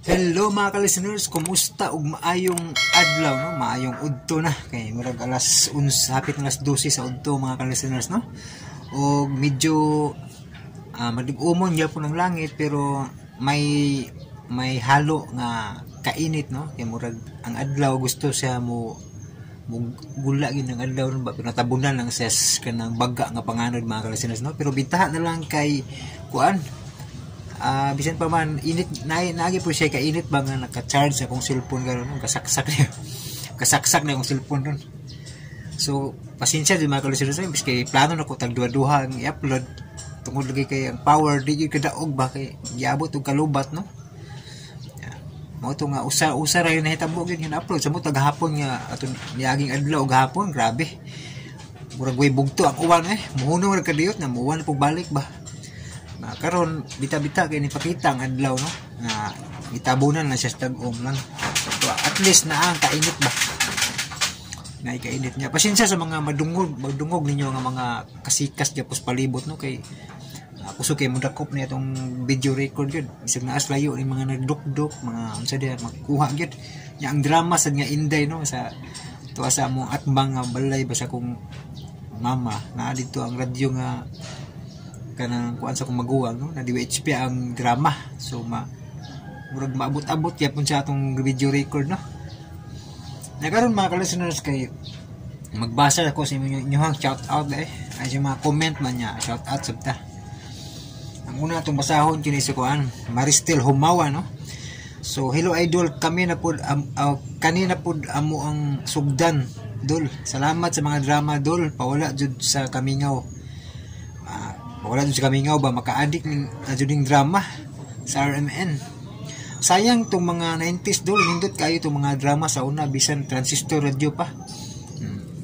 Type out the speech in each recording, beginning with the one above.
Hello, mga ka-listeners, kumusta ug maayong adlaw, no? Maayong udto na kay murag alas 11, hapit na alas 12 sa udto, mga ka-listeners, no? Og medyo madig-umon gyapon ang langit, pero may halo nga kainit, no? Kay murag ang adlaw gusto siya mo mo gula gyud ang adlaw ron ba, pero natabunan lang siya kanang baga nga panganod, mga ka-listeners, no? Pero bintaha na lang kay kuan, bisan pa man init na, naagi po siya kainit ba nga naka-charge akong cellphone karon, no? Kasaksak niya, kasaksak na akong cellphone ron. So pasensya di, mga ka-listeners, kay plano na ko tag duha-duha ang i-upload, tungod lagi kay ang power di gyud kadaog ba, kay giabot og kalubat, no? Yeah. Mao to nga usa-usa ra yun nahitabo gyud nga upload sa mo tagahapon nga aton niaging adlaw ug hapon. Grabe, murag way bugto ang uwan eh, muhunong ra kadiyot na muwan pug balik ba na. Karon bita-bita kay nipakita ang adlaw, no, nga gitabunan na siya sa tag-om lang. So, at least na ang kainit ba, na kainit niya. Pasensya sa mga madungog madungog ninyo nga mga kasikas gyapos palibot, no, kay kusog kay mudakop niya itong video record gyud, bisag naas layo ni mga nagdukduk, mga unsa diha makuha gyud nya ang drama sad nga Inday, no? Sa tuwa sa among atbang nga balay ba sa kong mama, naa dito ang radyo nga kanang kuan sa akong maguwang, no, na DWHP ang drama. So ma murag maabot-abot gyapon siya atong video record, no? Na karon, mga ka-listeners, kay magbasa ako sa inyong shout out eh, ay sa mga comment man niya, shout out sabta. Ang una atong basahon kini si kuan, Maristel Humawa, no? So, "Hello idol, kami na pud kanina pud amo ang sugdan dol. Salamat sa mga drama dol, pawala jud sa kamingaw." Wala jud sa kamingaw ba, maka-addict ning jud ning drama sa RMN. "Sayang tong mga 90s dol, nindot kayo tong mga drama sa una bisan transistor radio pa."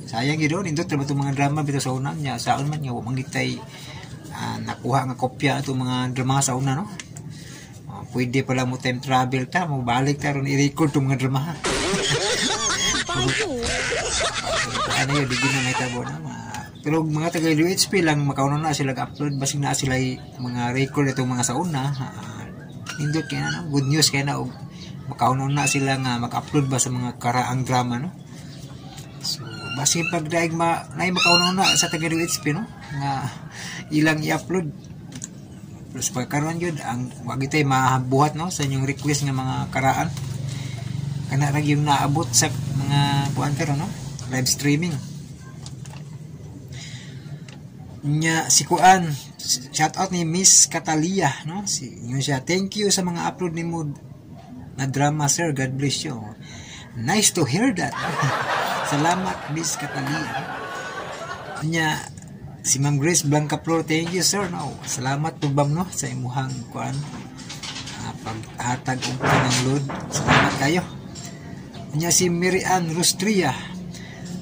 Sayang gyud, nindot ra ba tong mga drama bitaw sa una nya, saon man nga wa man gitay nakuha nga kopya atong mga drama sa una, no? Pwede pala mo time travel ta, mo balik ta ron, i-record tong mga drama, ha. Ano yun, di na may tabo na. Pero mga taga UHP lang makauna na sila upload, basig na sila mga record itong mga sa una. Nindot kaya na, no? Good news kaya na og makauna na sila nga mag-upload ba sa mga karaang drama, no? So basig pag daig ma nay makauna na sa taga UHP, no, nga ilang i-upload. Plus pagkaroon yun, ang wag itay mabuhat, no, sa inyong request nga mga karaan. Kana ra yung naabot sa mga kuan karon, no, live streaming. Nya si kuan, shout out ni Miss Catalia, no? Si yun siya, "Thank you sa mga upload nimo na drama sir, God bless you." Nice to hear that. Salamat, Miss Catalia. Nya si Ma'am Grace Blancaflor, "Thank you sir," no? Salamat po, ma'am, no, sa imuhang kuan, paghatag og kanang load. Salamat kayo. Nya si Mary Ann Rustria,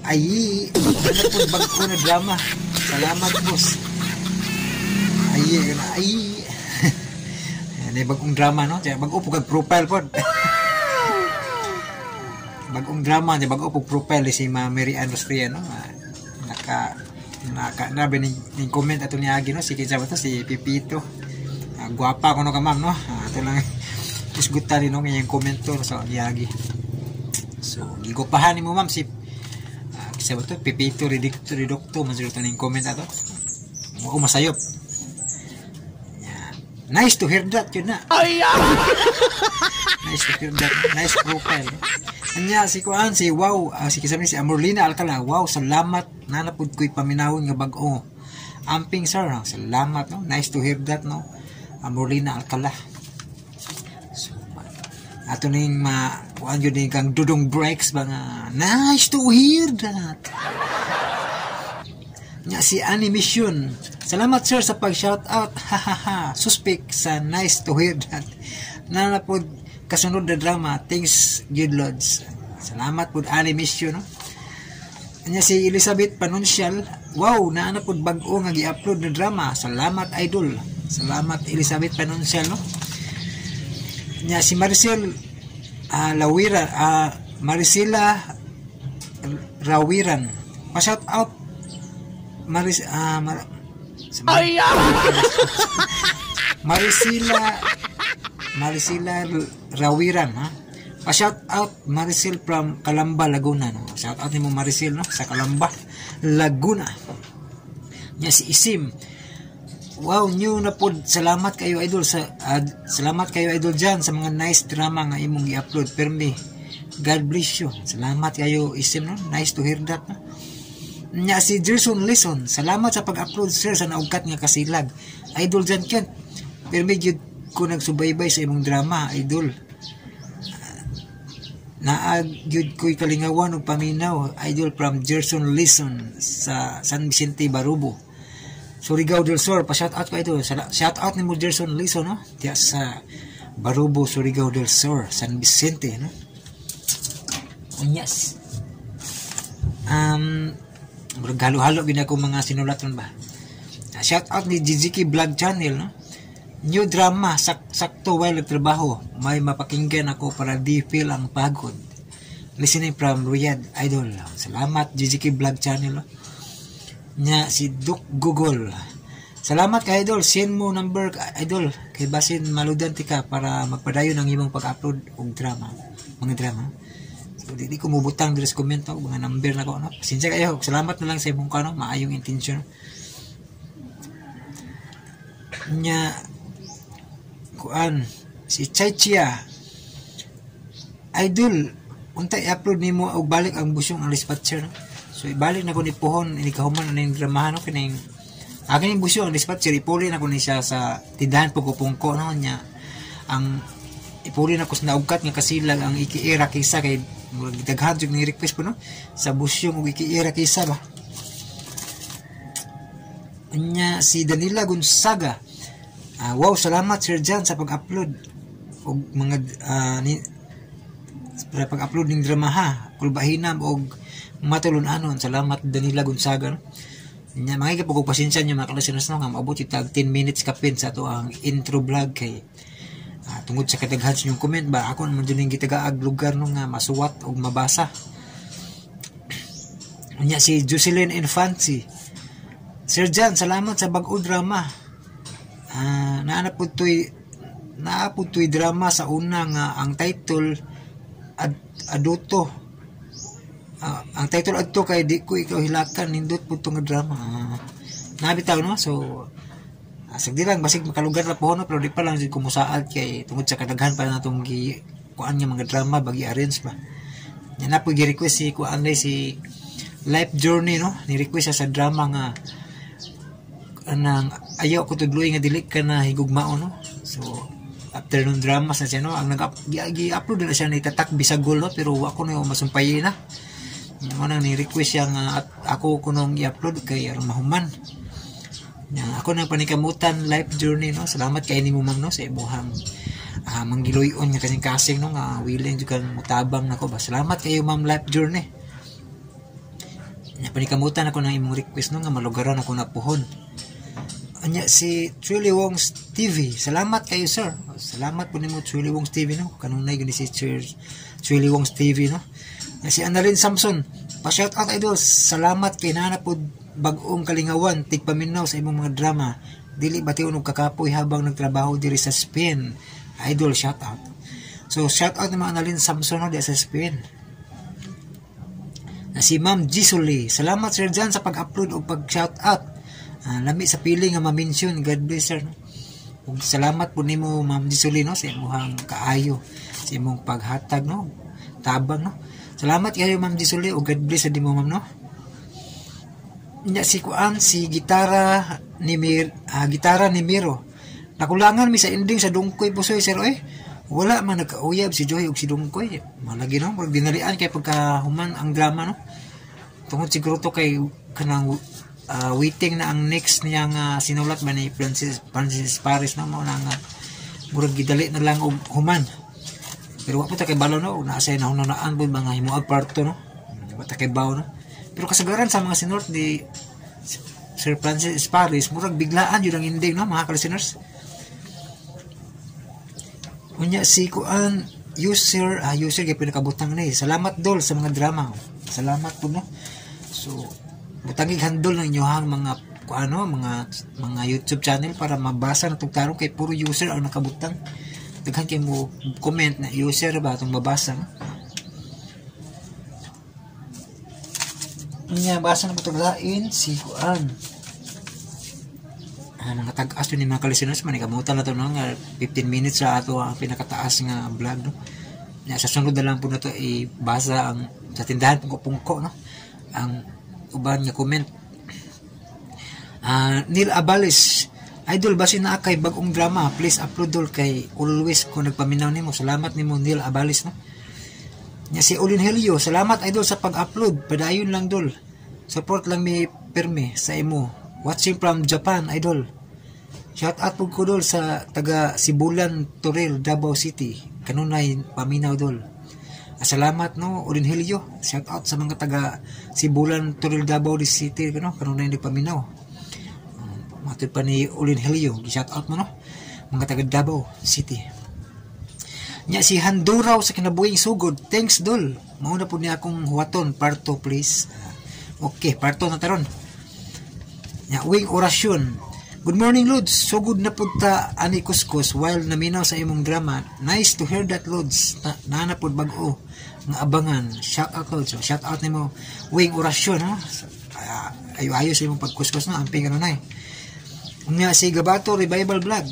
"Ay, ano po bag-o na drama. Salamat boss." Ay, kana ay. Yan ay bagong drama, no? Kaya bag-o po kag profile pod. Bagong drama niya, bago po profile si Ma'am Mary Ann Rustria, no? Naka naka nabi ni comment ato niya no, si kinsa ba to, si Pipito. Gwapa kuno ka, ma'am, no? Ato lang isgutan ni no ngayong komento sa niagi. So gigupahan nimo, ma'am, si kinsa ba to, Pipito Redicto Reducto man siguro to ning comment ato. Mo masayop. Yeah. Nice to hear that yun na. Nice to hear that. Nice profile. Anya si kuan, si wow, si kisami si Amorlina Alcala. "Wow, salamat, nanapud ko'y paminawon nga bag-o. Amping sir, no? Salamat, no. Nice to hear that, no. Amorlina Alcala. So, ato ning ma kuan yun kang Dudong Breaks ba nga nice to hear that. Nya si Animation. "Salamat sir sa pag shout out. Hahaha. Suspect sa nice to hear that. Nanapod kasunod na drama. Thanks good Lods." Salamat pod, Animation, no. Nya si Elizabeth Panuncial, "Wow, naa na pod bag-o nga gi-upload na drama. Salamat idol." Salamat, Elizabeth Panuncial, no. Nya si Maricel Lawira, Maricela Rawiran. Pa-shout out Maris Mar Ay, Maricela Maricela Rawiran, ha. Pa-shout out Maricel from Calamba, Laguna, no. Shout out nimo, Maricel, no, sa Calamba, Laguna. Nya si Isim. Wow, new na pod. Salamat kayo, idol, sa salamat kayo, Idol Jan, sa mga nice drama nga imong i-upload permi. God bless you. Salamat kayo, Isim, no. Nice to hear that, no. Nya si Gerson Lison, salamat sa pag-upload, sir, sa naugkat nga kasilag. Idol Jan Kent, permi gyud ko nagsubaybay sa imong drama, idol. Naa gyud ko'y kalingawan ug paminaw, idol, from Gerson Lison sa San Vicente, Barubo, Surigao del Sur. Pa shout out ko ito. Shout out nimo, Gerson Lison, no, diya sa Barubo, Surigao del Sur, San Vicente, no. Unyas murag halo-halo gid ako mga sinulat ron ba. Shout out ni Jijiki Vlog Channel, no. New drama, sakto while nagtrabaho, may mapakinggan ako para di feel ang pagod. Listening from Riyadh, idol. Salamat, Jijiki Vlog Channel, no. Nya si Duke Google. Salamat kay idol, send mo number, idol, kay basin maludan tika para magpadayon ang imong pag-upload og drama, mga drama. So di ko mubutang diri sa comment og mga number na ko, no. Pasensya kayo. Salamat na lang sa imong kano, maayong intensyon. Nya kuan si Chai Chia. Idol, unta i-upload nimo og balik ang busyong ang dispatcher, no? So ibalik na ko ni pohon ini kahuman na ning dramahan, no, kining akin yung busyong ang dispatcher, ipuli na ko ni siya sa tindahan pugupungko, no. Nya ang ipuli na ko sa naugkat nga kasilag, ang ikiira kisa, kay murag daghan jud ni request po, no, sa busyong ug ikiira kisa ba. Nya si Danila Gonzaga. Wow, salamat, Sir Jan, sa pag-upload og mga ni sa pag-upload ning drama, ha. Kulbahinam og matulun-anon. Salamat, Danila Gonzaga, no? Nya mga po pasensya niyo, mga ka-listeners, no, nga maabot itag 10 minutes kapin sa ato ang intro vlog kay tungod sa kadaghan sa inyong comment ba, ako naman dyan yung gitagaag lugar, no, nga masuwat og mabasa. Nya si Jocelyn Infancy. Sir Jan, salamat sa bag-o drama. Naa po to'y drama sa una nga ang title Aduto. Ang title adto kay Di Ko Ikaw Hilakan. Nindot po nga drama. Nabitaw, no. So sagdi lang, basig makalugar na po, no, pero di pa lang jud kumusaad kay tungod sa kadaghan pa natong gi kuan nga mga drama bagi arrange ba. Nya na po gi-request si kuan si Life Journey, no. Ni request siya sa drama nga anang Ayaw Ko Tudloy Nga Dili Ka Na Higugmaon, no. So after nung drama sa siya, no, ang nag gi-upload na siya ni Tatak Bisagol, no, pero wa ko na masumpayi na. Mo nang ni request siya nga at ako kunong i-upload kay aron mahuman. Nya ako nang panikamutan, Life Journey, no. Salamat kay nimo, ma'am, no, sa imuhang manggiluyon nga kasing kasing, no, nga willing jud kang mutabang nako ba. Salamat kayo, ma'am Life Journey. Nya panikamutan ako ng imong request, no, nga malugaran ako na puhon. Anya si Truly Wong's TV. Salamat kayo, sir. Salamat po nimo, Truly Wong's TV, no. Kanunay gani si Sir Truly Wong's TV, no. Nya si Annalyn Samson. Pa-shout out, idol. Salamat kay nana po bag-ong kalingawan tigpaminaw sa imong mga drama. Dili bation og kakapoy habang nagtrabaho diri sa Spain. Idol, shout out. So shout out ni mga Annalyn Samson, no, di sa Spain. Na si Ma'am Gisoli. Salamat, Sir Jan, sa pag-upload o pag-shout out. Lami sa pili nga ma-mention. God bless, sir. No? Ug salamat po nimo, Ma'am Gisoli, no, sa imong kaayo, sa imong paghatag, no, tabang, no. Salamat kayo, Ma'am Gisoli, ug God bless sa nimo, ma'am, no. Nya si kuan si gitara ni Miro. Nakulangan mi sa ending sa Dungkoy Pusoy, sir, oy. Wala man nagkauyab si Joy ug si Dungkoy. Malagi, no, murag dinalian kay pagkahuman ang drama, no. Tungod siguro to kay kanang waiting na ang next niya nga sinulat ba ni Francis Francis Paris, no, mao na nga murag gidali na lang og human. Pero wa po ta kay balo, no, naa say nahunahunaan po mga himuag part 2, no. Wa ta kay bawo, no. Pero kasagaran sa mga sinulat ni Sir Francis Paris, murag biglaan yun ang ending, no, mga ka-listeners. Unya si kuan user kay pinakabutang ni. Salamat, dol, sa mga drama. Salamat po, no. So butangig handle ng inyong mga kuano mga mga YouTube channel para mabasa na tong tarong kay puro user ang nakabutang. Daghan kay mo comment na user ba atong mabasa, no? Nya basa na po lain si kuan. Mga tag-as ni mga ka-listeners man ikamutan na to, no, nga 15 minutes sa ato ang pinakataas nga vlog, no. Nya sa sunod na lang po na to ibasa ang sa tindahan pungko-pungko, no, ang uban nga comment. Neil Abales, idol, basin na kay bagong drama, please upload dol kay always ko nagpaminaw nimo. Salamat nimo, Neil Abales, no. Nya si Olin Helio, salamat idol sa pag-upload, padayon lang dol. Support lang mi pirmi sa imo. Watching from Japan, idol. Shout out po ko dol sa taga Sibulan, Toril, Davao City. Kanunay paminaw dol. Salamat, no, Olin Helio. Shout out sa mga taga Sibulan, Toril, Davao City, no, kanunay nagpaminaw. Matod pa ni Olin Helio, shout out mo, no, mga taga Davao City. Nya si Handuraw sa kinabuhing sugod, thanks dol. Mauna po niya akong huwaton, parto please. Okay, parto na taron. Nya wing orasyon. Good morning, Lods. Sugod na pud ta ani kuskus while naminaw sa imong drama. Nice to hear that, Lods. Na pud bag-o nga abangan. Shout out, Lods. Shout out nimo wing orasyon, ha. Ayo-ayo sa imong pagkuskus, no. Amping kanunay. Nya si Gabato Revival Vlog.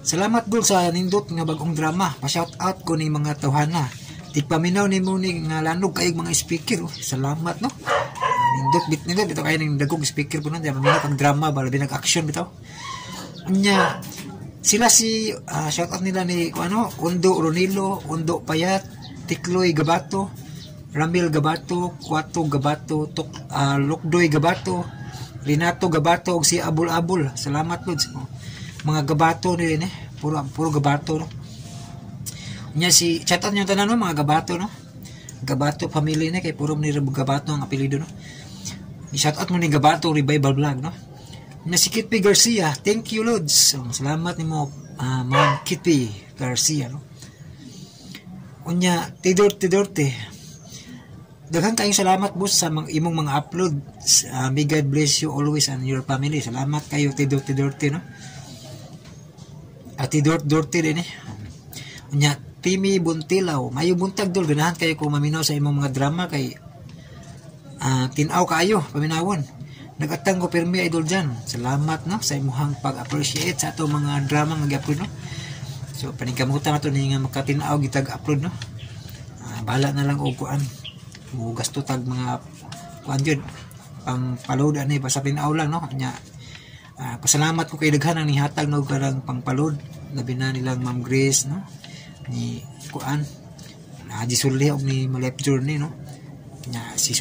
Salamat dol sa nindot nga bag-ong drama. Pa-shout out ko ni mga tawhana. Tigpaminaw nimo ni nga lanog kay mga speaker. Oh, salamat, no. Nindot bit nindot bitaw kayo ning dagog speaker po nun. Diyan paminaw kag drama ba labi nag-action bitaw. Nya sila si shout out nila ni kung ano, Undo Ronilo, Undo Payat, Tikloy Gabato, Ramil Gabato, Kwato Gabato, Lukdoy Gabato, Renato Gabato ug si Abul Abul. Salamat Lods. Mga Gabato ni eh. Puro puro Gabato, no. Nya si shout out niyo tanan, no, mga Gabato, no. Gabato family ni kay puro ni Gabato ang apelyido, no. I-shout out mo ni Gabato Revival Vlog, no. Nya si Kitpi Garcia, thank you Lods. So, salamat nimo, Ma'am Kitpi Garcia, no. Unya Tidor Tidorte, daghan kayong salamat boss sa mga imong mga upload. May God bless you always and your family. Salamat kayo Tidor Tidorte, no. At Tidor Dorte din eh. Unya Timmy Buntilaw, mayo buntag dol, ganahan kayo kung maminaw sa imong mga drama kay tin-aw kaayo paminawon. Nagatang ko pirmi idol dyan. Salamat, no, sa imuhang pag-appreciate sa ato mga drama nga gi-upload, no. So paningkamutan nato ni nga makatin-aw gitag upload, no. Bahala na lang og kuan. Mo gasto tag mga kuan jud pang paload ani basta tin-aw lang, no. Nya pasalamat ko kay daghan ang nihatag no karang pangpaload, labi na nilang Ma'am Grace, no, ni kuan Haji Sulli og ni Malep Journey, no. Nya si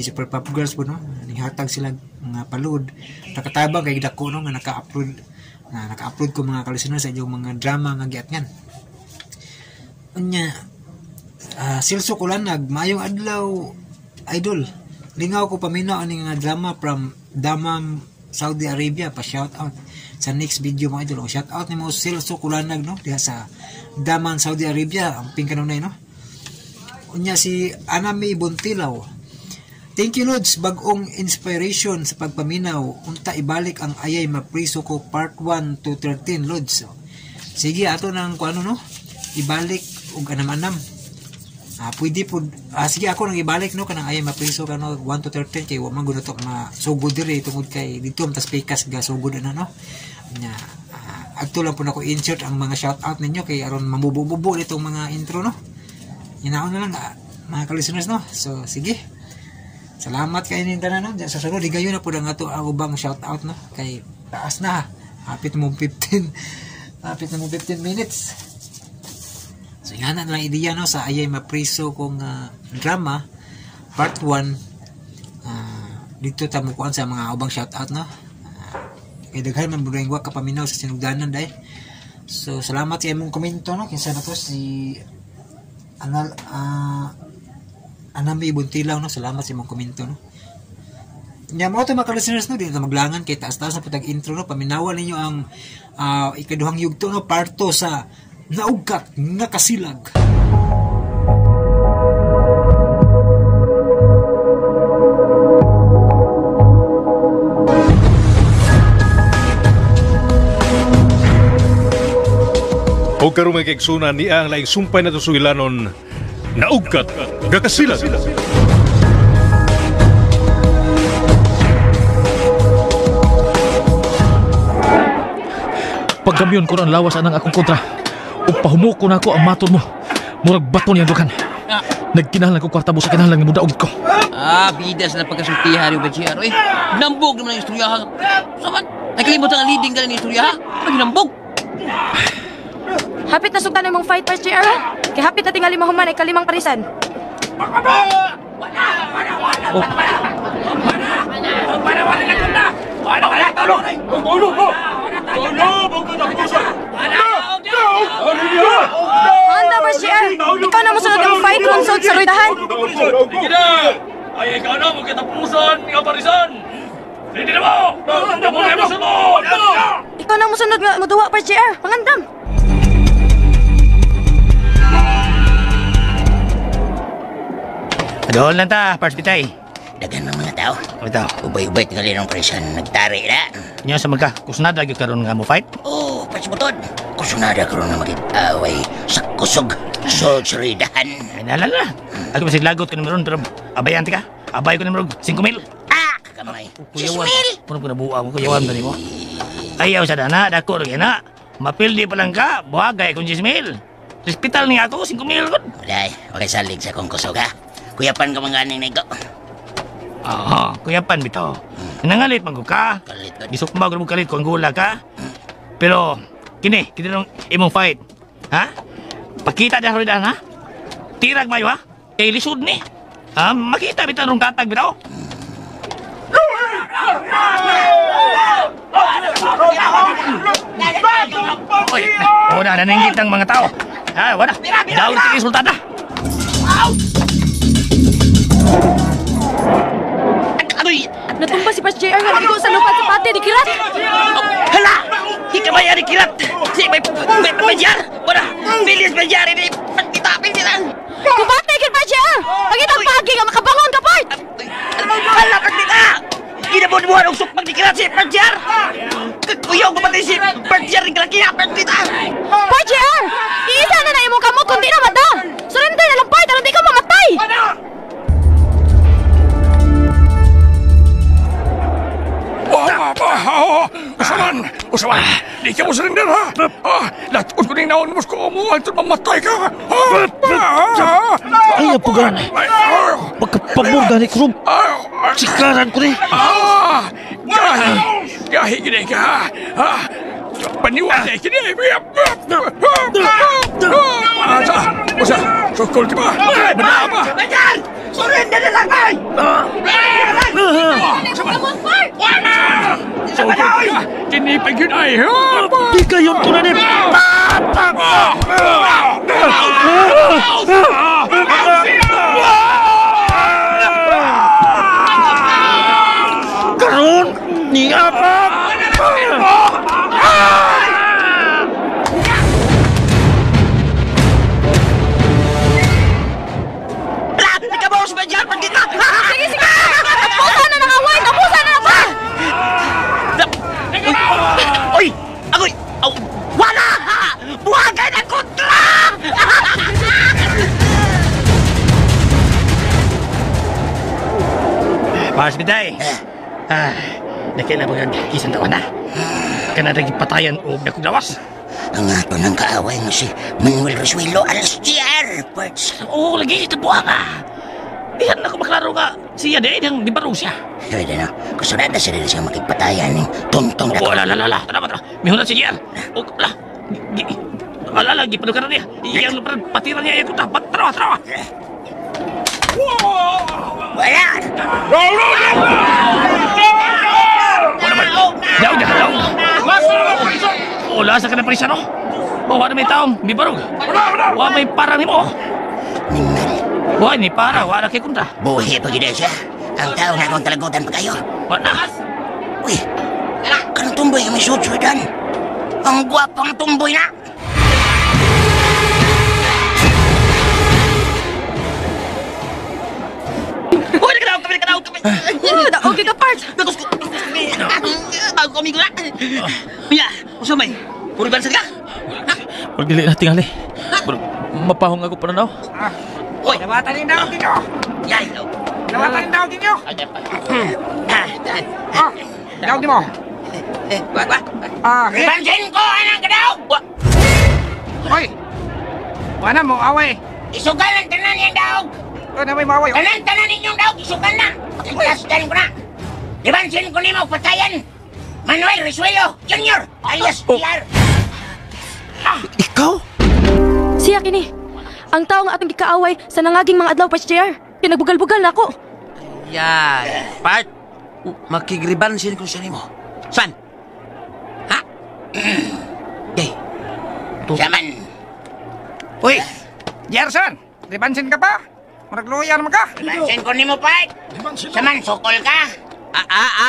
Super Pop Girls po, no, nihatag sila mga paload. Nakatabang kay dako, no, nga naka-upload na naka-upload ko mga ka-listener sa inyong mga drama nga giatngan. Unya Silso Kulanag, maayong adlaw idol. Lingaw ko paminaw ani nga drama from Damam, Saudi Arabia. Pa shout out sa next video mga idol. O, shout out nimo Silso Kulanag, no, diha sa Damam, Saudi Arabia. Amping kanunay, no. Unya si Anami Buntilaw, thank you Lods, bagong inspiration sa pagpaminaw. Unta ibalik ang Ayay Mapriso Ko part 1 to 13 Lods. Sige, ato nang kuano, no, ibalik og anam-anam. Pwede po, sige ako nang ibalik, no, kanang Ayay Mapriso kano 1 to 13 kay wa man gud to masugod diri tungod kay didto man tas pikas ga sugod na, no. Nya adto lang po nako insert ang mga shout out ninyo kay aron mamubo-mubo nitong mga intro, no. Hinaon na lang mga ka-listeners, no. So sige. Salamat kayo nin tanan, no. Sa sunod higayon na po ang ato ang ubang shout out, no, kay taas na, hapit mo 15 hapit na mo 15 minutes. So nga na lang ideya, no, sa Ayay Mapriso kong drama part 1. Dito ta mo kuan sa mga ubang shout out, no. Kay daghan man buring wa kapaminaw sa sinugdanan dai. So salamat sa imong komento, no. Kinsa na to si Anal Anami Buntilaw, no. Salamat sa imong komento, no. Nya mo to mga ka-listeners, no, dito maglangan kay taas-taas na putag intro, no. Paminawan ninyo ang ikaduhang yugto, no, part 2 sa Naugkat nga Kasilag. O karon mga kaigsunan niya ang laing sumpay na sugilanon naugkat gakasilag. Pagkamyon ko ang lawas anang akong kontra. Ug pahumuko na ako ang matod mo. Murag bato niyang dukan. Nagkinahanglan ko kwarta mo sa kinahanglan nga mudaog ko. Ah, bidas na pagkasultihan ni BGR. Eh, nambog naman ang istorya ha. Saman, nakalimot ang leading ka ng istorya ha. Paginambog. Hapit na sugtan imong fight, Parts JR. Kay hapit na tingali mahuman ay kalimang parisan. Oh. Handa, Parts JR. Ikaw na mosunod ang fight runsod sa Roydahan. Sige na! Ay, ikaw na mo katapusan nga parisan! Sige na mo! Mo na mo! Ikaw na mosunod nga moduwa, Parts JR. Pangandam. Doon lang ta, Parts Bitay. Dagan ng mga tao. Ito. Ubay-ubay tingali ng parisan. Nagtari na. Nya sa magka, kusnada gyud karon nga mo fight? Oh, Parts Butod. Kusunada karon nga makit-away sa kusog. Sa suridahan. Ay, nalala. Ako masig lagot ko ni pero abayan ka. Abay ko ni 5,000. Ah, kagamay. Kuyawan. Puno ko na buwa mo, kuyawan ba nimo? Ayaw sa dana, dako rin na. Mapildi pa lang ka, buhagay kung 10,000. Hospital niya ako, 5,000 kon. Walay, okay salig sa kong kusog ha. Kuyapan ka mga ganing nego. Ah, kuyapan bitaw. Nangalit man ko ka. Kalit ko. Gisukma ko kalit kung gula ka. Pero kini, kini nung imong fight. Ha? Pakita dyan rin ha? Tirag mayo ha? Kay lisod ni. Ha? Makita bitaw nung tatag bitaw. Oy, wala na nanginggit ang mga tao. Ha, wala. Daw rin resultada. Agoy! Natumba si Parts JR nga nagigo sa lupad sa pati ni Kilat. Hala! Hikamay ni Kilat! Si may may JR! Wala! Bilis may JR! Ini pagkitapin sila! Kubate gid Parts JR. Pangitang pagi nga makabangon ka, Part. Hala, pagkita! Ginabunuhan og sukmag ni Kilat si Parts JR! Kuyaw ko patay si Parts JR ng kalakiha, pagkita! Parts JR! Iisa na na imong kamot kung di na mada. Surrender na lang, Part, aron di ka mamatay. Usaman! Usaman! Di ka mo surrender ha! Latkon ko ning naon mo ko mo antod mamatay ka! Ay, apugan. Pagkapabor gani ko. Sikaran ko ni. Gahi! Gahi gini ka! Paniwala kini! Asa! Usa! Sukol ka ba? Manama! Bajar! Surrender na lang, bay! Sukol ka! Kinipag yun ay! Di kayon ko na ni. Karon ni apa? Hala! Ikaw si Bajar, pagkita! Sige, sige. Tapusan na ng away. Tapusan na ba? Oy! Agoy! Aw! Wala! Buhagay na kontra! Parts Bitay. Ah, nakila ba kag isang taon na? Kanada patayan o dakong lawas. Ang ato ng kaaway nga si Manuel Rosuelo alas JR, Parts. Oo, lagi ito buha ka. Diyan ako maklaro nga. Siya di, diyang di ba siya? Pwede na. Kusunada siya rin siya makipatayan ng tuntong Oo, ala, ala, ala. Tara, tara. Mihunat si JR. O, ala. Ala, ala, gipalukaran niya. Iyang patira niya. Iyang kuta. Tara, tara. Wala! Daw, daw, daw. Wala sa ka na prisa, no? Wala na may taong, may barog. Wala may parang ni mo. Nimal. Wala ni para, wala kay kontra. Buhi pa gid siya. Ang tao na akong talagutan pa kayo. Wala. Uy, kanang tumboy nga may suot dan. Ang gwapang tumboy na. Uy, nakadaog kami, nakadaog kami! Okay ka, Part. Nagos ko! Bago kami ko na! Mia, usa may! Puro bansa ka! Pag dili na tingali. Mapahong ako pananaw. Oy! Dawatan yung daog ninyo! Yay! Dawatan yung daog ninyo! Ah! Daog nimo! Ah, okay. Pansin ko anang kadaog! Hoy! Wala mo away. Isugal ang tanan niyang daog! Oh, na may maaway. Tanan tanan ninyong daog, isugal na! Pakikasdan ko na! Ribansin ko nimo patayan! Manuel Risuelo Jr. alias PR! Ikaw? Siya kini. Ang tao nga atong gikaaway sa nangaging mga adlaw, Parts JR. Pinagbugal-bugal na ako. Yan. Part, makigribansin ko siya nimo. San? Ha? Gay. Saman! Uy! Gerson! Ribansin ka pa? Murag luyan man ka. Ribansin ko nimo, Part! Saman, sukol ka!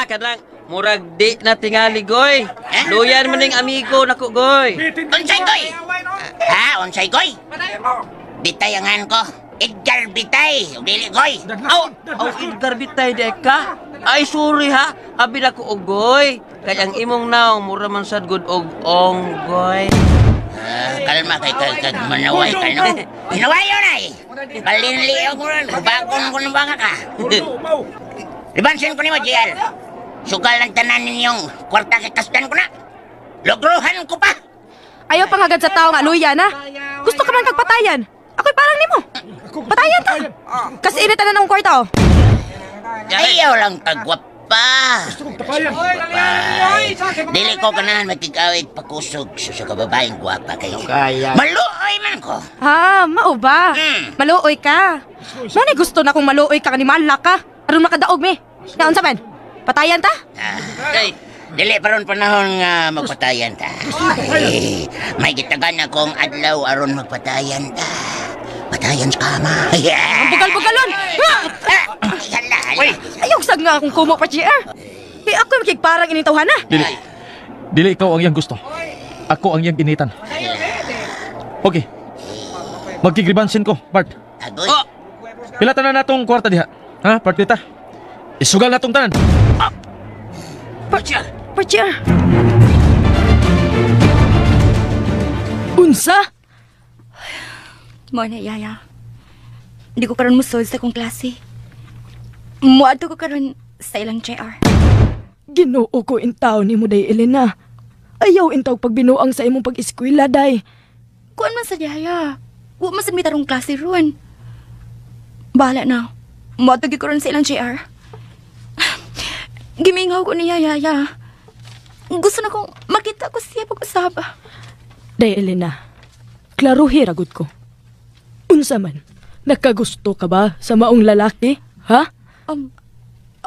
Kanang murag di na tingali, goy. Luyan man ning amigo nako, goy. Unsay, goy? Ha? Unsay, goy? Bitay ang an ko. Edgar Bitay. Ug dili, goy. Aw, aw Edgar Bitay di ka. Ay sorry ha. Abi na ko og goy. Kay ang imong naong mura man sad gud og ong goy. Kalma kay kag manaway ka, no? Manaway yun ay! Balinliog mo rin. Bagong ko ng banga ka. Ribansin ko nimo, JR. Sugal ang tanan ninyong kwarta kay kasdan ko na. Logruhan ko pa. Ayaw pangagad sa tao nga luya na. Gusto ka man kag patayan. Ako'y parang nimo. Patayan ta. Kasi init tanan akong kwarta oh. Ayaw lang kagwapa. Dili ko ganahan makikawit pakusog sa kababaeng gwapa kayo. Maluoy man ko. Ha, mao ba? Mm. Maluoy ka. Mo ni gusto na kung maluoy ka kanimala ka. Aron makadaog mi. Naunsa man? Patayan ta? Ay, dili pa ron panahon nga magpatayan ta. Ay, may gitagan akong adlaw aron magpatayan ta. Patayan sa kama. Ang bugal-bugalon. Hala, hala. Ayaw sag nga akong kumo pa, JR. Kay ako yung parang initawhan na. Dili. Dili ikaw ang iyang gusto. Ako ang iyang initan. Okay. Magkigribansin ko, Bart. Agoy. Oh, Pila tanan natong kwarta diha? Ha, Bart kita. Isugal natong tanan. Part JR. Part JR. Unsa? Mo na, Yaya. Hindi ko karon musod sa kong klase. Muadto ko karon sa ilang JR. Ginoo ko intaw ni mo day Elena. Ayaw intaw pagbinuang sa imong pag-eskwela day. Kuan man sa Yaya. Wa man sad mi tarong klase ron. Bahala na. Muadto gyud ko ron sa ilang JR. Gimingaw ko niya, Yaya. Gusto na kong makita ko siya pag-usab. Day Elena, klaruhi ragod ko. Unsa man, nakagusto ka ba sa maong lalaki? Ha?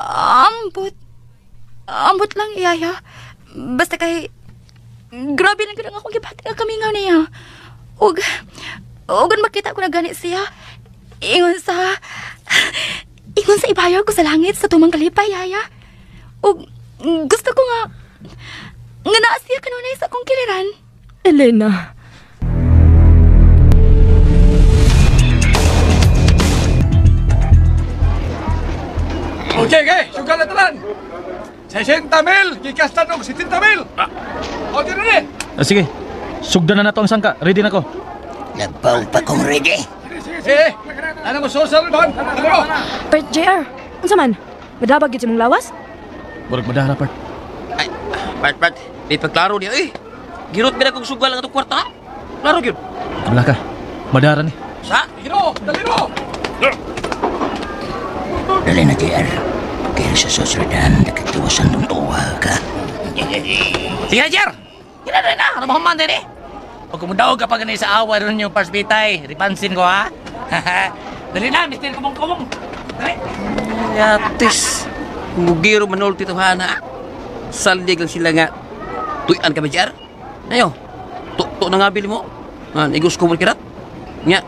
Ambot. Ambot lang, Yaya. Basta kay... Grabe lang gud ang akong gibati nga kamingaw niya. Ug makita ko na gani siya. Ingon sa ibayaw ko sa langit sa tumang kalipay, Yaya. Ug gusto ko nga naa siya kanunay sa akong kiliran. Elena. Okay, sugal na tanan. 60,000, gikastan og 70,000. Okay na ni. Sige. Sugdan na nato ang sangka. Ready na ko. Labaw pa kong ready. Sige. Ano mo social ba? Ano? Part JR, unsa man? Madabag gyud sa imong lawas? Murag madara, Bart. Ay, Part, may pagklaro niya eh. Girot ba na kong sugal ang atong kwarta? Klaro gyud. Wala ka. Madara ni. Sa? Gino, dali mo. Dali na, JR. Kaya sa susunod, nakatiwasan tong tuwa ka. Sige na, JR! Sige na, na! Ano ba human din eh? Pag kumudaog ka pa ganun sa away ron yung Parts Bitay, ripansin ko ha? Dali na, Mr. Kumong-kumong! Dali! Yatis. Mugiro manulti to hana. Saldig lang sila nga. Tuyan ka ba, JR? Ayo. To na nga bili mo. Nga, igos ko mo kirat. Nga.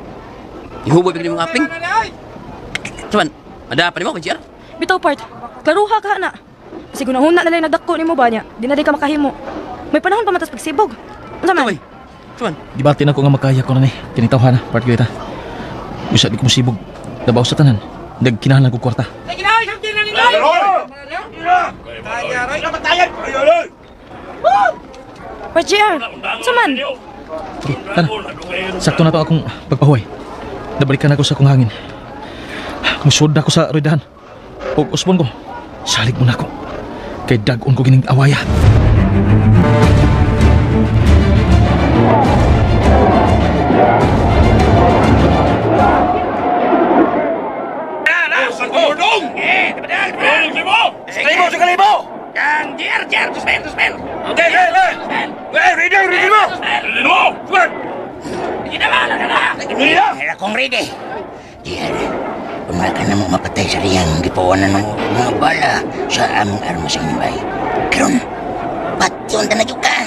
Ihuboy pa mong aping. Saman, madapa ni mo, JR? Bitaw part, klaruha ka na. Kasi gunahuna na lang nagdako nimo ba niya. Di na di ka makahimo. May panahon pa matas pagsibog. Unsa man? Saman. Gibati na ko nga makaya ko na ni. Kinitawhan na, Bart kita. Usa di ko musibog. Dabaw sa tanan. Nagkinahanglan ko kwarta. Part JR, unsa man? Okay, tara. Sakto na to akong pagpahuway. Nabalikan ako sa akong hangin. Musod na ako sa ruedahan. Og usbon ko. Salig mo na ako. Kay dag-on ko gining awaya. Akong ready. Diyan, kung ka na mo mapatay sa riyang gipawanan mo mga bala sa among armas sa inyong bay. Karon, patyon ta na jud ka.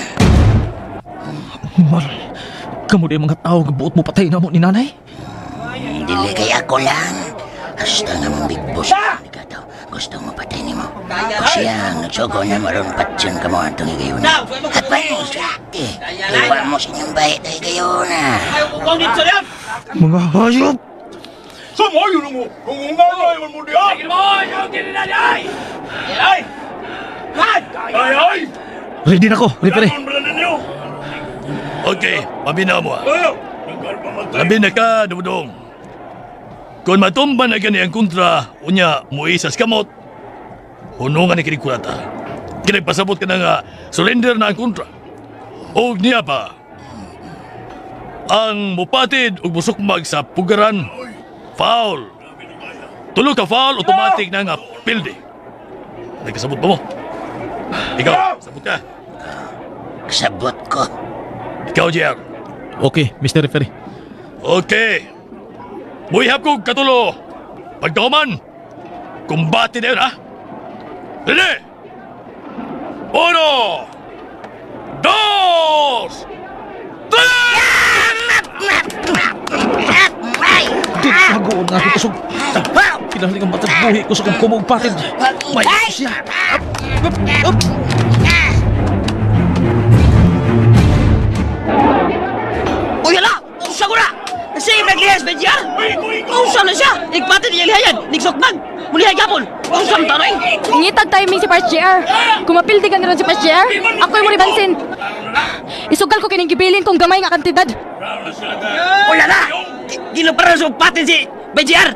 Mal, kamo di mga tao gabuot mo patay na mo ni nanay? Dili kay ako lang. Hasta nga mong big boss nagkataw. Gusto mo patay nimo. O siya ang nagsugo na maroon patyon ka mo atong higayon. Apan, swerte. Iwa mo sa inyong bay tayo gayon na. Mga hayop! Samayo na mo! Kung unganay mo diya! Ay! Ay! Ready na ko, referee. Okay, pabina mo. Labi na ka, Dudong. Kung matumba na gani ang kontra, unya, muisas kamot, hunungan ni kinikurata. Kinagpasabot ka na nga, surrender na ang kontra. O niya pa, ang mupatid ug musukmag sa pugaran, foul. Tulo ka foul, automatic na nga pildi. Nagkasabot ba mo? Ikaw, sabot ka. Kasabot ko. Ikaw, JR. Okay, Mr. Referee. Okay. Muihap ko katulo. Pagkahuman, kumbate na yun, ha? Ready? 1, 2, 3! Ditago ang akong kusog. Kinahanglan ang matag buhi ko sa kong kumog patid. May siya. Up, up, up. Uy, hala! Usa ko na! Sige, naglihas ba siya? Usa na siya! Nagpatid niya lihayan! Nagsukmag! Mulihay gapon! Usa ang tanay! Ingitag timing si Pars JR. Kumapildi ka na ron si Pars JR, ako'y mo ribansin. Isugal ko kining gibilin kong gamay nga kantidad. Wala na! Giluparan sa patin si BJR!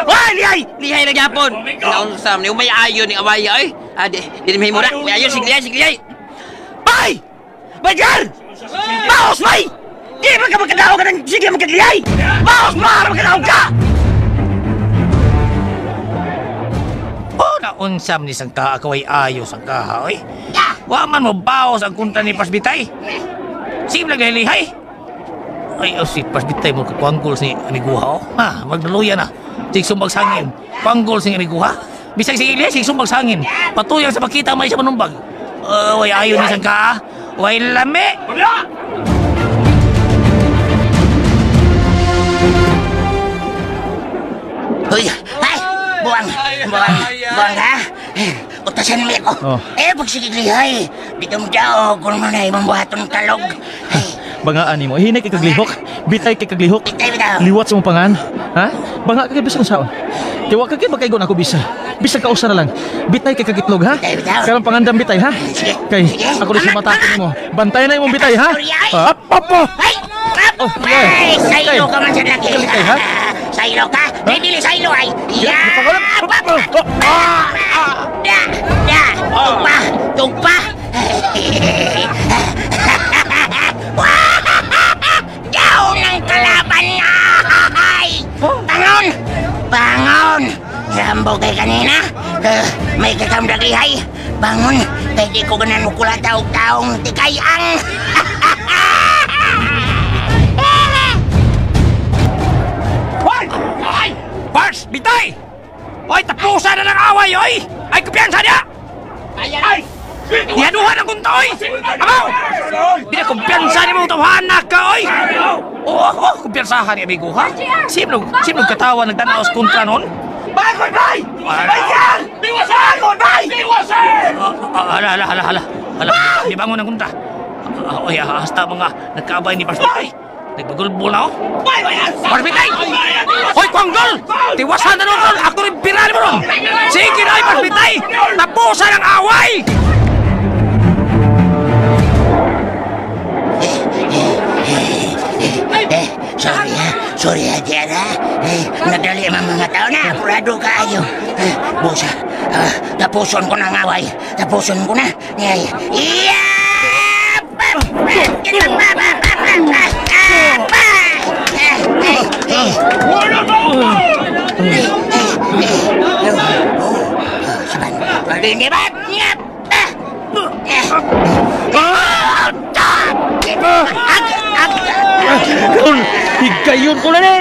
Hoy, lihay! Lihay na gyapon! Naunsa man ni umay ayon ni awaya oy. Ah, di di mahimo na. May ayon sige lihay, sige lihay. Bay! BJR! Baos bay! Di man ka magkadaog ka ng sige magkagliyay! Baos ba magkadaog ka! Oh, naunsam ni sangka ako ay ayos ang kaha, oy. Wa man mo baos ang kunta ni Pasbitay. Sige lang lihay. Ay, oh, si Pasbitay mo kakuanggol si amiguha, oh. Ha, magdaluya na. Sig sumbag sangin. Kuanggol si amiguha. Bisag si Ilya, sig sumbag sangin. Patuyang sa makita may siya manumbag. Way ayon ni sangka, way lami. Uy, ay, buwang, buwang, buwang ha? Utasan mo ako. Oh. Eh, pagsigiglihay, dito mo daw, kung mo na imong buhaton talog. Ay, Bangaan nimo, hinay kay kaglihok, bitay kay kaglihok. Bitay, bitaw. Liwat sa mong pangan, ha? Banga ka kay bisan saon. Kay wa ka kay makaigon ako bisa. Bisa ka usa na lang. Bitay kay kagitlog, ha? Bitay, bitaw. Karong pangandam bitay, ha? Sige, Kay sige. ako rin sa mata nimo. Bantay na imong bitay, ha? Sorry, ay. Up, up, up. Ay! Up! Oh, yeah. Ay, saylo ka man sa laki. Bitay, ha? Saylo ka? Ay, dili saylo ay. Ya! Up, up, up. Da! Da! Tugpa! Tugpa! Down ang kalaban na! Ay! Bangon! Bangon! Rambo kay kanina? May kakamdaglihay? Bangon! Kay di ko ganan mukula taog-taong tikay ang... Hoy! Ay! Pars, bitay! Hoy, tapusan na ng away, oy! Ay, kumpiyansa niya! Ay! Dihanuhan ang kunta, oy! Amaw! Pinakumpiyansa ni mong tawhana ka, oy! Oo, oh, kumpiyansahan ni amigo, ha? Simnog, simnog katawa nagtanaos kontra nun? Bagoy, bay! Bay, yan! Bagoy, bay! Hala, hala, hala, hala. Hala, di bangon ang kontra. Oy, hasta mga nagkaabay ni Pars Bitay. Nagbagulbol na, oh. Pars Bitay! Hoy, Kwanggol! Tiwasan na nun, ako rin pirali mo ron! Sige na, Pars Bitay! Tapusan ang away! Sorry ha. Sorry ha, JR ha. Eh, nadali ang mga tao na. Apurado kaayo. Busa, tapuson ko na ang away. Tapuson ko na. Iya! Karon, higayon ko na ni.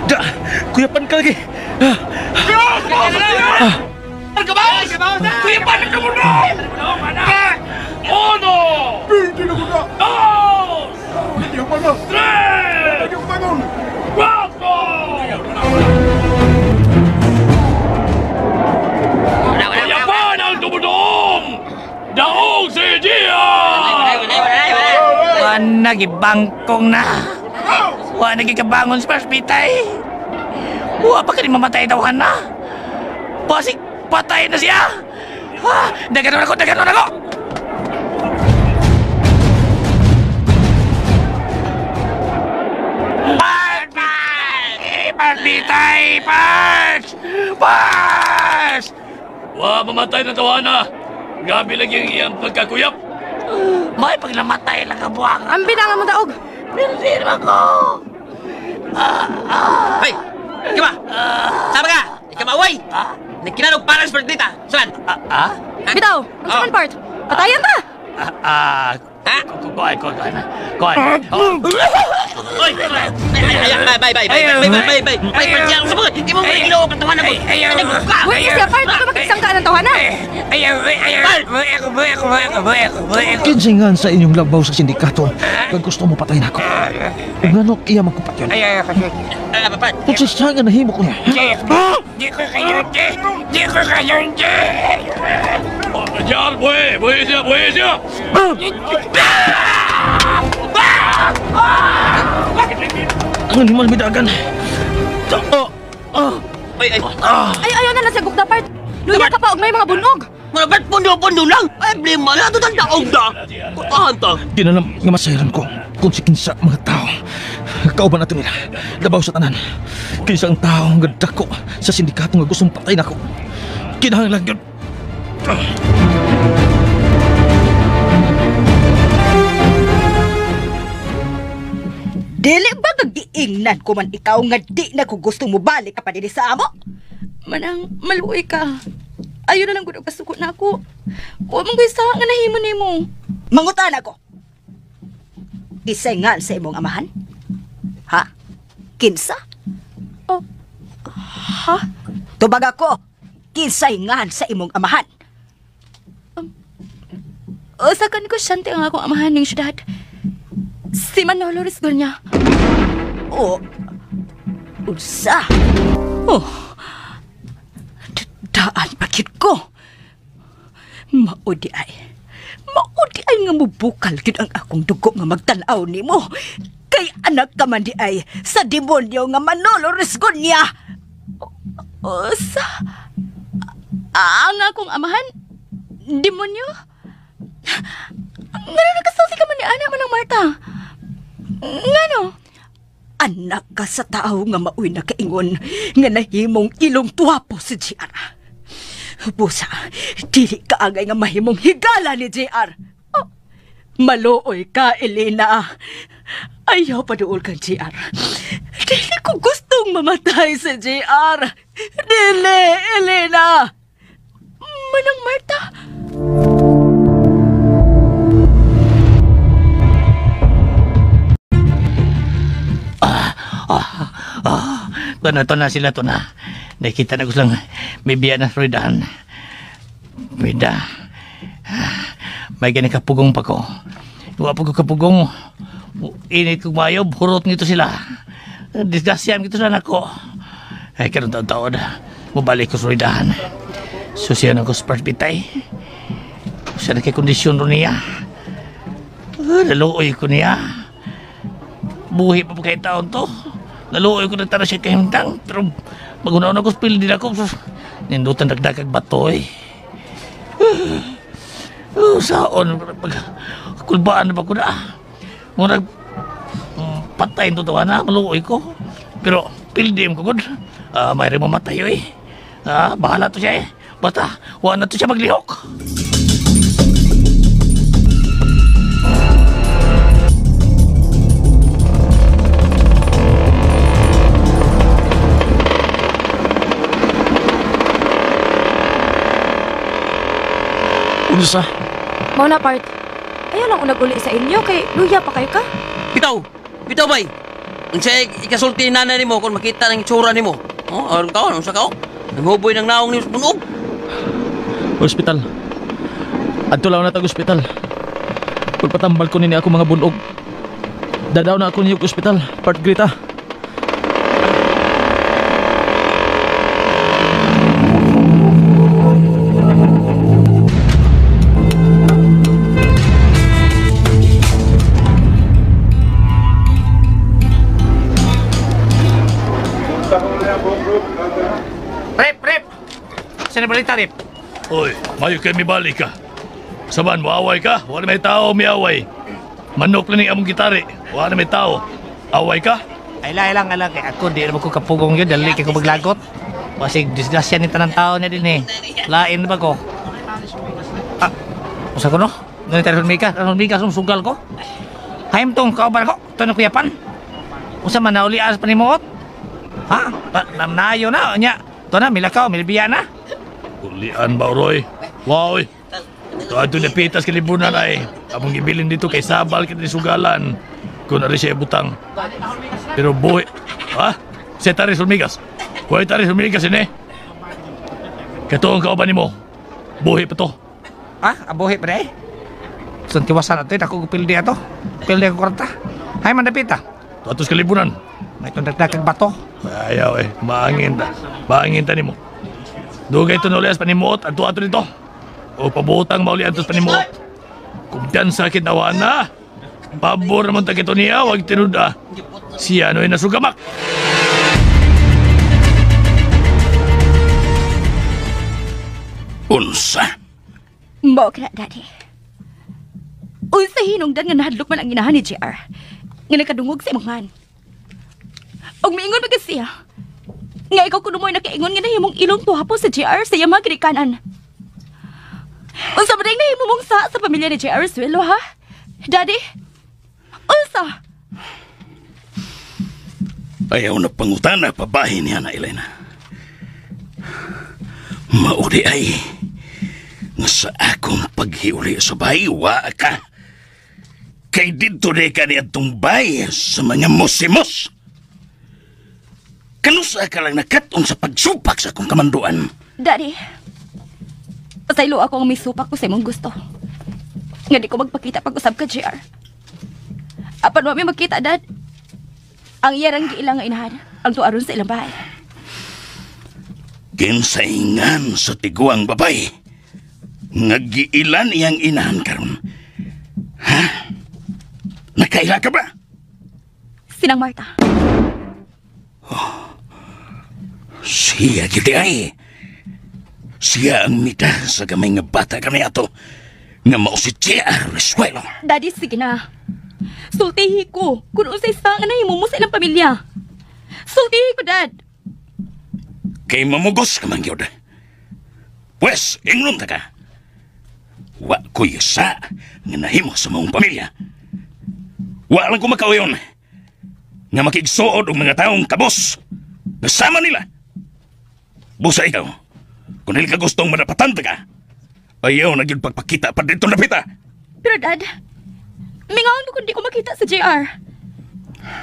Da, kuyapan ka lagi. Kuyapan ka muna! Uno! Dos! Tres! Cuatro! Kuyapan ang tumudong! Daog si Gia! Wala gibangkong na. Wala gikabangon sa hospital. Wa pa kani mamatay daw na. Basig patay na siya. Ha, daganon ako, daganon ako. Partitay! Parts! Parts! Wa mamatay na tawana. Gabi lagi ang iyang pagkakuyap. May pagnamatay lang ang buwang. Ang binanga mo daog. Pildir ako! Hoy! Ikaw ba? Sama ka! Ikaw maaway! Nagkinanog parang sa dita. Saan? Ah? Bitaw, ang second part. Patayan ta. Ah, Ha? kuan, kuan, kuan. Kuan. Oy! Ay, ay, ay, bye, bye, bye, bye, bye, bye, bye, bye, bye, sa mga, di mo mga ginoo katawanan mo. Ay, ay, Nagbuka! Wait, siya part, ikaw makisangka ng tawhana. Ay, ay, ay, ay, Kinsingan sa inyong labaw sa sindikato kag gusto mo patayin ako. Ug nganong iya man ko patyon? Ah, part. Kung sa nga nahimo ko niya. Jar, buhay! Buhay siya! Buhay siya! Ang animal midagan. Oh, Ay, ay. Ay, ayaw na lang siya gukda part. Luya ka pa og may mga bunog. Mga part, pundo-pundo lang. Ay, blima na. Ito daog na. Kutahan ta. Di na lang nga masayran ko kung si kinsa mga tao. Kauban nato nila. Labaw sa tanan. Kinsa ang tao nga dako sa sindikato nga gustong patay nako. Kinahanglan gyud. Dili ba gagiingnan ko man ikaw nga di na ko gusto mo balik ka pa dinhi sa amo? Manang, maluoy ka. Ayaw na lang gud og pasuko na ako. Wa man ko'y sa nga nahimo nimo. Mangutan ako. Isay nga sa imong amahan? Ha? Kinsa? Oh, ha? Tubag ako. Kinsay nga sa imong amahan? Usa ka negosyante ang akong amahan ning syudad. Si Manolo Risgonya. O, unsa? Oh, daan pakit ko. Maudi ay. Maudi ay nga mubukal gyud ang akong dugo nga magtan-aw nimo. Kay anak ka man di ay sa demonyo nga Manolo Risgonya. Usa? Ang akong amahan? Demonyo? Ngano nagkasulti ka man ni Ana Manang Marta? Ngano? Anak ka sa tao nga maoy nakaingon nga nahimong ilong tuwapo si JR. Busa, dili ka angay nga mahimong higala ni JR. Oh, maluoy ka, Elena. Ayaw pa dool kang JR. Dili ko gustong mamatay si JR. Dili, Elena. Manang Marta? To na sila, to na. Nakita na ko silang may biya na Floridahan. Bida. May gani kapugong pa ko. Wa pa ko kapugong. Init kong mayob, hurot nito sila. Disgrasya nito sila nako. Ay, karon taon-taon. Mubalik ko sa Floridahan. Susiyan ako sa partitay. Siya na kay kondisyon ro niya. Naluoy ko niya. Buhi pa pa kay taon to. Naluoy ko na tara siya kahimtang. Pero magunaon ako, spil din ako. Nindutan dagdagag bato eh. Saon, kulbaan na ba ko na? Murag patay ito tawa na, maluoy ko. Pero pildim ko gud. May rin mamatay eh. Bahala to siya eh. Basta, wala na to siya maglihok. Unsa? Mao na part. Ayaw lang unag uli sa inyo kay luya pa kayo ka. Bitaw. Bitaw bay. Unsa ikasulti ni nanay nimo kung makita ng itsura nimo? Oh, aron ka unsa ka? Nanghuboy ng naong nimo sa punog. Hospital. Adto lang na tag ospital. Pagpatambal ko nini ako mga bunog. Dadaw na ako niyo ospital. Part Greta. Rep! Sino balita, Rep? Oy, mayo kay mibalik ka. Saban, moaway ka? Wala may tao, miaway. Manok lang ni among gitari. Wala may tao. Away ka? Ay lang, lang. Kay ako, di naman ko kapugong yun. Dali kay ko maglagot. Basig, disgrasya ni tanang tao niya din eh. Lain ba ko? Ah, usa ko no? Ngunit tayo Mika. Mika, sumsugal ko. Hayam tong kauban ko. Ito na kuyapan. Usa man naulias panimuot. Ha? Nayo na. Nya. Ito na, milakaw, milbiya na. Ulian ba, Roy? Wow, oy. Ito na pitas kalibunan ay. Among ibilin dito kay Sabal kinisugalan. Kung nari siya ibutang. Pero buhi. Ha? Siya taris Hormigas. Huwag taris Hormigas, ini. Katoong kauban nimo. Buhi pa to. Ha? Buhi pa eh? Saan tiwasan natin? Ako pildi ato. Pildi ako kwarta. Hay, mandapita. Atos kalibunan. May itong dagdagang bato. Ayaw eh. Maangin ta. Maangin ta nimo. Dugay ito na ulias panimuot. Ato-ato nito. O pabutang mauli atos panimuot. Kumpiyansa kitawa na. Pabor naman ta kito niya. Huwag tinuda. Siya ano'y nasugamak. Unsa? Mao ka na, Daddy. Unsa hinungdan nga nahadlok man ang inahan ni JR. Nga nakadungog sa imong man. Og miingon ba siya? Nga ikaw kuno mo'y nakaingon nga nahimong ilong tuhapo sa JR sa iyang mga ginikanan. Unsa ba nahimo mong sa pamilya ni JR Suelo, ha? Daddy? Unsa? Ayaw na pangutana pabahin niya na, Elena. Mauli ay nga sa akong paghiuli sa bahay, wa ka. Kay dito di ka niadtong bahay sa mga musimos. Kanusa ka lang nakatong sa pagsupak sa akong kamanduan. Daddy, pasaylo ako ang may supak ko sa imong gusto. Nga di ko magpakita pag-usab ka, JR. Apan wa mi magkita, Dad. Ang iyarang giilang nga inahan, ang tuaron sa ilang bahay. Kinsaingan sa tiguang babay, nga giilan iyang inahan karon. Ha? Nakaila ka ba? Sinang Marta. Oh, siya giti ay. Siya ang mita sa gamay nga bata kami ato nga mao si J.R. Resuelo. Daddy, sige na. Sultihi ko kung unsay sa nga nahimo mo sa ilang pamilya. Sultihi ko, Dad. Kay mamugos ka man gyud. Pwes, ingnon ta ka. Wa ko'y sa nga nahimo sa maong pamilya. Wa lang ko makauyon nga makigsuod og mga taong kabos. Nasama nila. Busa ikaw, kung dili ka gustong madapatan ta ka, ayaw na gyud pagpakita pa dito napita. Pero Dad, mingaon ko kung di ko makita sa JR.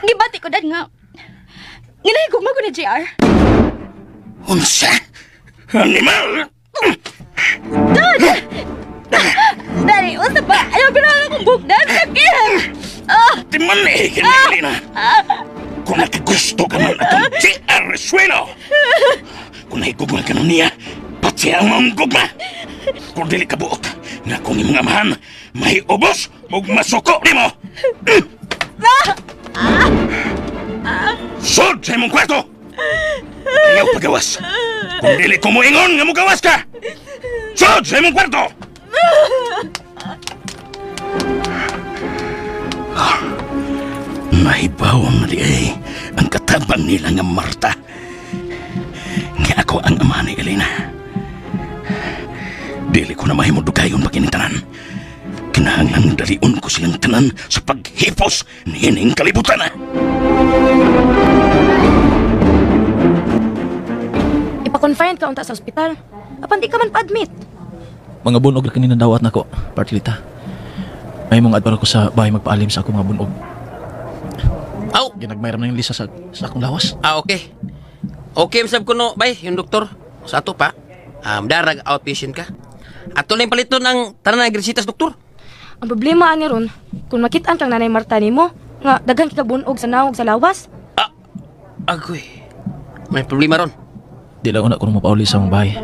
Gibati ko, Dad, nga nahigugma ko ni JR. Unsa? Animal! Dad! Daddy, unsa ba? Ayaw ganahan akong buhok, Dad! Sakit! Di man eh, kinilina. Kung nakagusto ka man atong J.R. Resuelo, kung nahigugma ka nun niya, pati ang maong gugma. Kung dili ka buot, nga kung imong amahan, may ubos. Ug masuko nimo. Sud sa imong kwarto. Ayaw pagawas. Kung dili ko moingon nga mogawas ka. Sud sa imong kwarto. Nahibaw na di ay ang katabang nila nga Marta. Nga ako ang ama ni Elena. Dili ko na mahimo dugayon pa kining tanan. Kinahanglan dalion ko silang tanan sa paghipos niining kalibutan. Ipa-confine ka unta sa ospital. Apan di ka man pa-admit. Mga bunog ra kini nadawat nako, Partlita. May mong adbar ko sa bahay magpaalim sa akong mga bunog. Aw! Ginagmay ra man yung Lisa sa akong lawas. Ah, okay. Okay, masab ko no, bay, yung doktor. Sa ato pa, darag outpatient ka. Ato lang paliton ang tanan ng resitas, doktor. Ang problema ani ron, kung makitaan kang Nanay Marta nimo, nga daghan kag bunog sa naog sa lawas. Ah, agoy. May problema ron. Di lang una ko mapauli sa mga bahay.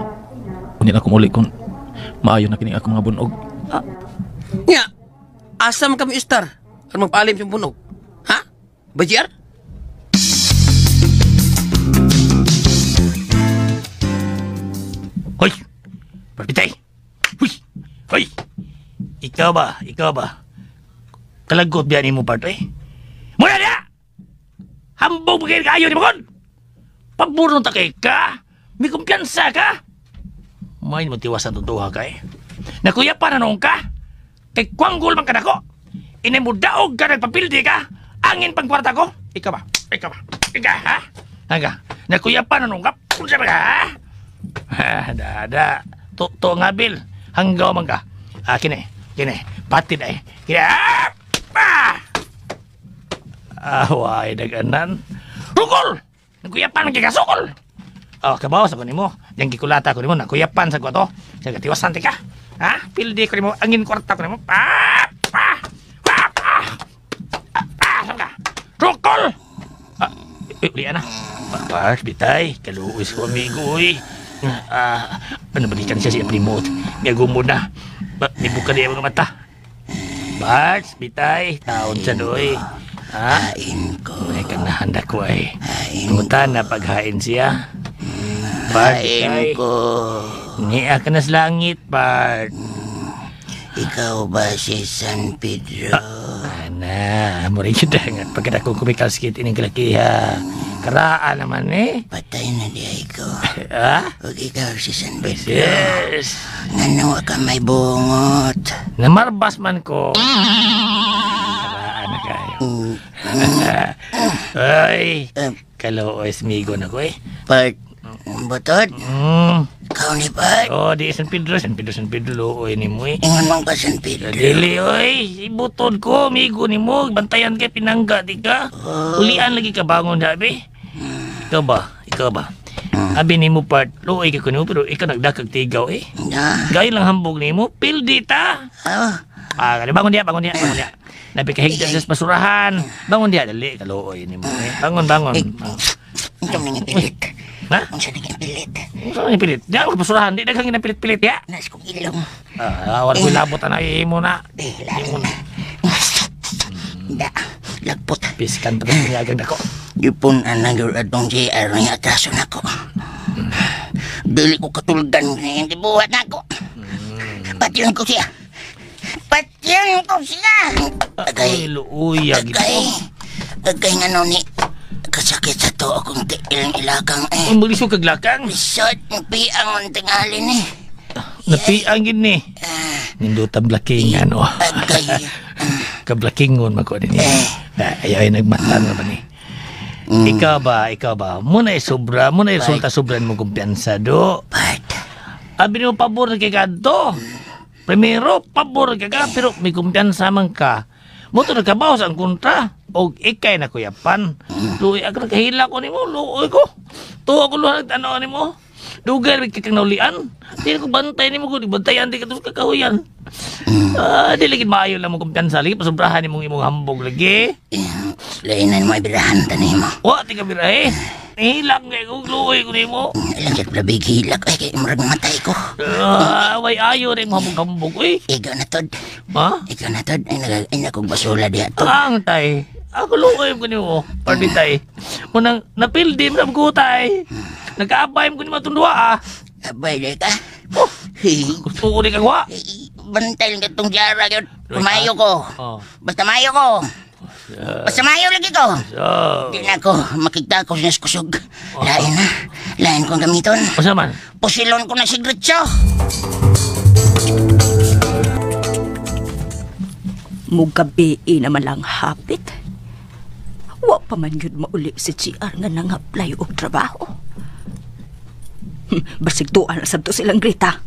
Unya na akong uli kung maayo na kini akong mga bunog. Ah, nya, asa man kami istar? Aron magpaalim sa bunog? Ha? Bajiar? Hoy! Parpitay! Huy! Hoy! Ikaw ba? Ikaw ba? Kalagot biya ni mo, part, eh? Muna niya! Hambog mo kayo ni Makon! Paburong ta kay ka! May kumpiyansa ka! May mo tiwasan tutuha ka, eh. Nakuya pa na noon ka! Kay kwanggol man ka nako! Inay mo daog ka, nagpapildi ka! Angin pang kwarta ko! Ikaw ba? Ikaw ba? Ikaw, ha? Hangga, nakuya pa na noon ka! Punsa ba ka, ha? Ha, dada. To nga, Bill. Hanggaw man ka. Ah, kini. Kini. Patid ay. Kini. Ah! Ah! Ah, why, nag-anan. Rukol! Nagkuyapan ang kikasukol! Oh, kabaw sa ko nimo. Yang gikulata ko nimo, nagkuyapan sa ko to. Sa katiwasan ka. Ha? Pildi ko nimo, angin kwarta ko nimo. Ah! Ah! Ah! Ah! Ah! Saan ka? Rukol! Ah, ulian na. Bart, bitay. Kaluoy ko, amigo, uy. Ah, ano balikan siya si remote. Miagumod na. Nibuka niya mga mata. Bart, bitay. Taon siya doy. Ha? Hain ko. May kanahanda ko ay. Tungutan na paghain siya. Bart, Hain bitay. ko. Niya ka na sa langit, Bart. Ikaw ba si San Pedro? Ana, mura yun nga. Pagkadakong kumikal sikit ining kalakiha. Karaan naman eh. Patay na di ay ko. Ha? Huwag ikaw si San Pedro. Yes. Ngano ka may bungot? Namarbas man ko. Karaan na kayo. Ay, kalooy smigo na ko eh. Part, butod? Ikaw ni Bart? Oh, di San Pedro, San Pedro, San Pedro, looy ni mo eh. Ingon man ka San Pedro. Dili, oy. Ibutod ko, amigo ni mo. Bantayan kay pinangga, di ka? Ulian lagi ka bangon, sabi. Ikaw ba? Ikaw ba? Abi ni mo part, luoy ka ko nimo, pero ikaw nagdakag tigaw eh. Gaya lang hambog ni mo, pildi ta. Ah, bangon diya, bangon diya, bangon diya. Nabi kahigda sa basurahan. Bangon diya, dali, kaluoy ni mo eh. Bangon, bangon. Ikaw nang ipilit. Ha? Unsa nang ipilit? Unsa nang ipilit? Di ako basurahan, di daghang ginapilit-pilit ya. Nas kong ilong. Ah, wala ko'y labot na imo na. Eh, lain na. Da, lagpot. Piskan pa rin niyagang dako. Gipon anang gyud atong JR nga atraso nako. Dili ko katulgan nga gibuhat nako. Patyon ko siya. Patyon ko siya. Agay, luuya gid. Agay. Agay nga no ni kasakit sa to akong tiil ilakang eh. Ang bilis kag lakang. Lisod, napiang ang tingalin eh. Napiang gid ni. Nindutan blakingan oh. Agay. Kablakingon man ko din. Ayaw ay nagmatan na ba ni. Ikaw ba, ikaw ba? Muna ay sobra, muna ay sulta sobra mo kumpiyansa do. Abi nimo pabor kay kadto. Primero, pabor kay ka, pero may kumpiyansa man ka. Mo to nagkabaw sa ang kontra. Og ikay na kuyapan. Luoy ako nakahila ko nimo, luoy ko. Tuwa ko luha nagtanaw nimo. Dugay ra kay kang naulian. Di ko bantay nimo ko, bantayan di ka to sa kakahuyan. Ah, di lagi maayo lang mo kumpiyansa lagi pasobrahan nimong imong hambog lagi. Lainan mo ibirahan ta nimo. Wa ti ka birahe. Hilak kay kung luoy ko nimo. Ilang sa labig hilak ay kay murag matay ko. Way ayo rin mo hambog-hambog uy. Ikaw na tod. Ha? Ikaw na tod. Ay nakong basula diha tod. Ang tay. Ako luoy ko nimo. Party tay. Munang napildi mo ko tay. Nagkaabay mo ko nimo itong duwa ah. Abay di ka. Oh, gusto ko ni kagwa. Bantay lang katong jara yun. Mayo ko. Oh. Basta mayo ko. Basta mayo lagi ko. Di na ako makita ko sa kusog. Lain na. Lain kong gamiton. Unsa man? Pusilon ko na si Gritso. Mugabi naman lang hapit. Wa pa man yun mauli si GR nga nang-apply og trabaho. Basig tuan na sabto silang Greta.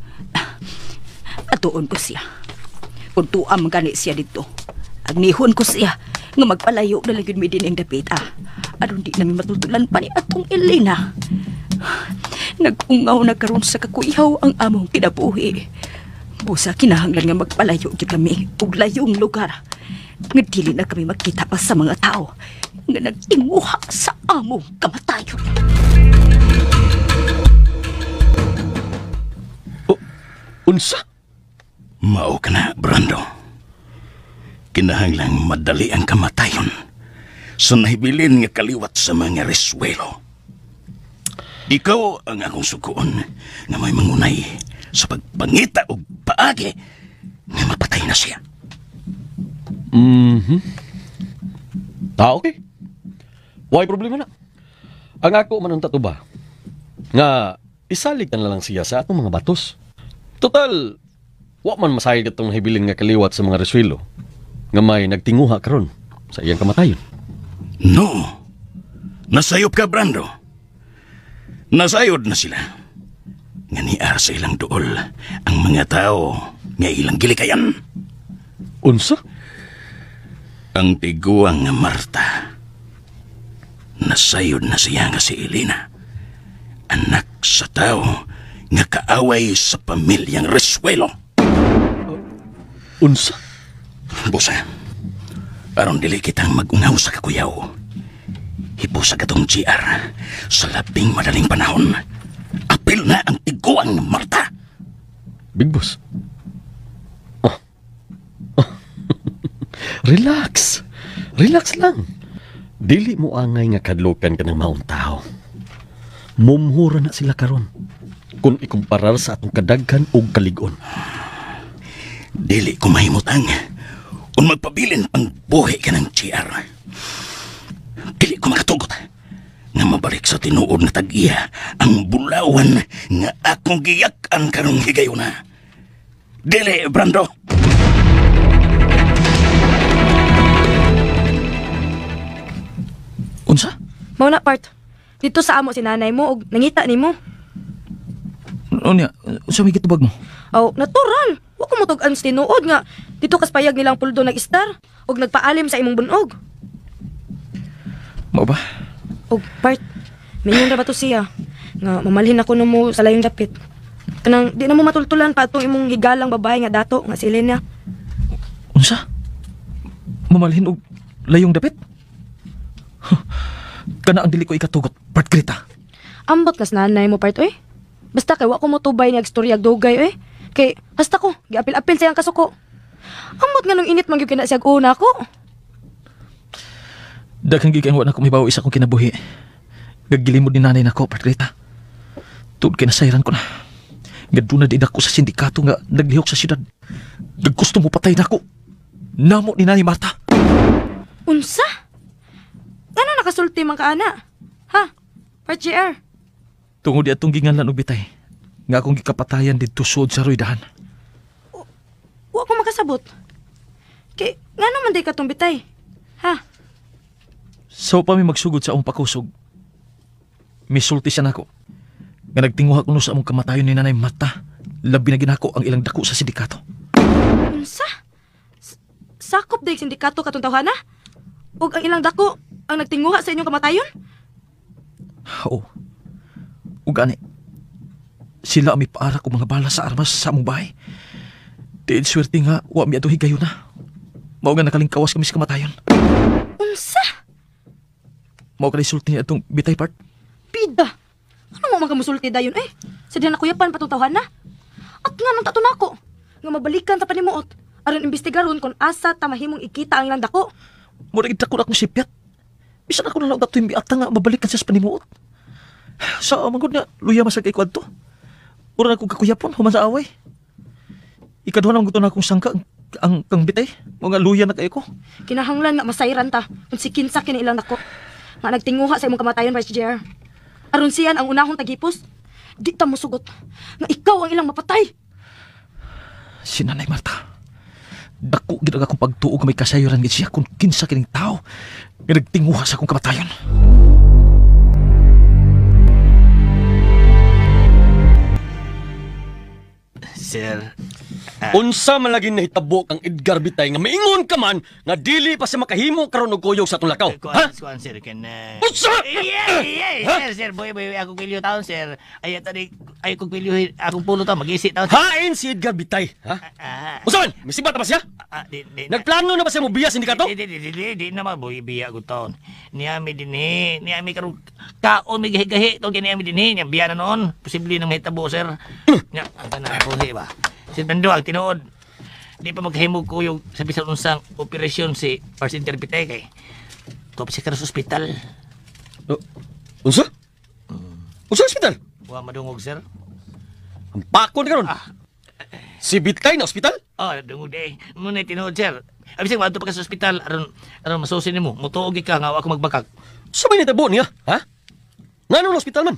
Atuon ko siya. Kung tuam gani siya dito. Agnihon ko siya nga magpalayo na lang yun mi din ang dapit ah. Aron di namin matultulan pa ni atong Elena. Nag-ungaw na karon sa kakuyaw ang among kinabuhi. Busa kinahanglan nga magpalayo gyud kami og layong lugar. Nga dili na kami magkita pa sa mga tao nga nagtinguha sa among kamatayon. Oh, unsa? Mao ka na, Brando. Kinahanglang madali ang kamatayon sa nahibilin nga kaliwat sa mga reswelo. Ikaw ang akong sukuon nga may mangunay sa pagpangita og paagi nga mapatay na siya. Mm-hmm. Ah, okay. Why problema na? Ang ako man ang tatuba nga isalig na lang siya sa atong mga batos. Total, wa man masayod atong nahibilin nga kaliwat sa mga reswelo nga may nagtinguha karon sa iyang kamatayon. No. Nasayop ka, Brando. Nasayod na sila. Nga niar sa ilang duol ang mga tao nga ilang gilikayan. Unsa? Ang tiguang nga Marta. Nasayod na siya nga si Elena. Anak sa tao nga kaaway sa pamilyang Resuelo. Unsa? Busa, aron dili kitang mag-ungaw sa kakuyaw. Hipusa katong GR sa labing madaling panahon. Apil na ang tiguang Marta. Big Boss. Oh. Oh. Relax. Relax lang. Dili mo angay nga kadlokan ka ng maong tao. Mumhura na sila karon kung ikumparar sa atong kadaghan og kalig-on. Dili ko mahimutang kung magpabilin ang buhi ka ng GR. Dili ko makatugot nga mabalik sa tinuod na tag-iya ang bulawan nga akong giyak-an karong higayuna. Dili, Brando. Unsa? Mao na part. Dito sa amo si nanay mo og nangita nimo. Unya, unsa may gitubag mo? Aw, natural. Wa ko motug-an sa tinuod nga dito kas payag nilang puldo nag-istar og nagpaalim sa imong bunog. Mao ba? Og part, mingon ra ba to siya nga mamalhin ako nimo sa layong dapit. Kanang di na mo matultulan pa atong imong higalang babae nga dato nga si Elena. Unsa? Mamalhin og layong dapit? Huh. Kana ang dili ko ikatugot, part Greta. Ambot kas nanay mo part oy. Basta kay wa ko motubay niya istoryag dugay oy. Kay hasta ko giapil-apil sa iyang kasuko. Ambot nga nung init man gyud kina siyag una ko. Daghang gid kay wa na ko mibaw isa akong kinabuhi. Gaggilimod ni nanay nako, part Greta. Tuod kay nasayran ko na. Gaduna din ako sa sindikato nga naglihok sa syudad. Gaggusto mo patay nako. Namo ni Nanay Marta. Unsa? Ngano nakasulti man ka ana? Ha? Part JR. Tungod di atong ginganlan og bitay nga akong gikapatayan didto suod sa Roydahan. Wa ko makasabot. Kay ngano man day katong bitay? Ha? So pa mi magsugod sa among pakusog. Misulti siya nako. Nga nagtinguha kuno sa among kamatayon ni Nanay Marta. Labi na ginako ang ilang dako sa sindikato. Unsa? Sakop day sindikato katong tawhana? Ug ang ilang dako ang nagtinguha sa inyong kamatayon? Oo. Ug ani, sila ang mipaarak og mga bala sa armas sa among bahay. Diin swerte nga wa mi ato higayon na. Mao nga nakalingkawas kami sa kamatayon. Unsa? Mao ka resulti ni atong bitay part. Bida. Ano mo man kamusulti dayon eh? Sa diyan nakuyapan patong tawhan na. At nga nung tato nako, nga mabalikan ta panimuot. Aron imbestigaron kung asa ta mahimong ikita ang ilang dako. Mura gid dako na akong sipyat. Bisan ako na lang ato imbiata nga mabalikan siya sa panimuot. Sa manggod nga luya masag kay kwadto. Mura na akong kakuyapon human sa away. Ikaduha na gusto na akong sangka ang kang bitay. Mga luya na kayo ko. Kinahanglan nga masayran ta kung si kinsa kini ilang dako. Nga nagtinguha sa imong kamatayon, Vice JR. Aron siyan ang unahong tagipos. Di ta mosugot nga ikaw ang ilang mapatay. Si Nanay Marta. Dako gid ang akong pagtuo nga may kasayuran gid siya kung kinsa kining tao nga nagtinguha sa akong kamatayon. Sir, Unsa man lagi nahitabo kang Edgar Bitay nga maingon ka man nga dili pa siya makahimo karon og kuyog sa atong lakaw. Kuan, kuan sir, ken Unsa? Yeah, yeah, sir, sir, boy, boy, ako pilyo taon, sir. Ay, tani, ay kong pilyo, akong pulo taon, mag-isi taon. Hain si Edgar Bitay, ha? Unsa man? Misibat na ba siya? Di, di, Nagplano na ba siya mobiya sindikato? Di, di, di, di, di na boy, biya ko taon. Niami din eh, niami karon kaon may gahi-gahi, taon kay niami din eh, niya biya na noon. Posible nang mahitabo, sir. Nya, ang tanan buhi ba. Sir Bando, ang tinuod, di pa maghimog ko yung sa bisan unsang operasyon si Parsin Bitay kay tuwa pa siya karon sa ospital. Unsa? Unsa ospital? Wa madungog, sir. Ang pako na karon. Si Bitay na ospital? Oh, dungog di. Muna tinuod, sir. Abisag maadto pa ka sa ospital aron aron masusi nimo. Mutuog ka nga wa ako magbakak. Sa may nitabo niya, ha? Nganong na ospital man?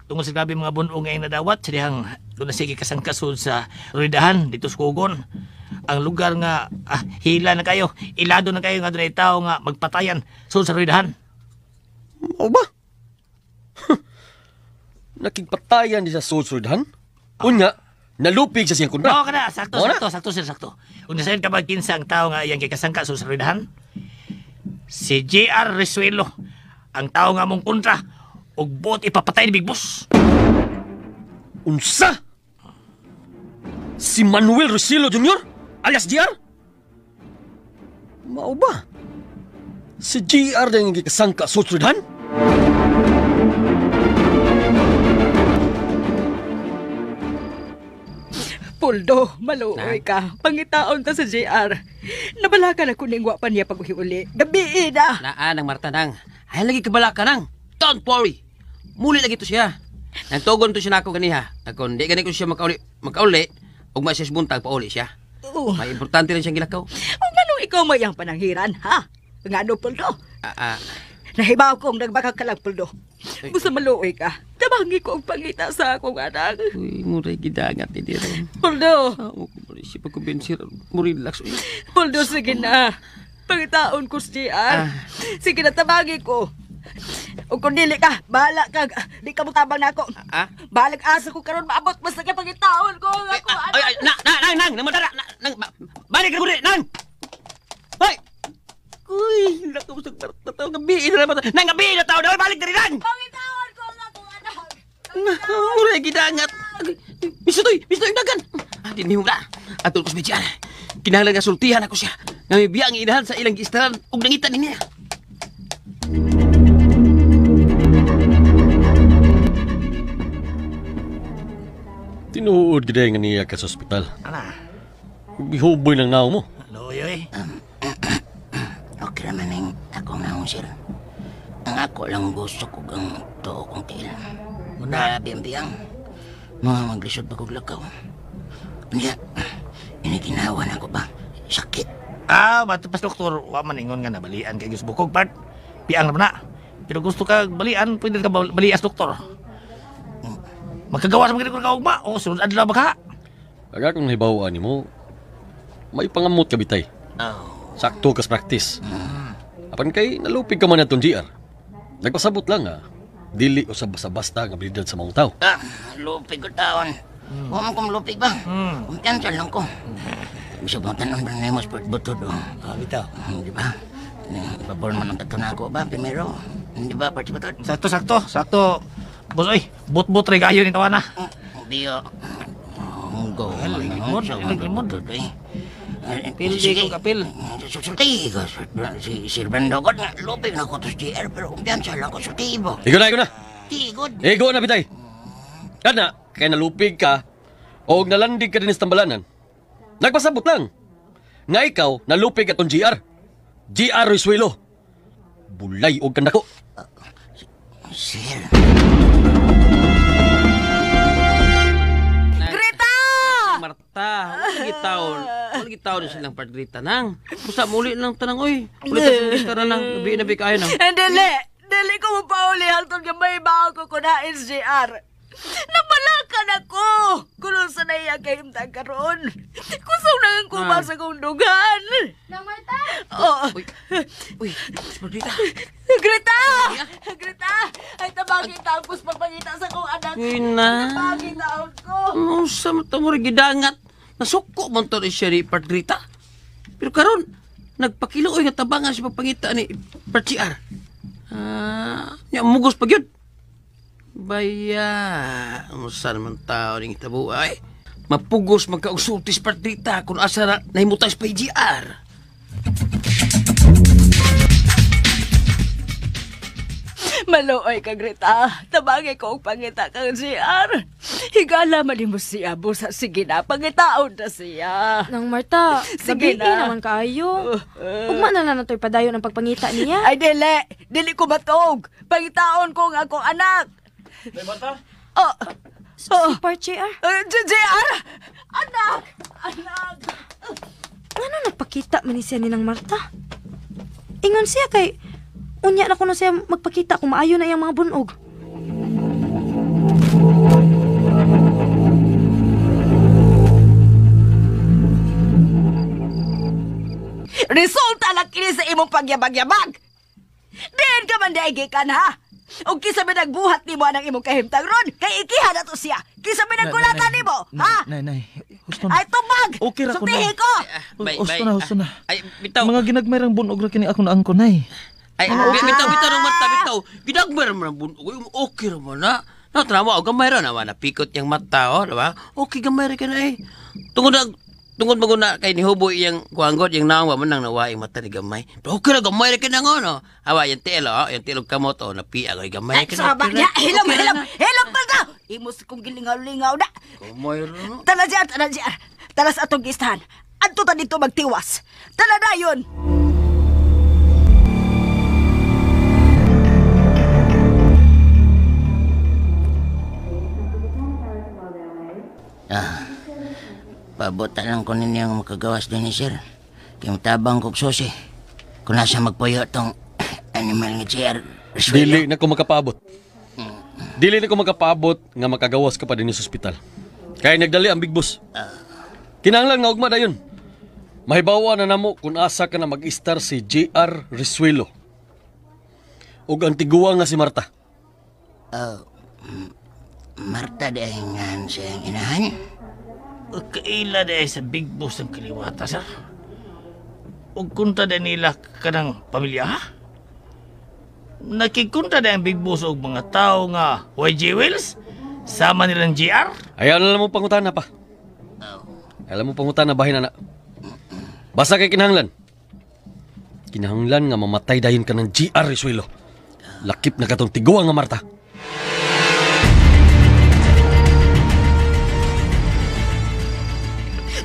Tungod sa grabe mga bunog nga nadawat sa dihang doon na sige kasangkasod sa Ruridahan dito sa Kugon. Ang lugar nga hila na kayo, ilado na kayo nga dunay tao nga magpatayan sud sa Ruridahan. Mao ba? Nakigpatayan di sa sud sa Ruridahan? Unya, nalupig sa siyang kontra. Oo, kana, sakto, sakto, sakto, sir, sakto. Kung nasayon ka ba kinsa ang tao nga iyang kikasangka sud sa Ruridahan? Si J.R. Resuelo, ang tao nga mong kontra, ug buot ipapatay ni Big Boss. Unsa? Si Manuel Rosillo Jr. alias JR? Mao ba? Si JR na yung gikasangka sa Ruridahan? Puldo, maluoy ka. Pangitaon ta sa JR. Nabalakan ako ning wa pa niya pag-uhi-uli. Gabi na. Naa nang Marta nang. Ay lagi kabala ka nang. Don't worry. Muli lagi to siya. Nagtugon to siya nako ganiha. Kung di gani ko siya makauli, ug ma siya buntag pauli siya. Oh. May importante rin siyang gilakaw. O nganong ikaw may ang pananghiran, ha? Ngano, Puldo? Nahibaw kong nagbaka ka lang, Puldo. Basta maluoy ka. Tabangi ko ang pangita sa akong anak. Uy, muray gidangat ni Diro. Puldo! Ako ko siya pagkumbensir. Mo relax. Uy. Puldo, sige na. Pangitaon ko si JR. Sige na, tabangi ko. O kung dili ka, bahala ka. Di ka mutabang na ako. Ah? Bahalag asa ko karon maabot basta kay pangitaon ko ang ako anak. Ay, ay, na, na, nang, nang, nang, madara, na, nang, balik ka muli, nang! Ay! Uy, naku, sa tao, gabi na naman. Nang gabi na tao, balik na rin, nang! Pangitaon ko ang akong anak. Muray gidangat. Misutoy, misutoy, dagan. Di mo na. Atol ko sa BGR. Kinahanglan nga sultihan ako siya. Nga may biya ang inahan sa ilang giistaran ug nangitan niya. Tinuod gid nga niya ka sa ospital. Ana. Gihuboy lang naong mo. Luoy, oy. Okay naman ang akong naong, sir. Ang ako lang gusto ko ang tuo kong tiil. Muna. Biyang-biyang. Mga maglisod pa kong lakaw. Unya, iniginawan ako ba? Sakit. Matupas doktor, wa man ingon nga nabalian kay gusto bukog part. Piang naman na. Pero gusto ka balian, pwede ka balias doktor. Magkagawa sa mga ka ugma. O, sunod adlaw ba ka? Aga kung nahibaw ani mo, may pangamot ka bitay. Oh. Sakto kas practice. Apan kay nalupig ka man atong GR. Nagpasabot lang ha. Dili usab basta-basta ang abilidad sa mga tao. Lupig ko taon. Huwag mo kong lupig ba? Kumpiyansa lang ko. Gusto bang tanong ba na mo sport butod? Bitaw. Di ba? Ipabor man ang tato na ako ba? Primero. Di ba, party butod? Sakto, sakto, sakto. Boss, oy, but-but rin kayo ni tawana. Biyo. Go. Limod, limod. Pil, di ko kapil. Sulti ko. Si Sir Brando ko, lupig na ko to sa GR, pero kumpiyansa lang ko, sulti mo. Ikaw na, ikaw na. Tigod. Ego na bitay. Kana, kay nalupig ka o nalandig ka din sa tambalanan. Nagpasabot lang. Nga ikaw, nalupig atong GR. GR Risuelo. Bulay og kandako. Sir. Greta! Marta, wala gitaon na silang part Greta nang. Basta muli lang tanang oy. Ulit ta sa Greta na nang. Gabi na kayo nang. Dili! Dili ko mapauli halton nga may bago ko na SGR. Napalakan ako! Kulong sa naiya kahimtang karon. Kusaw na ang kuma sa kong dugan. Nang Marta! Oh. Uy, uy, Margrita. Greta! Greta! Ay, tabangin tapos pagpangita sa kong anak. Uy na. Tabangin taon ko. Ano sa mata mo rin gidangat? Nasuko man to ni siya ni Part Greta. Pero karon, nagpakiluoy nga tabangan sa pagpangita ni Part GR. Ah, nya mugos pa gyud. Baya, unsa naman tao ning hitabo ay. Mapugos magkaugsultis Part Greta kung asa na nahimutas pa GR. Maluoy ka, Greta. Tabangin ko og pangita kang GR. Higala man nimo siya, busa sige na, pangitaon na siya. Nang Marta, Sige gabi na. naman kaayo. Ugma na lang nato'y padayon ang pagpangita niya. Ay, dili. Dili ko matog. Pangitaon ko ang akong anak. Oh, Si Part JR. JR! Anak! Anak! Ngano nagpakita man ni siya ni Nang Marta? Ingon siya kay unya na kuno siya magpakita kung maayo na iyang mga bunog. Resulta lang kini sa imong pagyabag-yabag. Diin ka man diay gikan ha. Og kinsa may nagbuhat nimo anang imong kahimtang ron, kay ikiha na to siya. Kinsa may nagkulatan nimo, ha? Nay, nay. Husto na. Ay tumag. Okay ra ko na. Sultihi ko. Bay, Husto bay. na, husto na. Ay, bitaw. Mga ginagmay rang bunog ra kini ako na angko, nay. Ay, bitaw, bitaw ng mata, bitaw. Ginagmay ra man ang bunog. Uy, okay ra man na. Na, tanawa, o gamay ra na, napikot yung mata, oh, diba? Okay, gamay ra ka na eh. Tungod na, tungod mo na kay nihubo iyang kuanggot, iyang naong, wa man nang nawa iyang mata ni gamay. Pero okay ra, gamay ra ka na ngo, no? Awa, yung tiil, oh, yung tiil og kamot, oh, napiag, oy, gamay Ay, ka na. saba Okay ra. niya. Hilom, Okay ra hilom. na. Hilom pa daw. Imo sa kong gilingaw-lingaw na. Gamay ra no. Tala diyan, tala diyan. Tala sa atong gistahan. Adto ta dito magtiwas. Tala dayon. Ah, pabuta lang ko ninyo ang makagawas din ni sir. Kaya matabang kog susi. Kung nasa magpuyo tong animal nga JR. Dili na ko makapaabot. Dili na ko makapaabot nga makagawas ka pa din sa ospital. Kaya nagdali ang big boss. Kinahanglan nga ugma dayon. Mahibawa na namo kung asa ka na mag-istar si JR Risuelo. Ug ang tiguang nga si Marta. Oh, Marta di ay nga siyang inahan. Kaila di ay sa big boss ang kaliwata, sir. Ug kunta di nila kanang pamilya, ha? Nakikunta di ang big boss og mga tao nga YG Wills sama nilang GR. Ayaw na lang mo pangutana pa. Ayaw mo pangutana bahin na na. Basta kay kinahanglan. Kinahanglan nga mamatay dayon ka ng GR Risuelo. Lakip na katong tiguang nga Marta.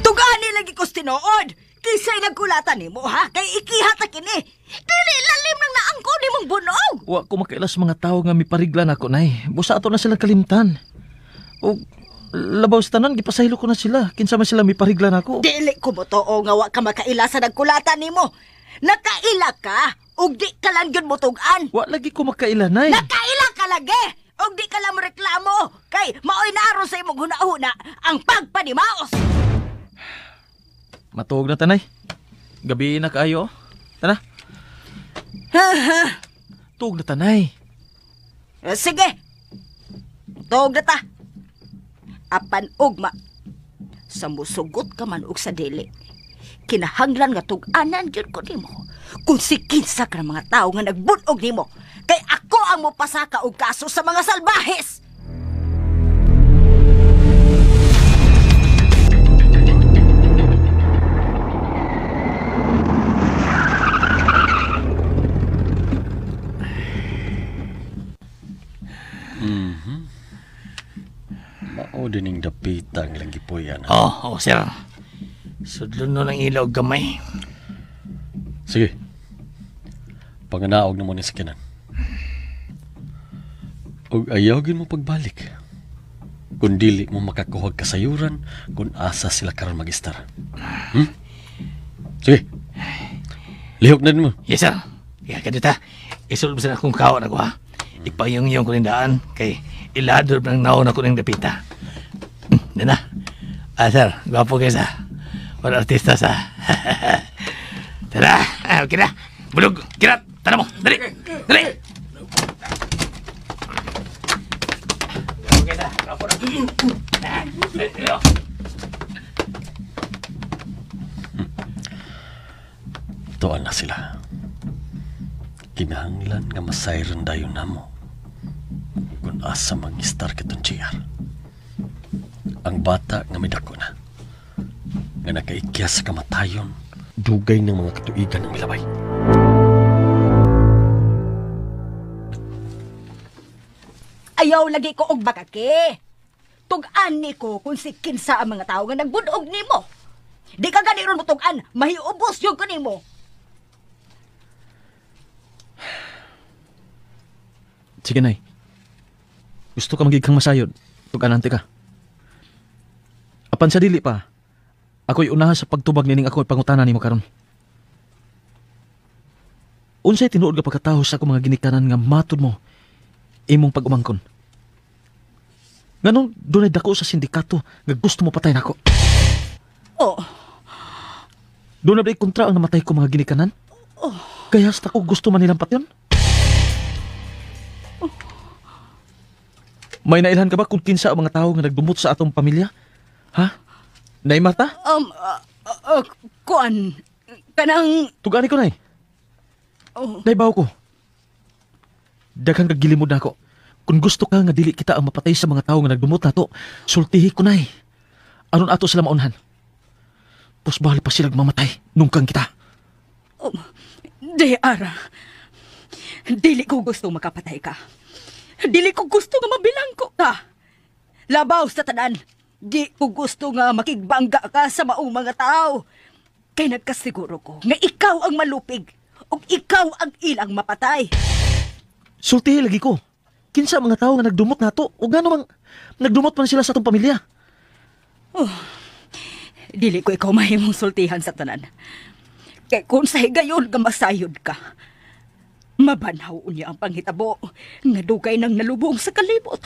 Tugani lagi ko tinuod. Kisa'y nagkulatan nimo ha, kay ikiha ta kini. Dili lalim nang naangko nimong bunog. Wa ko makaila sa mga tawo nga miparigla nako, nay. Busa ato na sila kalimtan. O labaw sa tanan gipasaylo ko na sila. Kinsa man sila miparigla nako. Dili ko motoo nga wa ka makaila sa nagkulatan nimo. Nakaila ka ug di ka lang gyud motug-an. Wa lagi ko makaila, nay. Nakaila ka lagi ug di ka lang moreklamo kay maoy naaron sa imong hunahuna ang pagpanimaos. Matuog na tanay. Gabi na kaayo. Tana. Tuog na tanay. Sige. Tuog na ta. Apan ugma. Sa musugot ka man og sa dili. Kinahanglan nga tug-anan gyud ko nimo. Kung si kinsa ka ng mga tao nga nagbun-og nimo, kay ako ang mopasaka og kaso sa mga salbahes. Mm-hmm. Mao din ning dapita ang ilang gipuy-an. Oh, sir. Sudlon nun ang ilaw gamay. Sige. Panganaog na mo ni sakyanan. Og ayaw gyud mo pagbalik. Kung dili mo makakuhag kasayuran, kung asa sila karon mag-istar. Sige. Lihok na din mo. Yes, sir. Kaya ka dito, isulod sa akong kaon ako, ha? Ipayong-yung ko rin daan, kay ilador ng naon ako ng dapita. Yan na. Ah, sir, gwapo kayo sa. Wala artista sa. Tara, okay na. Bulog, kirat, tara mo, dali, dali. Okay na, gwapo na. Tuan na sila. Kinahanglan nga masayran dayon namo kung asa mag-istar kitong GR. Ang bata nga may dako na, nga nakaikya sa kamatayon, dugay ng mga katuigan ng milabay. Ayaw lagi ko og bakake. Tug-an ni ko kung si kinsa ang mga tao nga nagbudog nimo. Di ka gani ron mo tug-an, mahiubos yung ko nimo. Sige, Nay. Gusto ka magiging masayod. Tug-anante ka. Apan sa dili pa, ako'y unahan sa pagtubag nining ako pangutana nimo karon. Unsay tinuod nga pagkatawo sa akong mga ginikanan nga matud mo imong pag-umangkon? Nganong dunay dako sa sindikato nga gusto mo patay nako? Oh. Dunay ba kontra ang namatay ko mga ginikanan? Oh. Kaya hasta ko gusto man nilang patyon? Oh. May nailhan ka ba kung kinsa ang mga tao nga nagdumot sa atong pamilya? Ha? Nay Marta? Kuan, kanang... Tugani ko, Nay. Oh. Nay, bawo ko. Daghang kagilimod na ako. Kung gusto ka nga dili kita ang mapatay sa mga tao nga nagdumot nato, sultihi ko, Nay. Aron ato sila maunhan. Pus bahali pa sila mamatay nungkang kita. Oh, JR, dili ko gusto makapatay ka. Dili ko gusto nga mabilangko ka. Labaw sa tanan. Di ko gusto nga makigbangga ka sa maong mga tao. Kay nagkasiguro ko nga ikaw ang malupig ug ikaw ang ilang mapatay. Sultihi lagi ko. Kinsa mga tao nga nagdumot nato ug ngano mang nagdumot man sila sa atong pamilya? Oh, dili ko ikaw mahimong sultihan sa tanan. Kay kung sa higayon nga masayod ka, mabanhaw unya ang panghitabo nga dugay nang nalubong sa kalibot.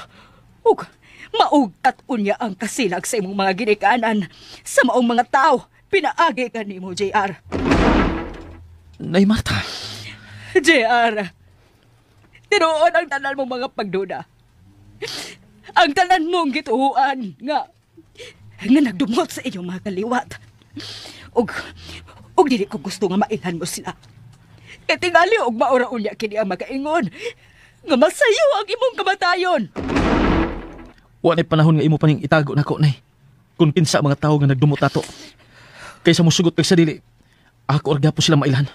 Ug maugkat unya ang kasilag sa imong mga ginikanan sa maong mga tao. Pinaagi ka nimo, JR. Nay Marta. JR, tinuon ang tanan mong mga pagduda. Ang tanan mong gituhuan nga nagdumot sa inyong mga kaliwat. Ug dili ko gusto nga mailhan mo sila. Kay tingali og maura unya kini ang makaingon nga masayo ang imong kamatayon. Wa nay panahon nga imo paning itago nako, Nay. Kung kinsa mga tawo nga nagdumot nato. Kaysa mosugot kag sa dili, ako ra gyapon sila mailhan.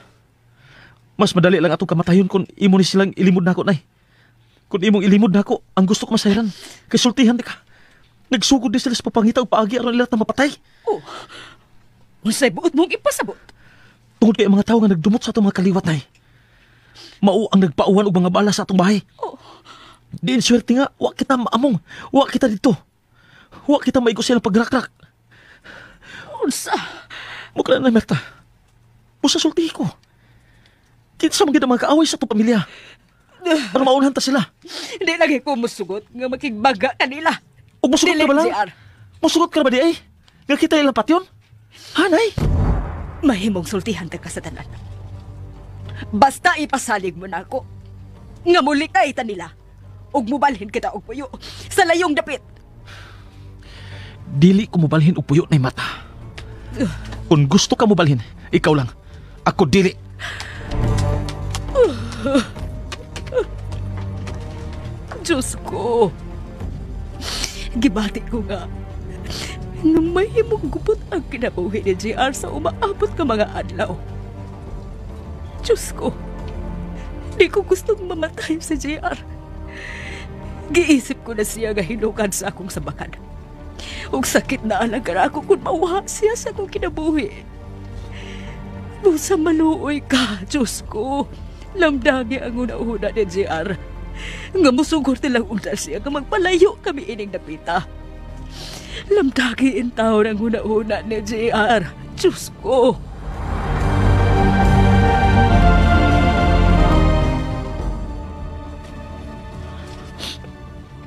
Mas madali lang atong kamatayon kung imo ni silang ilimod nako, Nay. Kung imong ilimod nako, ang gusto ko masayran. Kay sultihan di ka. Nagsugod di sila sa papangita og paagi aron nila ta mapatay. Oh. Unsay buot mong ipasabot? Tungod kay mga tawo nga nagdumot sa atong mga kaliwat, Nay. Mao ang nagpauwan og mga bala sa atong bahay. Oh. Diin swerte nga, wa kita maamong. Wa kita dito. Wa kita maigo silang pagrakrak. Unsa? Mukha na, Marta. Usa sultihi ko. Kinsa man gid ang mga kaaway sa atong pamilya. Para maunhan ta sila. Hindi lagi ko musugot nga makigbaga kanila. O musugot ka ba lang? Musugot ka ba di ay? Nga kita ilang patyon? Hanay? Mahimong sultihan ta ka sa tanan. Basta ipasalig mo na ako. Nga muli kay ta nila. Ug mubalhin kita og puyo sa layong dapit. Dili ko mubalhin og puyo, Nay Marta. Kung gusto ka mubalhin, ikaw lang. Ako dili. Diyos ko. Gibati ko nga nga mahimong gubot ang kinabuhi ni JR sa umaabot ka mga adlaw. Diyos ko, di ko gustong mamatay si JR. Giisip ko na siya nga hinukan sa akong sabakan. Ug sakit na alang ako kung mauha siya sa akong kinabuhi. Busa maluoy ka, Diyos ko. Lamdagi ang una-una ni JR. Nga musugor tilang unta siya nga magpalayo kami ining napita. Lamdagi in taon ang una-una ni JR. Diyos ko.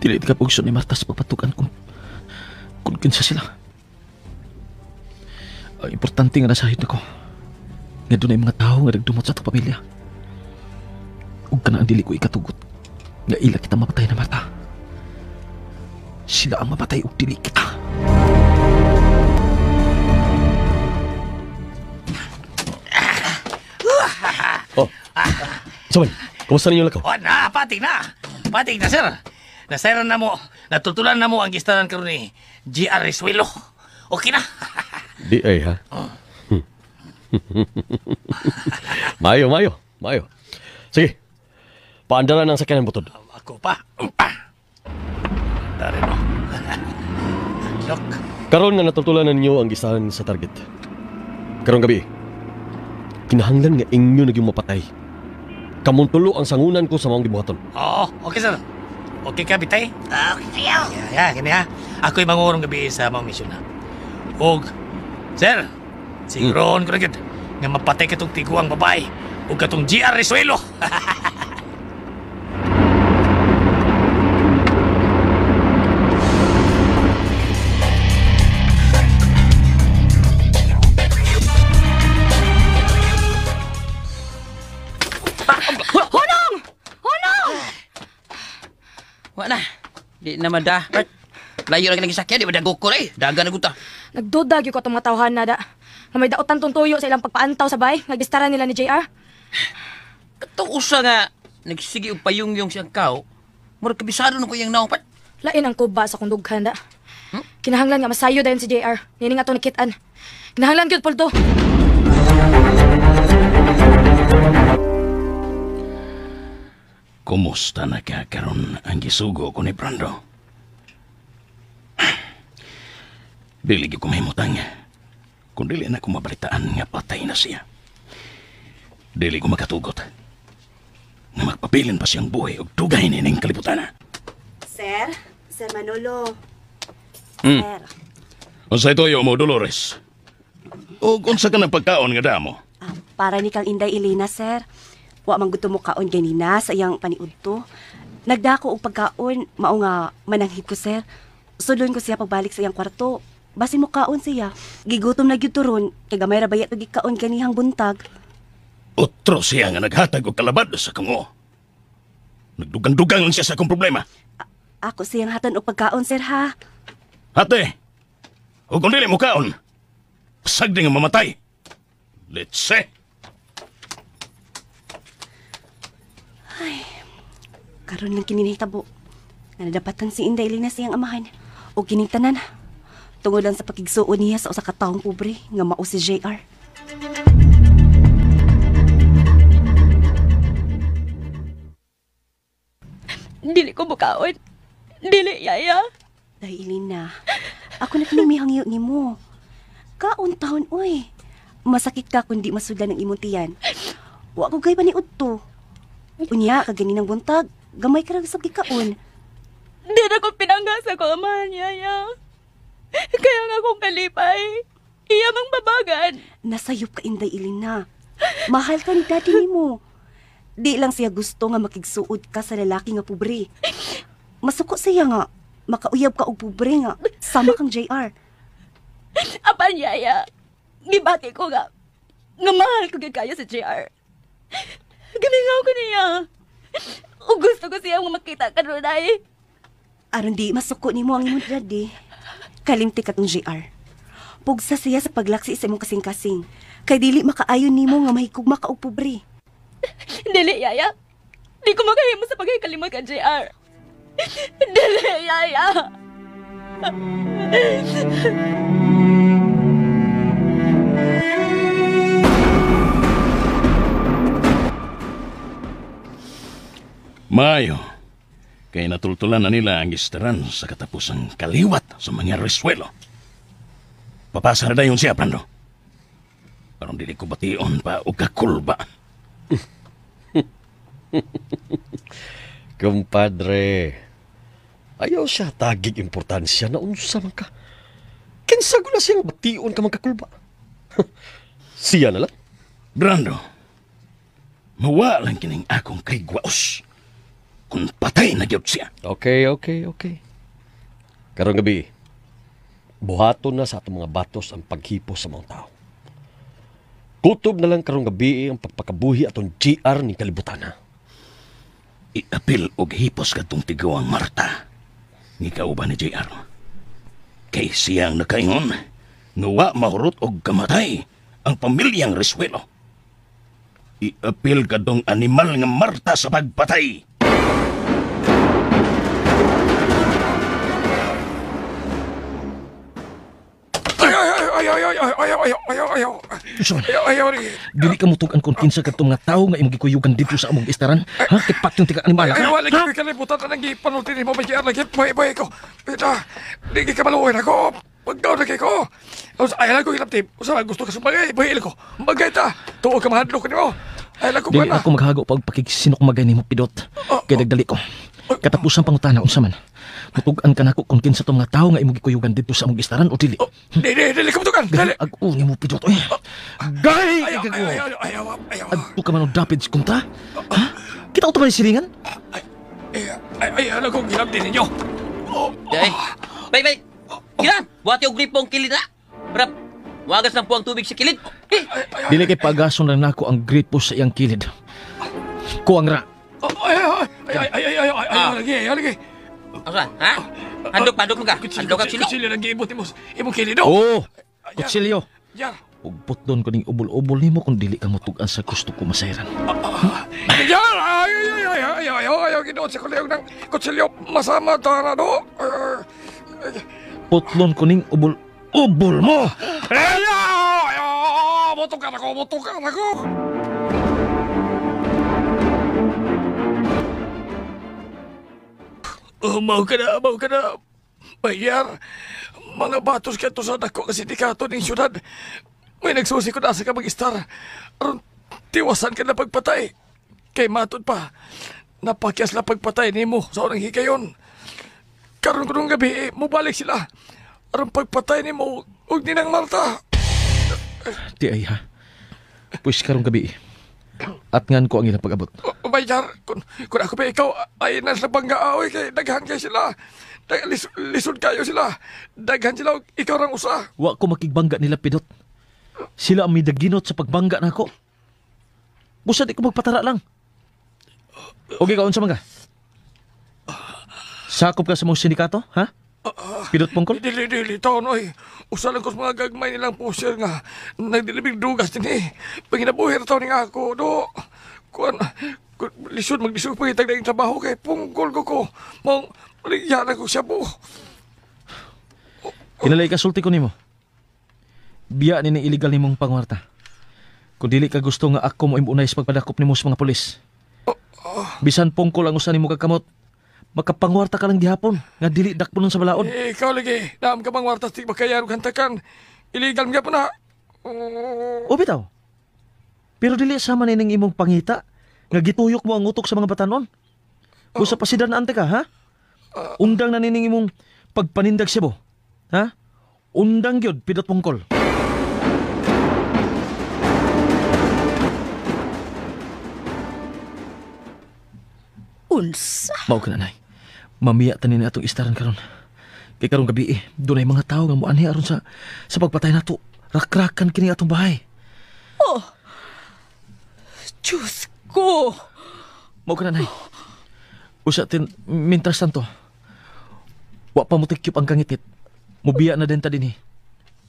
Dili ka pugso ni Marta sa pagpatukan kung kinsa sila. Ang importante nga nasahid ako nga dunay mga tawo nga nagdumot sa atong pamilya. Ug kana ang dili ko ikatugot nga ila kita mapatay na Marta. Sila ang mapatay ug dili kita. Oh. Saban, kumusta ninyo lakaw? Oh, na, pating na. Pating na, sir. Nasairan na mo, natutulan na mo ang gistaran karon ni G.R. Risuelo. Okay na. Di ay, ha? Oh. Mayo, mayo, mayo. Sige, paandaran ang sakyanan butod. Ako pa. Tara no. Look. Karon nga natutulan na ninyo ang gistahan sa target. Karong gabi, kinahanglan nga inyo nagyong mapatay. Kamuntulo ang sangunan ko sa maong gibuhaton. Oo, okay sir. Okay ka, bitay? Okay kayo. Ya, kini ha. Ako'y mangurong gabi sa maong misyon ha. Og, sir, siguroon ko na gyud nga mapatay katong tiguang babae ug katong GR Risuelo. Hunong! Hunong! Wa na. Di na mada. Layo na kanang sakyan, di ba dagukor eh. Daga na guta. Nagduda gyud ko atong mga tawhan na da. Nga may daotan tong tuyo sa ilang pagpaantaw sa bay, nga gistaran nila ni JR. Katong usa nga nagsige og payungyong siyang kao. Murag kabisado na ko iyang naong pat. Lain ang kuba sa kong dughan da. Kinahanglan nga masayo dayon si JR. Nining atong nakit-an. Kinahanglan gyud Poldo. Kumusta na ka karon ang gisugo ko ni Brando? Dili gyud ko mahimutang. Kung dili na ko mabalitaan nga patay na siya. Dili ko makatugot. Nga magpabilin pa siyang buhay og dugay nining kalibutan. Sir? Sir Manolo. Sir. Unsay tuyo mo, Dolores? O unsa ka ng pagkaon nga damo? Para ni kang Inday Elena, sir. Wa man gusto mo kaon ganina sa iyang paniudto. Nagdako og pagkaon, mao nga mananghid ko, sir. Sulon ko siya pagbalik sa iyang kwarto. Basin mo kaon siya. Gigutom na gyud turon, kay gamay ra baya to gikaon ganihang buntag. Otro siya nga naghatag og kalabad sa kango. Nagdugang-dugang lang siya sa akong problema. Ako siyang hatan og pagkaon, sir, ha? Ate, o kung dili mo kaon, pasagdi nga mamatay. Let's see. Ay, karon lang kini nahitabo. Nga nadapatan si Inday Elena siyang amahan. O kining tanan. Tungod lang sa pakigsuon niya sa usa ka taong pobre nga mao si JR. Dili ko bukaon. Dili, Yaya. Day, Elena, ako na kining mihangyo nimo. Kaon taon, oy. Masakit ka kung di masudlan ang imong tiyan. Wa ko gay paniud to. Unya, kaganinang buntag, gamay ka ra sa gikaon. Di na ko pinangga sa ko amahan, Yaya. Kaya nga akong kalipay. Iya mang babagan. Nasayop ka, Inday Elena. Mahal ka ni daddy nimo. Di lang siya gusto nga makigsuod ka sa lalaki nga pobre. Masuko siya nga makauyab ka og pobre nga sama kang JR. Apan, Yaya. Gibati ko nga. Nga mahal ko gyud kayo si JR. Gamingaw ko niya. O gusto ko siya nga makita kanunay. Aron di masuko nimo ang imong daddy. Kalimti ka tong JR. Pugsa siya sa paglaksi sa imong kasing-kasing. Kay dili makaayon nimo nga mahikugma ka og pobre. Dili, Yaya. Di ko makahimo sa pagkakalimot ka, JR. Dili, Yaya. Mayo. Kay natultulan na nila ang istaran sa katapusang kaliwat sa mga Resuelo. Papasa na dayon siya, Brando. Aron dili ko bation pa og kakulba. Kumpadre, ayaw siya tagig importansya na unsa man ka. Kinsa ko na siyang bation ka man kakulba. Siya na lang. Brando, mawa lang kining akong kaigwaos. Kung patay na gyud siya. Okay. Karong gabi, buhaton na sa atong mga batos ang paghipo sa mga tao. Kutob na lang karong gabi ang pagpakabuhi atong GR ni kalibutana. Iapil og hipos kadtong tigawang Marta ni kauban ni JR. Kay siyang nakaingon nga wa mahurot og kamatay ang pamilyang Resuelo. Iapil kadtong animal nga Marta sa pagpatay. Ayaw. Dili ka mutugan kung kinsa kadtong mga tawo nga imong gikuyugan dito sa among istaran. Ha? Kay patyong tika animal. Ay, wala lagi kalibutan na nang gipanulti nimo ba JR lagi. Buhay ko. Pita, di ka maluoy nako. Pagdaw na kay ko. Ay lang ko hilabtib. Usa gusto ka sumagay, buhay ko. Magay ta. Tuo ka mahadlok nimo. Ay lang ko Dili ako maghago pag pakigsinok magay nimo pidot. Kay dagdali ko. Katapusan pangutana unsa man. Mutugan ka nako kung kinsa tong mga tawo nga imong gikuyugan didto sa among istaran o dili. Dili ka mutugan. Dili. Ag-o nimo pidot oy. Gay ayaw. Adto ka man og dapid sa kontra. Ha? Kita uto ba ni silingan? Ay, ano kong hilabti ninyo? Day. Bay. Kilan, buhati og gripong kilid na. Brap. Wagas lang po ang tubig sa kilid. Dili kay pagason lang nako ang gripo sa iyang kilid. Kuang ra. Ay, lagi. Asa, ha? Handok mo ka. Handok ka silo. Kutsilyo lang giibot nimo. Imong kilid. Oh, kutsilyo. Ug putdon ko ning ubol-ubol nimo kung dili ka motug-an sa gusto ko masayran. Yan! Ay, ginoon sa kuleyog ng kutsilyo. Masama tara do. Putlon ko ning ubol-ubol mo. Ayaw! Mutukan ako! Umaw ka na. Bayar, mga batos ka to sa dako nga sindikato ng syudad. May nagsusi ko na sa ka mag-istar. Aron tiwasan ka na pagpatay. Kay matod pa, napakyas na pagpatay nimo sa unang higayon. Karon kunong gabi, mubalik sila. Aron pagpatay nimo ug ninang Marta. Di ay ha. Pwes karong gabi. At ngan ko ang ilang pag-abot. Bayar, kung ako pa ikaw, ay nasa bangga-away kay daghan kayo sila. Lisod kayo sila. Daghan sila, ikaw rang usa. Wa ko makigbangga nila, pidot. Sila ang may daginot sa pagbangga na ako. Busa di ko magpatara lang. Okay ka, unsa man ka? Sakop ka sa mong sindikato, ha? Pidot pungkol? Dili, taon, oy. Usa lang ko sa mga gagmay nilang pusher nga nagdilibig dugas din eh. Panginabuhi na taon nga ako, do. Kuan, lisod maglisod pangitag na yung trabaho kay pungkol ko. Mong, maligyan ako siya po. Kinalay ka sulti ko nimo. Biya ni illegal nimong pangwarta. Kung dili ka gusto nga ako mo imunay sa pagpadakop nimo sa mga pulis. Bisan pungkol ang usa nimo kakamot, makapangwarta ka lang gihapon nga dili dakpon sa balaod. Eh, ikaw lagi, naam ka mangwarta sa tigmakayan ug hantakan. Illegal mga po na. O bitaw. Pero dili sama na ining imong pangita nga gituyok mo ang utok sa mga batanon. Usa pa sidan ante ka, ha? Undang na nining imong pagpanindag sibo. Ha? Undang gyud pidot pungkol. Unsa? Mao ka na, nay. Mamiya tanin na atong istaran karon. Kay karong gabi dunay mga tawo nga moanhi aron sa pagpatay nato. Rakrakan kini atong bahay. Oh. Diyos ko. Mao ka na, nay. Usa tin mintras tanto. Wa pa motikyop ang kangitit. Mubiya na din ta dinhi.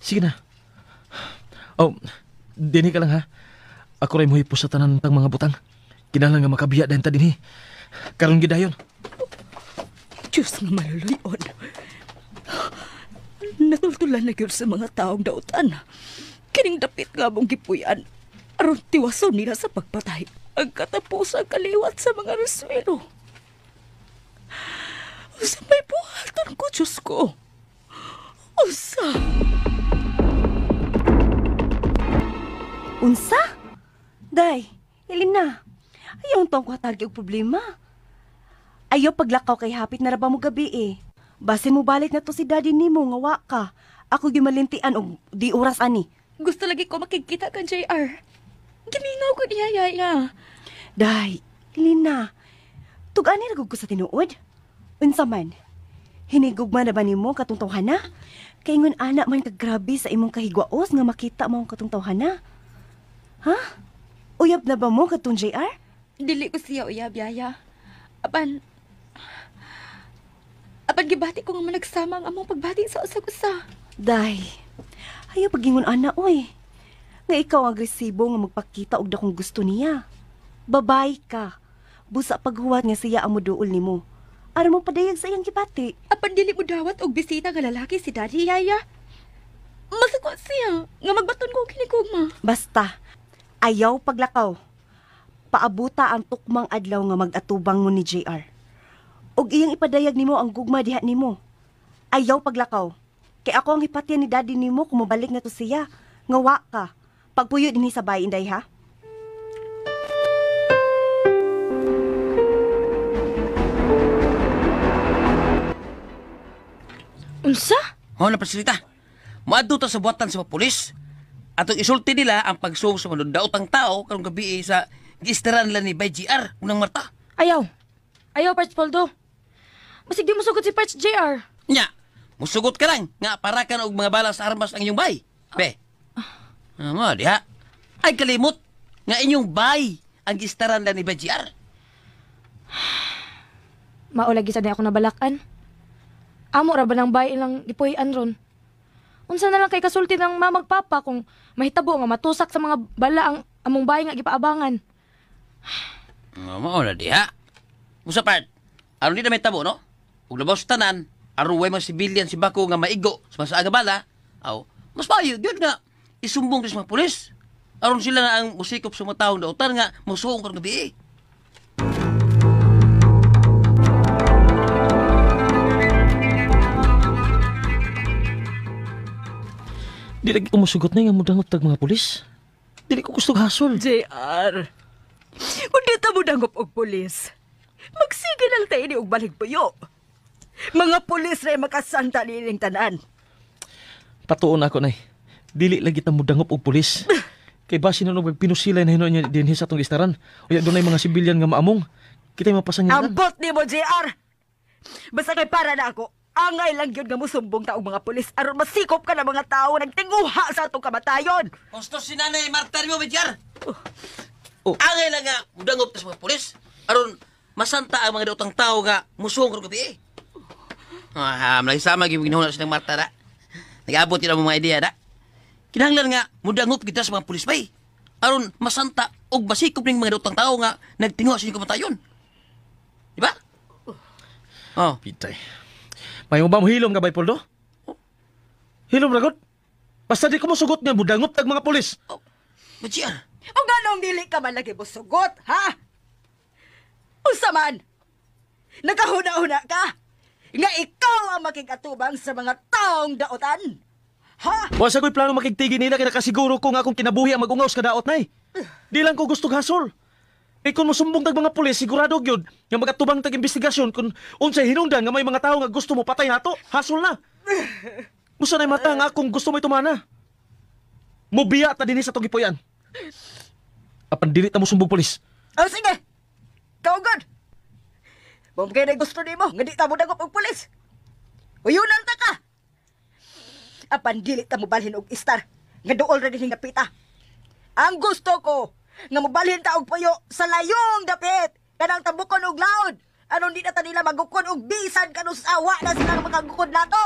Sige na. Oh, dinhi ka lang ha. Ako ray mohipos sa tanan tang mga butang. Kinahanglan nga makabiya din ta dinhi. Karon gidayon. Diyos nga maluluyon. Natultulan na gyud sa mga taong dautan. Kining dapit nga mong gipuy-an. Aron tiwason nila sa pagpatay. Ang katapusan kaliwat sa mga reswelo. Diyos ko. Unsa? Unsa? Day, Elena. Ayaw tong kuhatagi og problema. Ayaw paglakaw kay hapit na ra ba mo gabi eh. Basin mo balik na to si daddy nimo nga wa ka. Ako gimalintian og di oras ani. Gusto lagi ko makikita kan JR. Gimingaw ko niya, Yaya. Day, Elena. Tug-ani ra gud ko sa tinuod. Unsa man? Hinigugma na ba nimo katong tawhana? Kay ingon ana man kagrabe sa imong kahigwaos nga makita mo ang katong tawhana. Ha? Uyab na ba mo katong JR? Dili ko siya uyab, Yaya. Apan gibati ko nga managsama ang among pagbati sa usag-usa. Day, ayaw pagingon ana, oy. Nga ikaw ang agresibo nga magpakita og dakong gusto niya. Babay ka. Busa paghuwat nga siya ang moduol nimo. Aron mo padayag sa iyang gibati. Apan dili mo dawat og bisita nga lalaki si Daddy, Yaya. Masakot siya nga magbaton ko og hinigugma. Basta, ayaw paglakaw. Paabuta ang tukmang adlaw nga mag-atubang mo ni JR. Og iyang ipadayag nimo ang gugma diha nimo. Ayaw paglakaw. Kay ako ang hipatyan ni Daddy nimo kung mabalik na to siya. Nga wa ka. Pagpuyo dinhi sa bay, Inday, ha? Unsa? Ho na pasilita. Moadto ta sa buhatan sa mga pulis. Atong isulti nila ang pagsuong sa mga daotang tao karong gabi sa giistaran nila ni Bay GR unang Marta. Ayaw. Ayaw, Parts Poldo. Basig di musugot si Parts JR. Nya, musugot ka lang nga para ka og mga bala sa armas ang inyong bay. Be. Mo diha. Ay kalimot nga inyong bay ang giistaran nila ni Bay GR. Mao lagi sa ako nabalakan. Amo ra ba ng bay ilang gipuy-an ron? Unsa na lang kay kasulti ng mamagpapa kung mahitabo nga matusak sa mga bala ang among bay nga gipaabangan. Mao na diha. Usa part, aron di na may tabo, no? Ug labaw sa tanan, aron way mga sibilyan si Bako nga maigo sa masaaga bala, aw, mas maayo gyud nga isumbong sa mga pulis. Aron sila na ang musikop sa mga taong dautan nga musuong karong gabi. Di lagi ko musugot na nga mudangop tag mga pulis. Dili ko gusto hasol. JR, kung di ta mudangop og pulis, magsige na lang tayo ni og baligpuyo. Mga pulis na makasanta nining tanan. Patuon ako, Nay. Dili lagi ta mudangop og pulis. Kay basin na nung pinusilay na hinuon niya dinhi sa atong istaran. Uya dunay mga sibilyan nga maamong. Kita'y mapasangilan. Ambot ni mo, JR! Basta kay para na ako, angay lang yun nga musumbong taong mga pulis aron masikop ka ng mga tao nagtinguha sa atong kamatayon. Gusto si Nanay Marta mo, JR! Oh. Angay lang nga mudangop ta sa mga pulis aron masanta ang mga daotang tao nga musuong karong gabi. Malay sama gyud ginahuna sa Marta na. Nag-abot yun ang mga ideya na. Kinahanglan nga mudangop kita sa mga pulis bay. Aron masanta og masikop ning mga daotang tao nga nagtinguha sa inyong kamatayon. Di ba? Oh. Pitay. May mo ba mo hilom ka bay, Poldo? Hilom ragot? Basta di ko mosugot nga mudangop tag mga pulis. Oh, Bajian. O ganong dili ka man lagi mosugot, ha? Unsa man? Nagahuna-huna ka nga ikaw ang makig-atubang sa mga taong daotan. Ha? Wa sa ko'y plano makigtigi nila kay nakasiguro ko nga akong kinabuhi ang mag-ungaw sa kadaot, nay. Di lang ko gusto hasol. Eh kung mosumbong tag mga pulis, sigurado gyud nga magatubang tag investigasyon kung unsay hinungdan nga may mga tawo nga gusto mo patay nato, hasol na. Musa nay mata nga akong gusto mo itumana. Mubiya ta dinhi sa tong gipuy-an. Apan dili ta mosumbong pulis. Oh, sige. Kaugod. Bumkay na gusto nimo nga di ta mo dangop og pulis. Uyunan ta ka. Apan dili ta mobalhin og istar nga duol ra dinhi nga pita. Ang gusto ko nga mobalhin ta og puyo sa layong dapit kanang tabukon og laod. Aron di na ta nila magukod og bisan kanus awa na sila makagukod nato.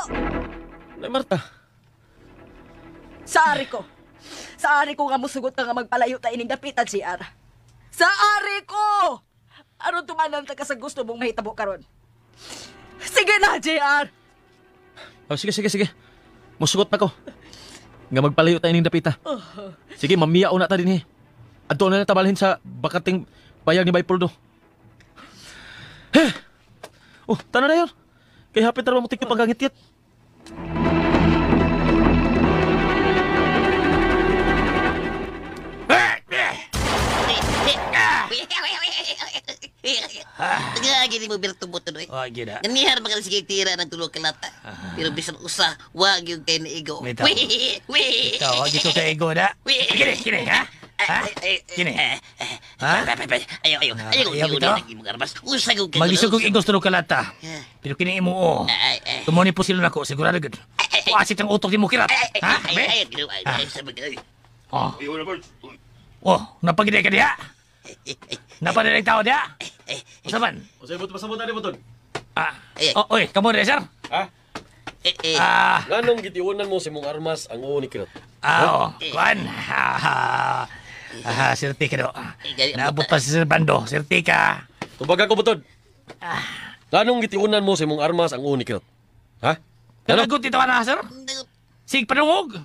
Nay Marta. Sa ari ko. Sa ari ko nga mosugot ka nga magpalayo ta ining dapitan si Ara. Sa ari ko. Aron tumanan ta ka sa gusto mong mahitabo karon. Sige na, JR. Oh, sige, sige, sige. Musugot pa ko. Nga magpalayo tayo ning dapita. Sige, mamiyaw na ta dinhi. Adto na tabalhin sa bakating payag ni Bay Poldo. Heh! Oh, tanan na yun. Kay hapit na mo tikip ang gangit. Gagi ni mo Berto Boto doy. Oh, gina. Ganihar ba ka sige tira ng tulog kalata. Pero bisan usa, wag yung kay niigo. Bitaw. Bitaw, wag ito kay igo na. Kini, kini, ha? Ha? Kini. Ha? Ayaw, ayaw. Ayaw, Ayaw, bitaw. Usa ko kay Magisog kong igos tulog kalata. Pero kini imo o. Tumuni po sila nako, sigurado gud. Puasit ang utok ni mo kirat. Ha? Ay, ay, Oh. Oh, napagiday ka diha. Napadiray tao diha. Usa man? Usa buto pasabot ani butod. Ah. Oh, oy, kamo dire sir. Ha? Ah. Nganong gitiunan mo sa imong armas ang uo ni Kirot? Ah, oh. Kuan. Ah, sirti ka do. Naabot pa si Sir Bando, sirti ka. Tubaga ko butod. Nganong gitiunan mo sa imong armas ang uo ni Kirot? Ha? Nanagot dito ka na, sir? Sig panungog.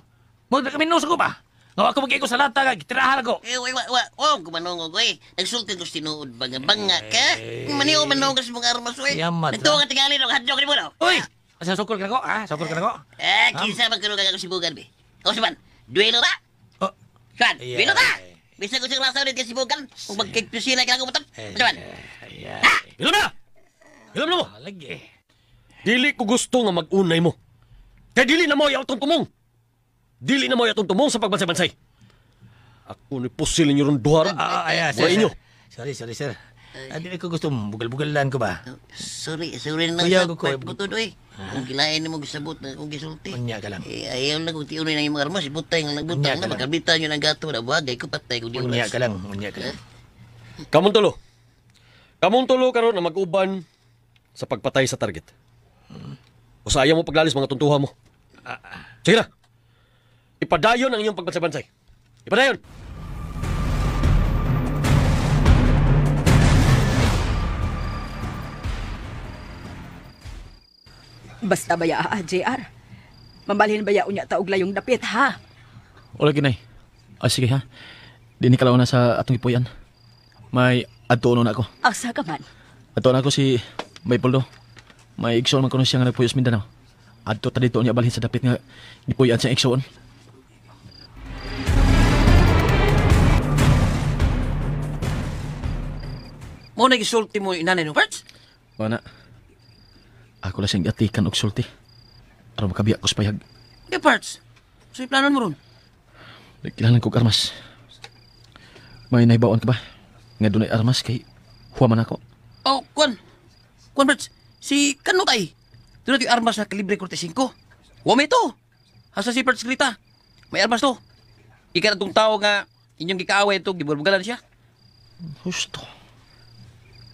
Mo kami nusog ko ba? Nga ako mag-igo sa lata, tirahan ako. Eh, wa, wa, wa, kumanungog, oy. Nagsulti ko sinuod ba nga banga ka? Maniw manungog sa mga armas, oy. Nagtuwa ka tingali, no, hadlok ni mo, no? Uy! Asa sukol ka na ko, ha? Sukol ka na ko? Eh, kinsa man karoon ka sibugan, be? O, saban, duelo ta? Saban, duelo ta? Bisa ko siyang lasaw dito kasibugan. Kung magkikpusila ka lang kumutap. Saban. Ha? Ilom na! Ilom na mo! Lagi. Dili ko gusto nga mag-unay mo. Kaya dili na mo atong tumong. Dili na mo atong tumong sa pagbansay-bansay. Ako ni pusil ninyo ron duha ron. Ay, inyo. Sorry, sorry, sir. Dili ko gusto bugal-bugalan ko ba? Sorry, sorry na lang sa part ko to, doy. Kung kilain mo gisabot na kung gisulti. Unya ka lang. Eh, ayaw lang kung tiunoy ng imong armas, ibutay nga nagbutang na, magkabitan yun ang gato na buhagay ko, patay ko di oras. Unya ka lang, unya ka lang. Kamong tulo. Kamong tulo karon na mag-uban sa pagpatay sa target. O sa ayaw mo paglalis mga tuntuha mo. Sige na. Ipadayon ang inyong pagbansay-bansay. Ipadayon! Basta baya, JR. Mabalhin baya unya taog layong dapit, ha? Wala ginay. Ah, sige ha. Di ni kalauna sa atong ipuyan. May adto na ako. Asa ka man? Adto na ako si May Poldo. May igsoon man kuno siya nga nagpuyos Mindanao. Adto ta dito niya balhin sa dapit nga gipuyan siya igsoon. Mo na gisulti mo inanay no parts? Wala. Ako lang siyang giatikan og sulti. Aron makabiya ko sa payag. Okay, parts. So plano mo ron? Nagkilanlan kog armas. May nahibawan ka ba? Nga dunay armas kay huwaman ako. Oh, kuan. Kuan, parts. Si Kanutay. Doon natin armas na kalibre 45. Huwag ito. Hasa si Parts Grita. May armas to. Ika na itong tao nga inyong gikaaway ito, gibulbugalan siya. Husto.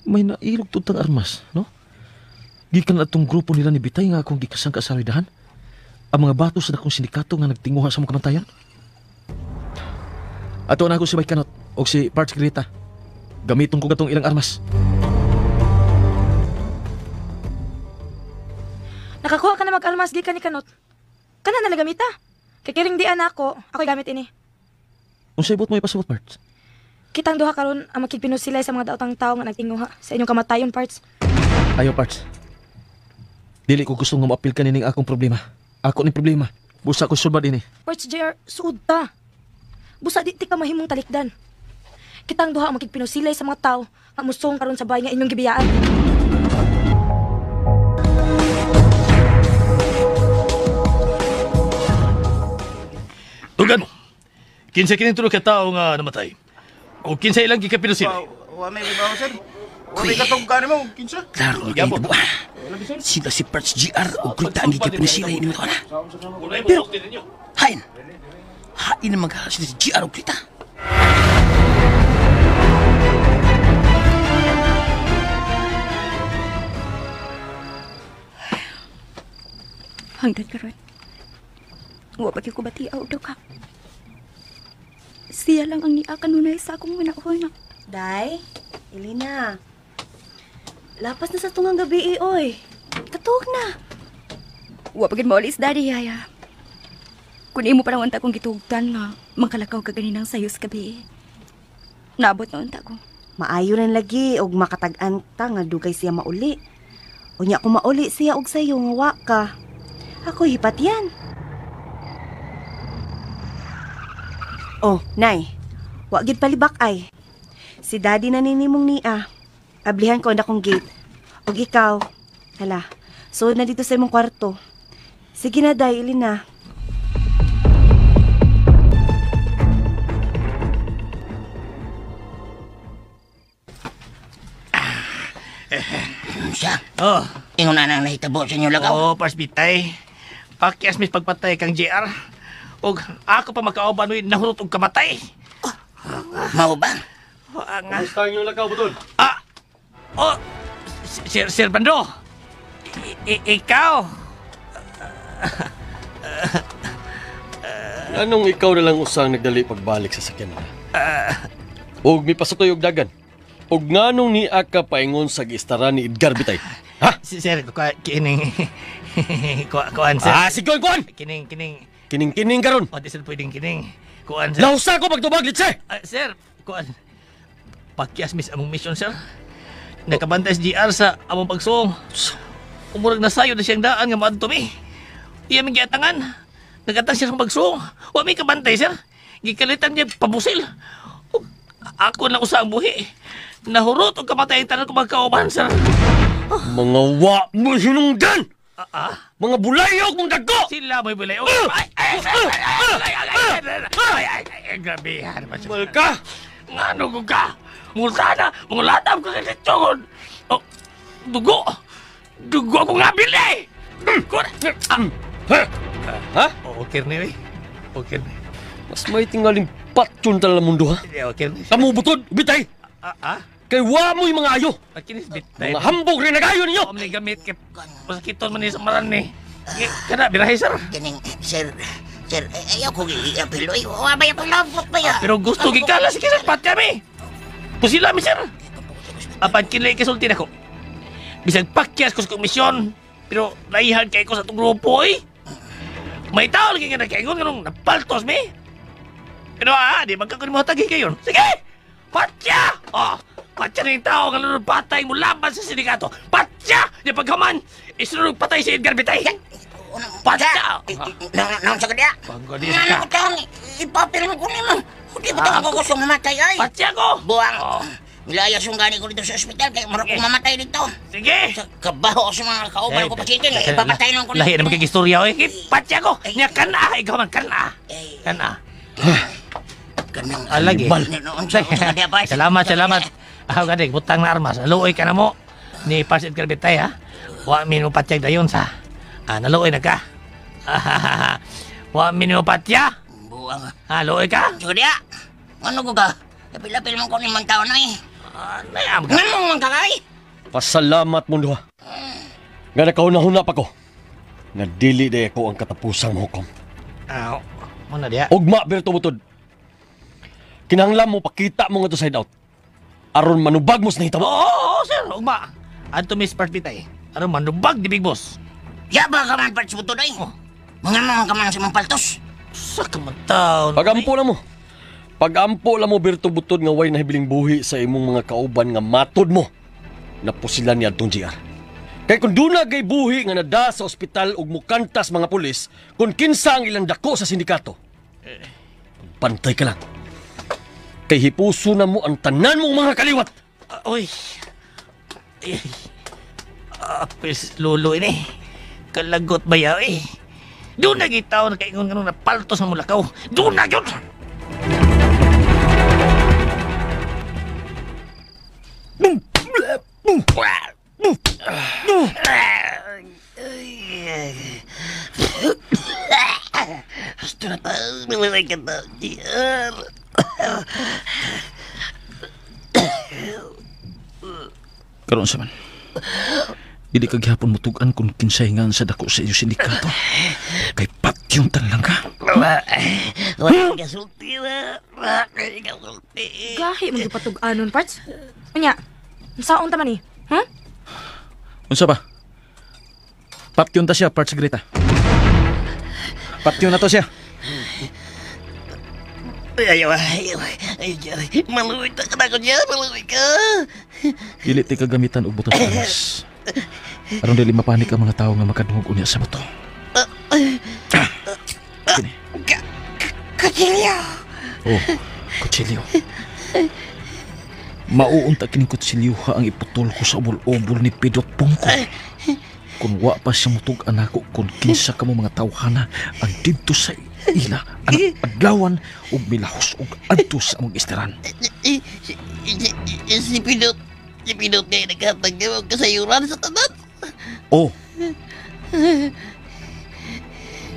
May nailog to tang armas, no? Gikan na itong grupo nila ni Bitay nga akong gikasangka sa ridahan. Ang mga bato sa dakong sindikato nga nagtinguha sa mga kamantayan. Ato na ako si Bay Kanot o si Parts Grita. Gamiton ko gatong ilang armas. Nakakuha ka na mag-almas gikan ni Kanot. Kana na gamita. Kay kiring dian ako, ako'y gamit ini. Unsay buot mo ipasabot, Parts? Kitang duha karon ang makigpinusilay sa mga daotang tao nga nagtinguha sa inyong kamatayon, Parts. Ayaw, Parts. Dili ko gusto nga moapil ka nining akong problema. Ako ni problema. Busa ko sulbad ini. Parts JR, suod ta. Busa di ti ka mahimong talikdan. Kitang duha ang makigpinusilay sa mga tao nga musong karon sa bahay nga inyong gibiyaan. Tugan mo. Kinsa kining tulo ka tawo nga namatay. O kinsa ilang gikapinusilay. Wa may ribaw, sir. Wa may katugkan mo, kinsa? Klaro na kayo buwa. Sila si Parts GR o Grita ang gikapinusilay ni mga na. Pero, hain. Hain na maghala sila si GR o Grita. Hanggang karon, wa pa gyud ko batiaw daw ka. Siya lang ang niya kanunay sa akong manahon. Day, Elena. Lapas na sa tungang gabi, eh, oy. Katuog na. Wa pa gyud maulis, Daddy, yaya. Kun imo pa lang unta kong gitugtan nga mangkalakaw ka ganinang sayo sa gabi. Naabot na unta ko. Maayo rin lagi og makatag-an ta nga dugay siya mauli. Unya kung mauli siya og sayo nga wa ka. Ako hipatyan. Oh, Nay. Wa gid palibak ay. Si Daddy na ninimong niya. Ablihan ko na kong gate. Og ikaw, hala, suod na dito sa imong kwarto. Sige na, Day, ilin na. Siya? Oh. Ingon na nang nahitabo sa inyo lagaw. Oo, oh, Pars Bitay. Pakyas mis pagpatay kang JR. Og ako pa makauban uy, nahurot og kamatay. Oh, mao ba? Oh, nga. Kumusta ang inyong lakaw, Butod? Ah! Oh! Sir Bando! Ikaw! Anong ikaw na lang usang nagdali pagbalik sa sakyan na? Og mi pasutoy og dagan. Og nganong ni ka paingon sa giistara ni Edgar Bitay? Ha? Sir, kining kuan sir. Ah, sige kuan. Kining. Kining karon. O di sir pwedeng kining. Kuan sir. Lausa ko pagtubag litse. Sir, kuan. Pakyas mis among mission sir. Nakabantay si GR sa among pagsuong. Umurag nasayo na siyang daan nga maadto mi. Iya mi giatangan. Nagatang siya sa pagsuong. Wa mi kabantay sir. Gikalitan niya pabusil. Ako na usa ang buhi. Nahurot og kamatay tanan ko magkauban sir. Mga wa mo hinungdan! Mga bulayog mong dagko! Sila mo'y bulayog. Ay! Ay! Grabehan pa siya. Malka! Ngano ko ka? Multana! Mga latam ka kasi tungod! Dugo! Dugo ako nga bili! Ha? Okay na eh. Okay na. Mas may tingaling patyon talaga mundo ha? Okay na. Kamu butod! Bitay! Kay wa mo'y mga ayo! Bitay. Mga hambog rin nagayo ninyo! Om ni gamit kay masakiton man ni sa maran ni. Kana birahe sir. Kining sir, ayaw ko giapil oy. Wa ba akong labot ba ya? Pero gusto gikala sige sir, pat kami. Pusila mi sir. Apan kinlay kasulti nako. Bisag pakyas ko sa komisyon, pero naihan kay ko sa atong grupo oy. May tao lagi nga nakaingon nganong napaltos mi. Pero di man ka kuno mo tagi kayon. Sige! Patya! Oh, patya na yung tao nga nung patay mo laban sa sindikato. Patya! Di pagkaman, isunod patay si Edgar Bitay. Patya! Naon sa kadya? Panggo di sa ka. Ipapil mo ko nimo. Di ba ako gusto mamatay ay? Patya ko! Buwang. Nilayas yung gani ko dito sa ospital kaya mura kong mamatay dito. Sige! Kabaho sa mga kauban ko pasyente. Ipapatay naman ko. Lahi na magkagistorya. Patya ko! Nya kana! Ikaw man, kana! Kana! Alagi. Salamat, salamat. Ako gani, butang na armas. Luoy ka na mo. Ni Pars Edgar Bitay, ha? Wa minimo patyag dayon sa. Naluoy na ka. Wa minimo patya. Buang. Ha, luoy ka? Surya, ano ko ka? Lapil-lapil mo ko ni mang tao na eh. Nayam ka. Nga mo mang kakay? Pasalamat mo duha. Nga nakauna-huna pa ko. Nga dili day ako ang katapusang mahukom. Aw, muna diya. Ugma, Berto Butod. Kinahanglan mo pakita mo nga to side out. Aron manubag mo sa nahitabo. Oo, sir. Ugma. Adto Miss Parts Bitay. Aron manubag di Big Boss. Ya ba ka man Parts Butod ay? Oh. Mga mga ka man sa mong paltos. Sa kamataon. Pagampo na mo. Pagampo lang mo Berto Butod nga way nahibiling buhi sa imong mga kauban nga matod mo. Napusilan ni adtong GR. Kay kung duna gay buhi nga nada sa ospital ug mukantas mga pulis kung kinsa ang ilang dako sa sindikato. Pantay ka lang. Kay hipuso na mo ang tanan mong mga kaliwat. Uy. Apis lulo ini. Kalagot ba yaw eh. Doon na gitaw na kaingon nga nung napaltos sa mulakaw. Doon na yun! Gusto na pa. Karon sa man, dili ka gihapon mutug-an kung kinsay nga sa dako sa inyong sindikato. Kay patyong tan lang ka. Wala kasulti na. Wala kasulti. Gahi man patug-anon, Parts. Unya, saon ta man ni? Huh? Unsa ba? Patyon ta siya, Parts Greta. Patyon na to siya. Ayaw, ayaw, ayaw. Maluwi ka na ko niya, maluwi ka. Dili ti kagamitan og butas armas. Aron dili mapanik ang mga tao nga makadungog unya sa buto. Kini. Kutsilyo. Oh, kutsilyo. Mauunta kining kutsilyo ha ang iputol ko sa ubol-ubol ni Pidot Pongko. Kung wa pa siya mutug-an ako kung kinsa ka mo mga tawhana ang didto sa ila ang adlawan ug milahos og adto sa among istiran. Si Pidot, si Pidot ngay naghatag mo kasayuran sa tanan. Oh.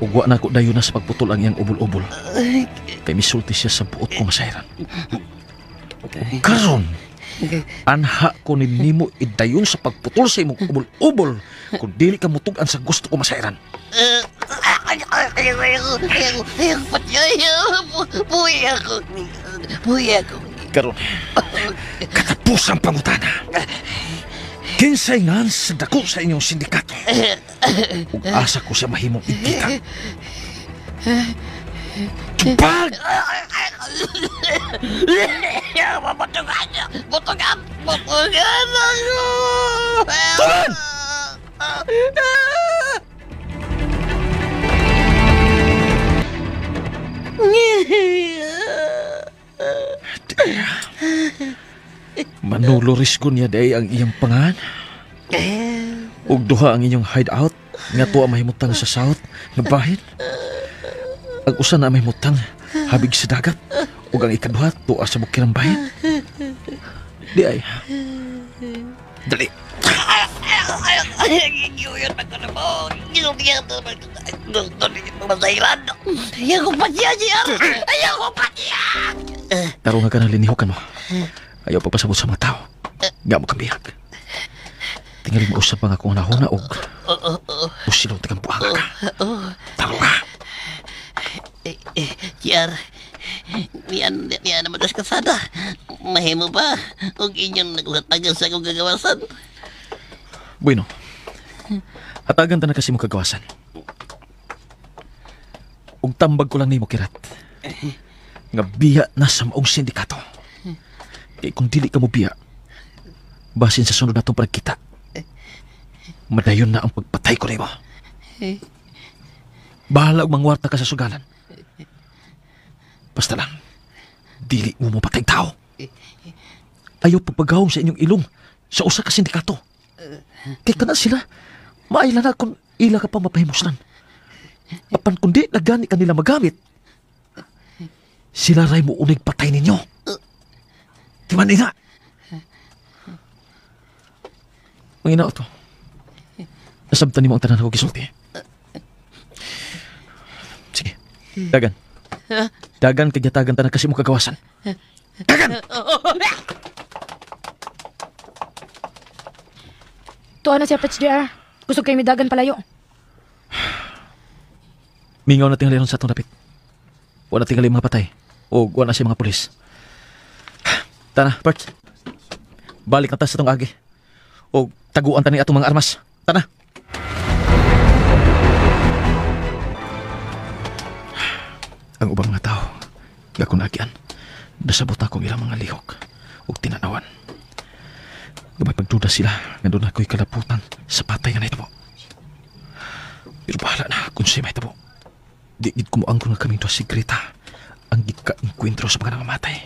Ug wa na ko dayon na sa pagputol ang iyang ubol-ubol. Kay misulti siya sa buot ko masayran. Karon, anha ko ni nimo idayon sa pagputol sa imong ubol-ubol kung dili ka mutug-an sa gusto ko masayran. Karon, katapos ang pangutana. Kinsay ngan sa dako sa inyong sindikato. Ug asa ko siya mahimong igkita. Tupag! Butugan! Butugan! Butugan ako! Tugan! Manolo Risgo niya day ang iyang pangan. Ug duha ang inyong hideout nga tuwa mahimutang sa south nga bahin. Ang usa na mahimutang habig sa dagat ug ang ikaduha tuwa sa bukirang bahin. Di ay. Dali. Tarong nga ka na linihukan mo. Ayaw pagpasabot sa mga tao. Nga mo kang bihag. Tingaling mausap ang akong nahuna og usilong tagang buhanga ka. Taro ka. JR, niyan naman das kasada. Mahimo ba? Og inyong naghatagan sa akong gagawasan. Bueno, hatagan ta na kasi mo kagawasan. Og tambag ko lang nimo Kirat. Nga biya na sa maong sindikato. Kay kung dili ka mo biya, basin sa sunod natong pagkita, madayon na ang pagpatay ko nimo. Bahala og mangwarta ka sa sugalan. Basta lang, dili mo mapatay tao. Ayaw pagpagawong sa inyong ilong sa usa ka sindikato. Kay kana sila, maayla na kung ila ka pa mapahimuslan. Apan kung di na gani kanila magamit, sila ray mo unig patay ninyo. Di man ina. Mangina to. Nasabtan nimo ang tanan ako gisulti. Sige, dagan. Dagan kay gatagan tanan kasi mo kagawasan. Dagan! Tuwa na siya, Pets JR. Kusog kay midagan palayo. Mingaw na tingali sa atong dapit. Wala tingali mga patay. O wala siya mga pulis. Tana, Bert. Balik na ta sa atong agi. O taguan ta ni atong mga armas. Tana. Ang ubang mga tao, gakong nagian, nasabot akong ilang mga lihok ug tinanawan. Gamay pagduda sila nga doon ako'y kalaputan sa patay nga nahitabo. Pero bahala na kung siya mahitabo. Di gid kumuangko nga kaming duha si Greta ang gika-enkwentro sa mga nangamatay.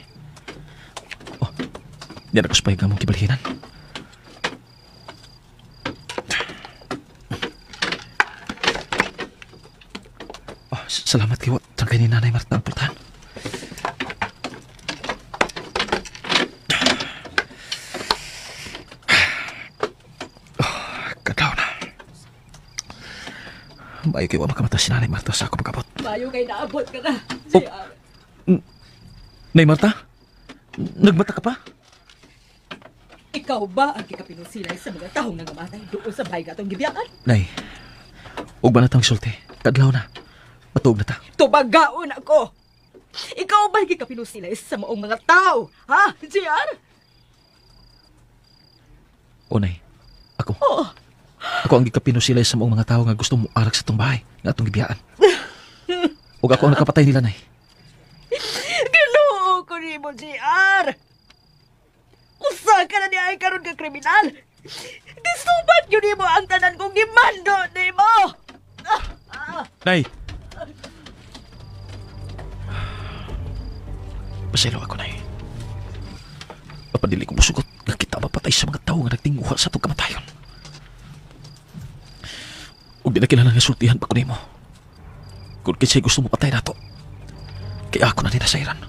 Oh, di na ko sa pahig mong kibalhinan. Oh, salamat kay Wat. Kay ni Nanay Marta ang pultahan. Oh, kadlaw na. Maayo kayo makamata si Nanay Marta sa ako pag-abot. Maayo kay naabot ka na. Oh. Nay Marta? Nagmata ka pa? Ikaw ba ang kikapinusilay sa mga taong nangamatay doon sa bahay gatong gibiyakan? Nay, ug ba na tang sulti? Kadlaw na. Matuog na ta. Tubagaon ako! Ikaw ba ang kikapinusilay sa maong mga tao? Ha, JR? O, Nay. Ako. Oh. Ako ang gikapinusilay sa maong mga tao nga gusto mo arak sa tong bahay nga atong gibiyaan. Ug ako ang nakapatay nila, Nay. Ginoo ko nimo, JR! Usa ka na niya ay karon ka kriminal! Gisubat yun nimo ang tanan kong gimando nimo. Nay! Pasaylo ako, Nay. Papadili ko musugot nga kita mapatay sa mga tao nga nagtinguha sa itong kamatayon. Ug di na kinahanglan nga sultihan pa ko nimo. Kung kinsay gusto mo patay nato, kaya ako na ninasayran.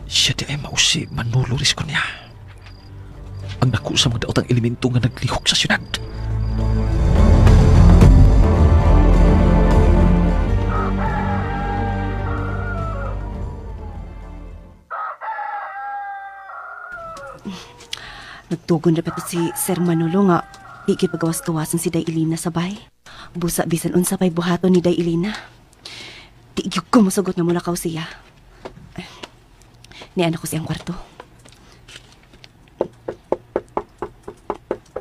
Siya di ay mausi Manolo Risco niya. Ang naku sa mga daotang elemento nga naglihok sa syudad. Nagtugon na pa to si Sir Manolo nga di gyud pagawas-gawasan si Day Elena sa bay. Busa bisan unsa pa'y buhaton ni Day Elena. Di gyud ko mosugot nga mulakaw siya. Niana ko siyang kwarto.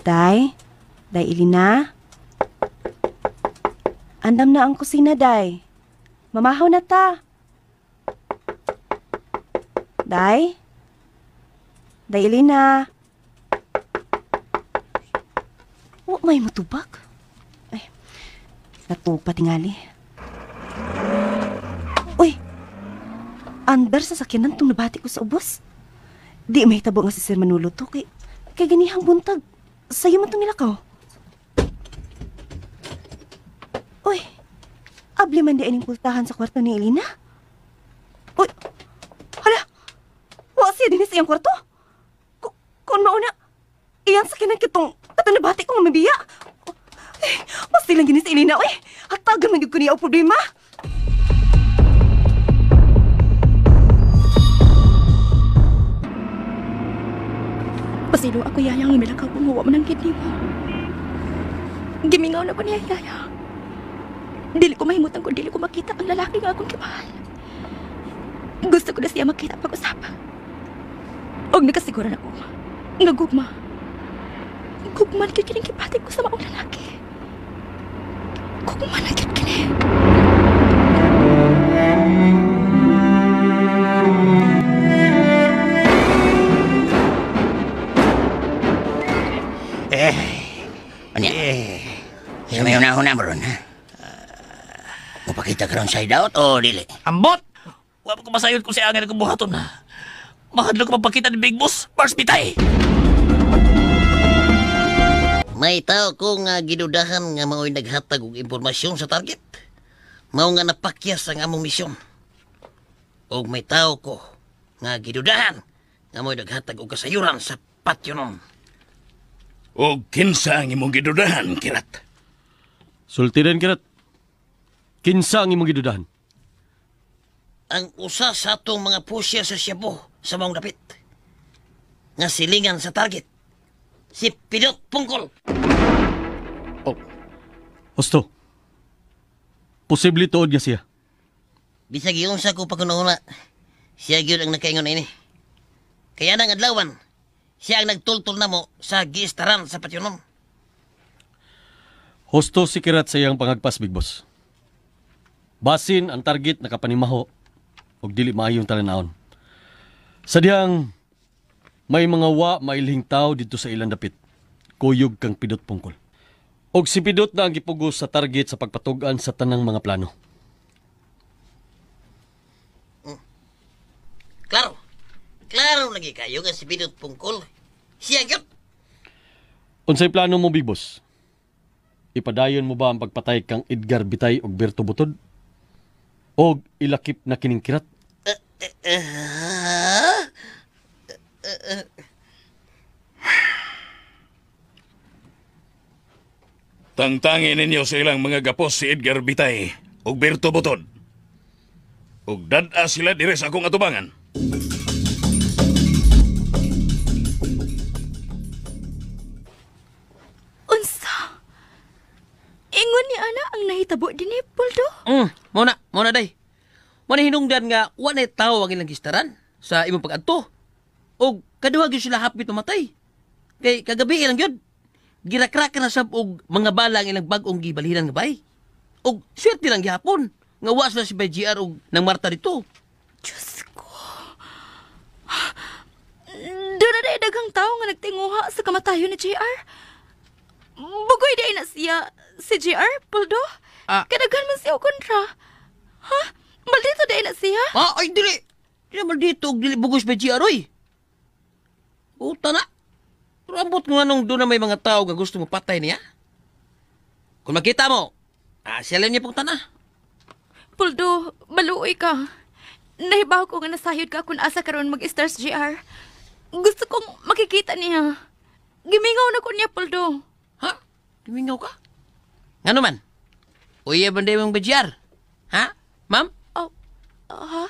Day? Day Elena? Andam na ang kusina, Day. Mamahaw na ta. Day? Day Elena? Wa may mutubag. Ay, natuog pa tingali. Uy! Andar sa sakyanan itong nabati ko sa ubos. Di may tabo nga si Sir Manolo to. Kay ganihang buntag. Sa'yo man itong nilakaw. Uy! Abli man di aning pultahan sa kwarto ni Elena. Uy! Hala! Wa siya din sa iyang kwarto. Kung mauna, iyang sakyanan kitong katong nabati ko nga mabiya. Eh, basta lang gini si Elena, uy. Hatagan man gyud ko niya og problema. Pasilo ako, Yaya, nga milakaw kung huwa man ang kidney mo. Gimingaw na ko niya, Yaya. Dili ko mahimutan kung dili ko makita ang lalaki nga akong kimahal. Gusto ko na siya makita pag-usapan. Og nakasigura na ko nga gugma. Gugma na gyud kining gibati ko sa maong lalaki. Gugma na gyud kini. Ano yan? Sa may una-una mo ron, ha? Mupakita ka ron sa hideout o dili? Ambot! Wa pa ko masayod kung siya ang akong buhaton. Mahadlok ko mapakita ni Big Boss, Mars Bitay! May tao ko nga gidudahan nga mao'y naghatag og impormasyon sa target. Mao nga napakyas ang among misyon. Og may tao ko nga gidudahan nga mao'y naghatag og kasayuran sa patio nun. Og kinsa ang imong gidudahan, Kirat? Sultiren, Kirat. Kinsa ang imong gidudahan? Ang usa sa atong mga pusya sa Cebu sa maong dapit. Nga silingan sa target. Si Pidot Pungkol. Oh. Osto. Posible tuod nga siya. Bisag iunsa ko pagkunahuna, siya gyud ang nakaingon ini. Kaya nang adlawan, siya ang nagtultol na mo sa giistaran sa patyonon. Husto si Kirat sa iyang pangagpas, Big Boss. Basin ang target nakapanimaho og dili maayong talan-awon. Sa diyang may mga wa mailhing tao dito sa ilang dapit. Kuyog kang Pidot Pungkol. Og si Pidot na ang gipugos sa target sa pagpatug-an sa tanang mga plano. Klaro. Klaro lagi kayo nga si Pidot Pungkol. Siya gyud. Unsay plano mo, Big Boss? Ipadayon mo ba ang pagpatay kang Edgar Bitay og Berto Butod? Og ilakip na kining Kirat? Tangtangin ninyo sa ilang mga gapos si Edgar Bitay ug Berto Butod. Ug dad-a sila dire sa akong atubangan. Unsa? Ingon ni ana ang nahitabo dinhi, Poldo? Mo na day. Mo na hinungdan nga wa nay tawo ang ilang gistaran sa imong pag-adto. Og kaduha gyud sila hapit mamatay. Kay kagabi lang gyud. Girakrakan na sab og mga bala ang ilang bag-ong gibalhinan nga bay. Og swerte lang gihapon nga wa sila si BGR og nang Marta dito. Diyos ko. Doon na daghang tao nga nagtinguha sa kamatayon ni JR. Bugoy di ay na siya si JR, Poldo. Kadaghan man siya og kontra. Ha? Maldito di ay na siya? Ah, ay dili. Dili maldito og dili bugos ba GR oy. Puta na. Pero ambot nga nung doon na may mga tao nga gusto mo patay niya. Kung makita mo, siya lang niya pong tana. Poldo, maluoy ka. Nahibaw ko nga nasayod ka kung asa karon mag-stars GR. Gusto kong makikita niya. Gimingaw na ko niya, Poldo. Ha? Gimingaw ka? Ngano man? Uy, banday mong ba GR? Ha? Ma'am? Oh, ha?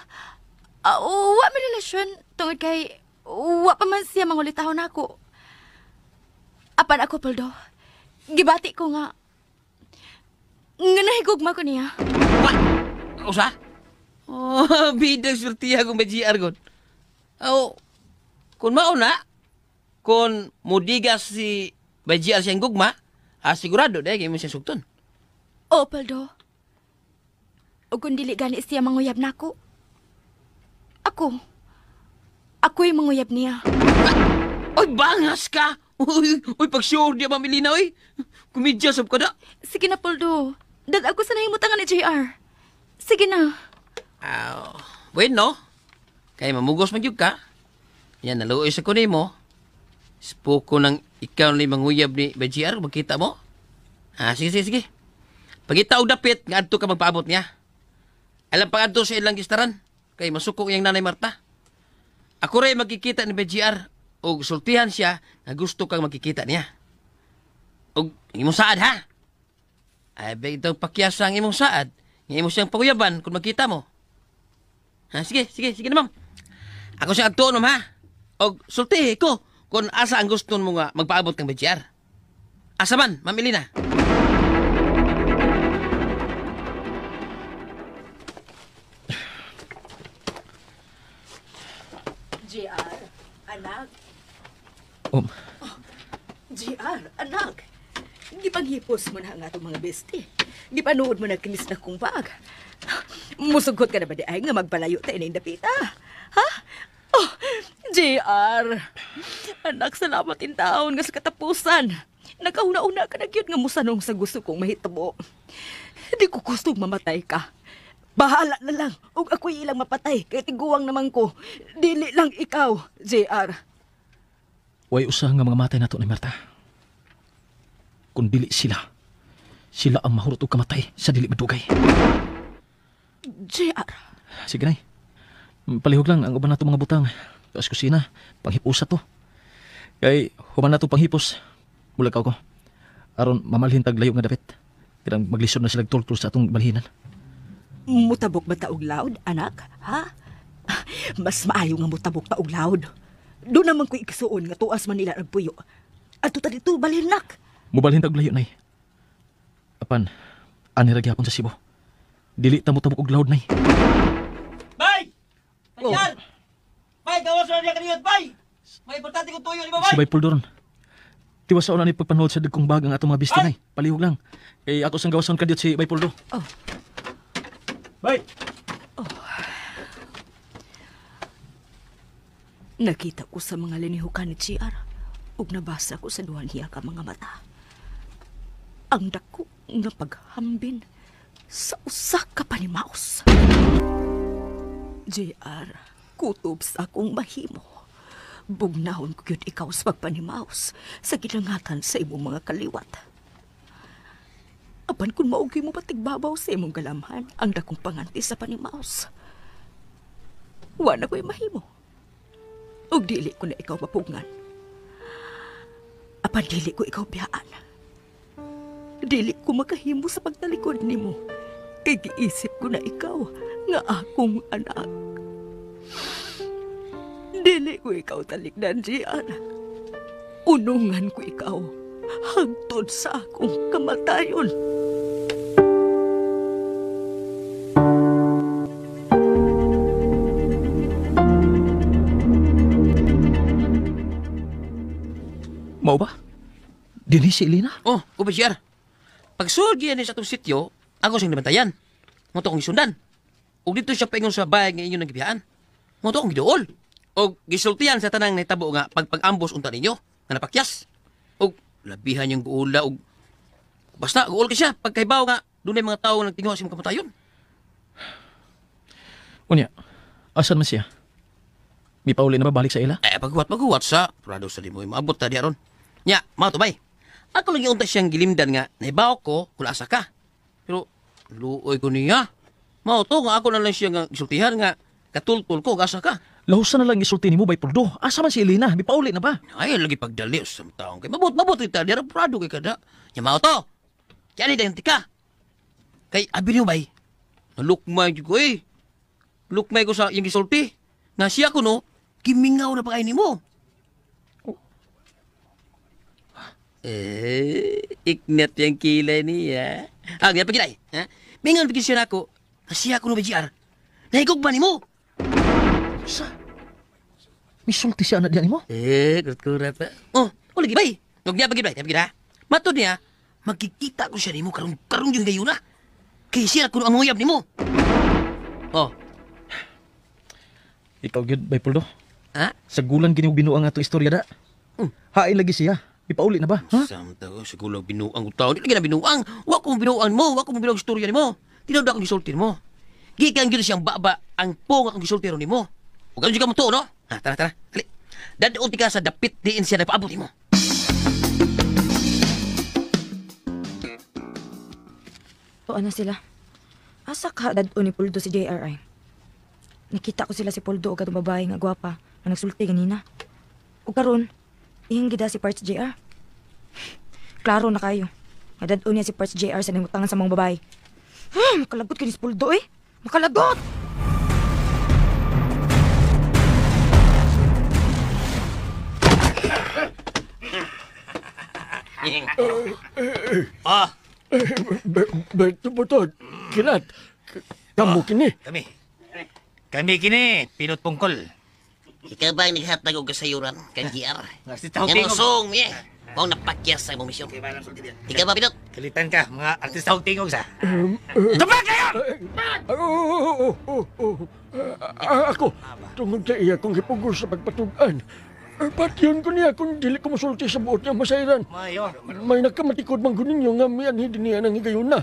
Wa may relasyon tungod kay wa pa man siya mangulitahon ako. Apan ako, Poldo. Gibati ko nga nahigugma ko niya. What? Usa? Oh, bidang surtiya kung ba GR god. Oh, kung mauna, kung mudigas si ba GR siyang gugma, sigurado dahil mo siya sugton. Oh, Poldo. O kung dili gani siya manguyab nako. Ako'y manguyab niya. Oy, bangas ka! Uy, uy, pag-sure diya, Ma'am Elena, uy. Kumidya, sab ka na. Sige na, Poldo. Dad ako sa nahimutangan ni JR. Sige na. Bueno, kay mamugos man gyud ka. Yan, naluoy sa kunin mo. Spoko ng ikaw na manguyab ni BGR, magkita mo. Sige, sige, sige. Pagita og dapit, nga adto ka magpaabot niya. Alam pang adto sa ilang gistaran, kay masuko iyang nanay Marta. Ako rin magkikita ni BGR, og sultihan siya nga gusto kang magkikita niya. Og imong saad, ha? Ay, itong pakyasa ang imong saad, nga imo siyang paguyaban kung magkita mo. Ha, sige, sige, sige na, ma'am. Ako siyang adtuon, ma'am, ha? Og sultihi ko kung asa ang gusto mo nga magpaabot kang BGR. Asa man, Ma'am Elena? JR, anak. Oh, JR, anak. Gipanghipos mo na ang atong mga besti. Gipanood mo na kinis na kong bag. Musugot ka na ba di ay nga magpalayo tayo na dapita? Ha? Oh, JR. Anak, salamat in taon nga sa katapusan. Nakauna-una ka na gyud nga musanong sa gusto kong mahitabo. Di ko gustong mamatay ka. Bahala na lang. Ug ako'y ilang mapatay. Kay tiguang naman ko. Dili lang ikaw, JR. Way usa nga mga matay nato ni Marta. Kung dili sila, sila ang mahurot og kamatay sa dili madugay. JR. Sige, nay. Palihog lang ang uban nato mga butang. Taas kusina, panghipusa to. Kay human nato panghipos. Mulag ko. Aron mamalhin tag layo nga dapit. Kanang maglisod na sila tultul sa atong balhinan. Mutabok ba ta og loud, anak? Ha? Mas maayo nga mutabok ta og loud. Doon naman ko ikasuon nga tuas man nila nagpuyo. Adto ta dito balhinak. Mubalhin tag layo, nay. Apan, ani ra gyapon sa Cebu. Dili ta mutabok og loud, nay. Bay! Payan! Bay, gawas na niya kaniyot, bay! May importante kong tuyo ni ba, bay? Si Bay Puldoron. Tiwasaon na ni pagpanood sa dagkong bag ang atong mga bisti, nay. Palihog lang. Kay ako sang gawason kadiyot si Bay Puldo. Oh. Bay! Oh. Nakita ko sa mga linihukan ni GR ug nabasa ko sa duha niya ka mga mata. Ang dako nga paghambin sa usa ka panimaos. JR, kutob sa akong mahimo. Bugnahon ko gyud ikaw sa pagpanimaos sa gilangatan sa imong mga kaliwat. Apan kung maugi mo patigbabaw sa imong galamhan ang dakong panganti sa panimaos, wa na ko'y mahimo. Ug dili ko na ikaw mapugngan. Apan dili ko ikaw biyaan. Dili ko makahimo sa pagtalikod nimo. Kay giisip ko na ikaw nga akong anak. Dili ko ikaw talikdan, JR. Unungan ko ikaw hangtod sa akong kamatayon. Mao ba? Dinhi si Elena? Oh, ubi siya. Pagsulgi niya sa atong sityo, ako siyang nabantayan. Ngunto akong isundan. Ug dito siya paingon sa bahay nga inyong nagibiyaan. Ngunto akong giduol. Og gisultian sa tanang nahitabo nga pagpag-ambos unta ninyo nga napakyas. Og labihan yung guula og basta guol ka siya pagkahibaw nga dunay mga tawo nagtinguha sa imong kamatayon. Unya, asan man siya? Mipauli na ba balik sa ila? Eh, paghuwat sa prado sa limoy maabot ta di aron. Nya, mao to bay. Ako lagi unta siyang gilimdan nga nahibaw ko kung asa ka. Pero luoy ko niya. Mao to nga ako na lang siya nga gisultihan nga katultul ko asa ka. Lahusan na lang isulti nimo bay Puldo. Asa man si Elena? Mipauli na ba? Ay, lagi pagdali sa taong kay mabot kita di prado kay kada. Nya mao to. Kaya ni dayon tika. Kay abi niyo bay. Nalukmay jud ko eh. Lukmay ko sa iyang gisulti. Nga siya ko no, gimingaw na pa kay nimo. Eh, iknat yung kilay niya. Ah, ganyan pagilay. Ha? Mingon pagil siya nako. Nga siya ko no bay GR. Nahigog ba nimo? Sa? Misulti siya na diyan nimo? Eh, kurat-kurat pa. Oh, lagi bay. Huwag niya pagilay, pagilay ha. Matod niya, magkikita ko siya nimo karong yung gayon na. Kaya siya kuno ang uyab nimo. Oh. Ikaw gyud bay Puldo. Ha? Sa gulan gini binuang atong istorya da. Hain lagi siya. Ipauli na ba? Ha? Samta ko sa gulang binuang tao. Di lagi na binuang. Wa ko binuang mo, wa ko binuang istorya nimo. Tinuod akong gisulti nimo. Gikan gyud siyang baba ang pong akong gisulti ron nimo. Ug ano ka mo to, no? Ha, tara tara. Dali. Dadon ka sa dapit diin siya nagpaabot nimo. O ano sila? Asa ka dadon ni Puldo si JRI? Nakita ko sila si Puldo og katong babae nga gwapa nga nagsulti ganina. Ug karon, iyang gida si Parts JR. Klaro na kayo. Nga dadon niya si Parts JR sa nangutangan sa mga babae. Makalagot kini si Puldo eh. Makalagot! Ah. Berto Botod, kilat. Kamu kini. Kami kini, Pinot Pungkol. Ikaw ba ang naghatag og kasayuran kang GR? Artista Nga mo song mi. Mao napakyas sa imong misyon. Ikaw ba, Pinot? Kalitan ka, mga artista og tingog sa. Tumak kayo! Ako, tungod sa iya kong hipugos sa pagpatug-an. Patyon ko niya kung dili ko musulti sa buot niya masayran. May nagkamatikod man ko ninyo nga mianhi din niya ng higayon na.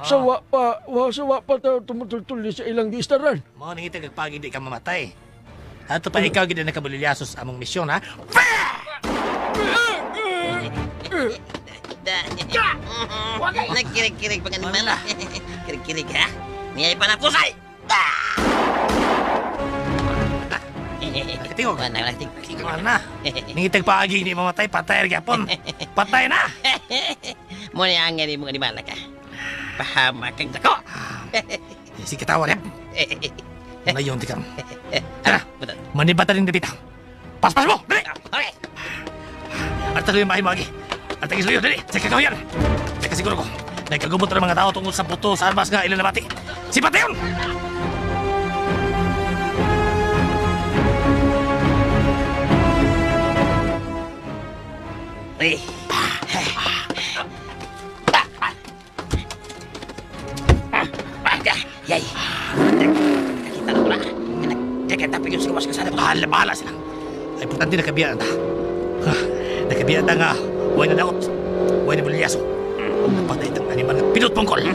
Sawa pa, sawa pa tumutultul sa ilang giistaran. Mao nang itag pagi di ka mamatay. Ato pa ikaw gid nakabulilyasos among misyon ha. Nagkirig-kirig pag animal. Kirig-kirig ha? Niyay pa na pusay! Nakatingog. Wala na. Nangitag paagi ni mamatay, patay gyapon. Patay na. Mo ni ang ngani mo animal ka. Pahamak kang dako. Si katawa niya. Ngayon di ka. Tara, manibata rin dapita. Paspas mo, dali. Okay. At tuloy yung bahay mo, agi. At ang isuyo, dali. Sa kakahuyan. Teka siguro ko. Nagkagubot na mga tao tungkol sa buto sa armas nga ilan nabati. Si Pateon! Uy. Yay. Nakita na ko na. Teka, tapos yung sikawas ka sana. Bahala, bahala sila. Ay, importante nakabiyaan ta. Nakabiyaan ta nga. Huwag na daot. Huwag na bulilyaso. Napatay itang animal na Pinot Pungkol.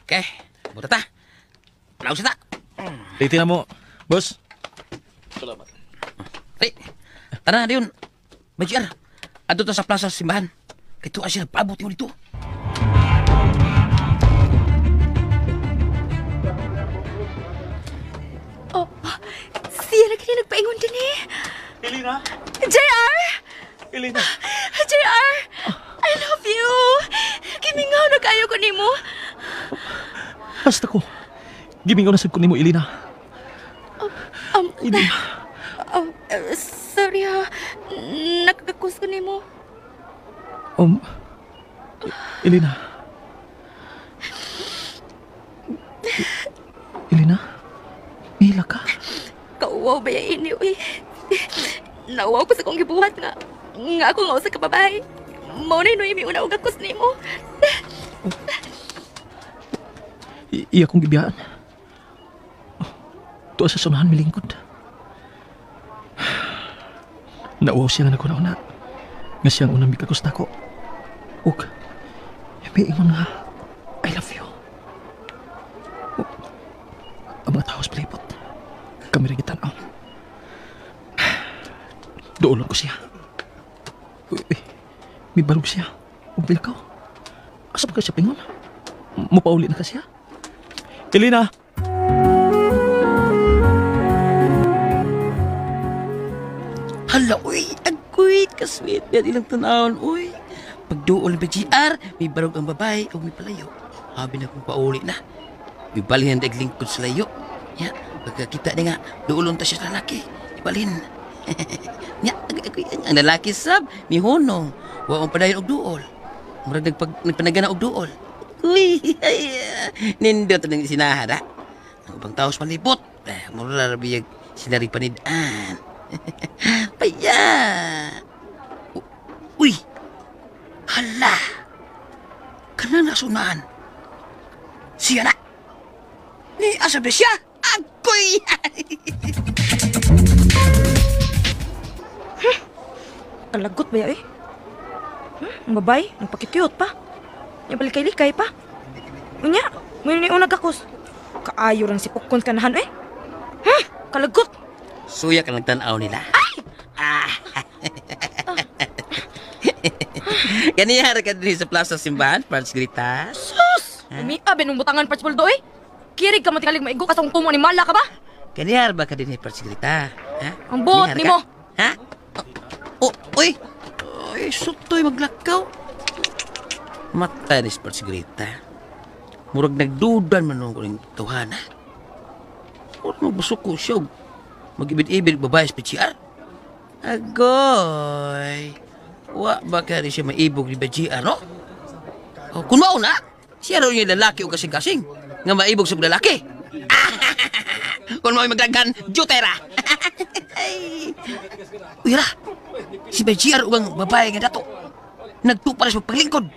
Okay, buta ta. Nausa ta. Liti na mo, boss. Salamat. Ay, tara na yun. May GR. Adto ta sa plaza sa simbahan. Kay tuwa siya nagpaabot yun dito. Oh, siya na kini nagpaingon din eh. Elena? JR! Elena! JR! I love you! Gimingaw na kayo ko nimo. Basta ko. Gimingaw na sad ko nimo, Elena. Sorry ha. Nakakakus ko nimo. Elena. Elena? Mihila ka? Nauwaw ba ya ini, uy? Nauwaw ko sa kong gibuhat nga. Nga ako nga usa ka babae. Mao na Noemi una og akos nimo. Iya kong gibiyaan. Tuwa sa sunahan milingkod. Nauwaw siya nga naguna-una. Nga siyang unang mikakos nako. Ug miingon nga, I love you. Ang mga tao sa palibot, kami rin gitan-aw. Doolon ko siya. Uy, uy, may barog siya. Ug milakaw. Asa pa ka siya pingon? Mupauli na ka siya? Elena! Hala, uy! Agoy! Kasweet yan ilang tanawon, uy! Pagduol ng BGR, may barog ang babae o may palayo. Habi na kong pauli na. May balhin ang daglingkod sa layo. Ya, pagkakita niya nga, duolon ta siya sa lalaki. Ibalhin. Ya, agoy, ang lalaki sab, may hunong. Wa mong padayon og duol. Murag nagpanagana og duol. Uy, nindot ng sinahan, ha? Ang ubang tao sa palibot. Eh, mura rabiyag sila rin panidaan. Paya! Uy! Hala! Kanang nasunaan. Siya na! Ni asa ba siya? Agoy! Kalagot ba ya eh? Ang babae, nagpakitiyot pa. Yung balikay-likay pa. Unya, may niunag akos. Kaayo rang sipukon kanahan eh. Kalagot! Suya ka nagtanaw nila. Ay! Ah! Ganihara ka din sa Plaza Simbahan, Parts Grita. Sus! Umiabi nung butangan, Parts Poldo eh. Kirig ka matikalig maigo ka sa kung ni mala ka ba? Ganihara ba ka din, Parts Grita? Ha? Ang buot ni mo! Ha? Oh, uy! Uy, sutoy maglakaw. Mata ni Parts Grita. Murag nagdudan man nung kuning tuhan, ha? Murag magbusok ko siya. Mag-ibid-ibid babae sa PCR. Agoy! Wa ba ka rin siya maibog ni BGR, no? O, kung mauna, siya rin yung lalaki o kasing-kasing nga maibog sa lalaki. Kung mao'y magdaghan, jutera! Uy, ra! Si BGR ugang babae nga dato. Nagtupa na siya paglingkod.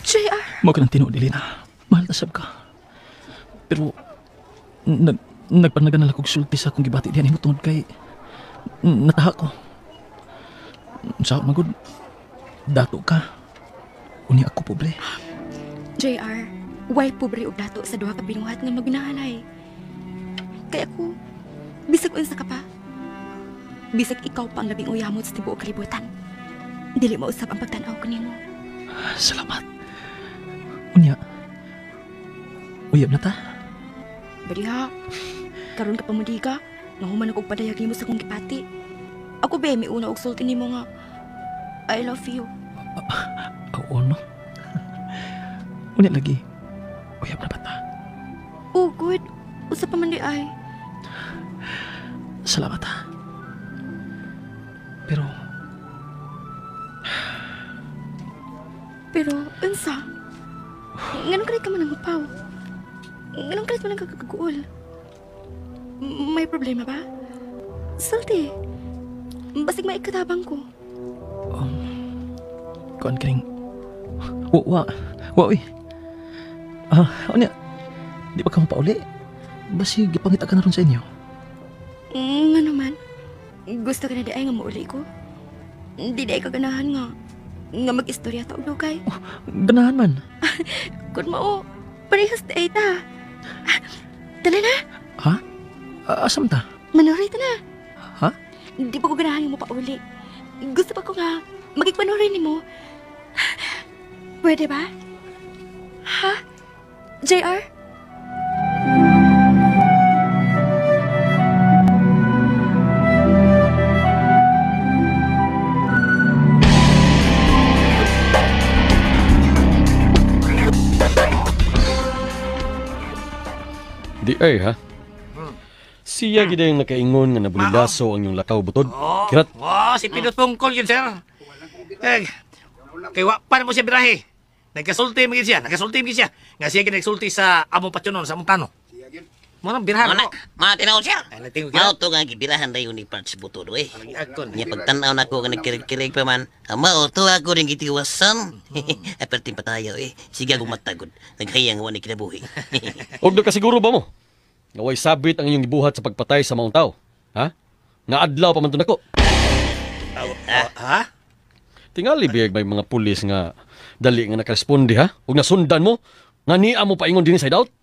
JR! Mao ka ng tinuod, Elena. Mahal na sab ka. Pero, nagpanagan na lang kog sulti sa akong gibati diyan nimo tungod kay nataha ko. Sa magud, dato ka. Unya ako pobre. JR, why pobre og dato sa duha ka binuhat nga magnahalay? Kaya ako, bisag unsa ka pa. Bisag ikaw pa ang labing uyamot sa tibuok kalibutan. Dili mausab ang pagtan-aw ko nimo. Salamat. Unya, uyab na ta? Bariha, karon ka pa mudiga, nahuman ako og padayag nimo sa akong gipati. Ako be, may una og sulti nimo nga, I love you. Oo, no? Unya lagi, uyab na ba ta? Oh, good. Usa pa man di ay. Salamat ha. Pero... Pero, unsa? Nganong kalit ka man ang upaw? Nganong kalit man ang kagagaguol? May problema ba? Sulti. Basig maikatabang ko. Kuan kining... Wa, uy. Unya, di ba ka mapauli? Basig, gipangita ka na ron sa inyo. Nga naman. Gusto ka na di ay nga mauli ko. Di di ay kaganahan nga. Nga mag-istorya ta og dugay. Oh, ganahan man. Kun mao, parehas di ay ta. Dali na. Ha? Asam ta? Manuray ta na. Ha? Di pa ko ganahan nga mapauli. Gusto pa ko nga magigmanuray nimo. Pwede ba? Ha? JR? Di ay ha? Siya gid ang nakaingon nga nabulilaso ang iyong lakaw butod. Kirat. Oh, si Pindot Pungkol yun, sir. Eh, kay wa pa mo siya birahe. Nagkasulti man gid siya, nagkasulti man gid siya. Nga siya ginagsulti sa among patyonon, sa among plano. Mo nang birahan Mana, ko. mga tinaw siya. Ay, nagtingog Mao to nga gibirahan dayon ni Parts Butudo eh. Akon. Nya pagtan-aw nako nga nagkirig-kirig pa man, mao to ako ning gitiwasan. Aperting patayo eh. Sige ako matagod. Naghayang wa ni kinabuhi. Og nakasiguro ba mo? Nga way sabit ang inyong gibuhat sa pagpatay sa maong tao. Ha? Nga adlaw pa man to nako. Ha? Tingali biyag may mga pulis nga dali nga nakaresponde ha? Ug nasundan mo nga niya mo paingon dinhi sa hideout?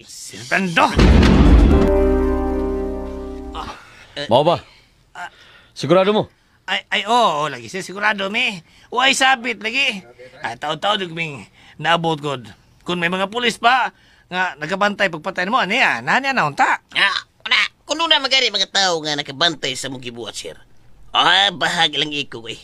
Si Brando! Mao ba? Sigurado mo? Ay, ay, oo, lagi siya sigurado, mi. Uy, sabit, lagi. Ay, taon-taon yung kaming naabot ko. Kung may mga pulis pa, nga nagabantay pagpatay mo, ano yan? Nani na, unta. Ah, una, kuno na magari mga tao nga nakabantay sa mong gibuhat, sir. Ah, bahagi lang iko eh.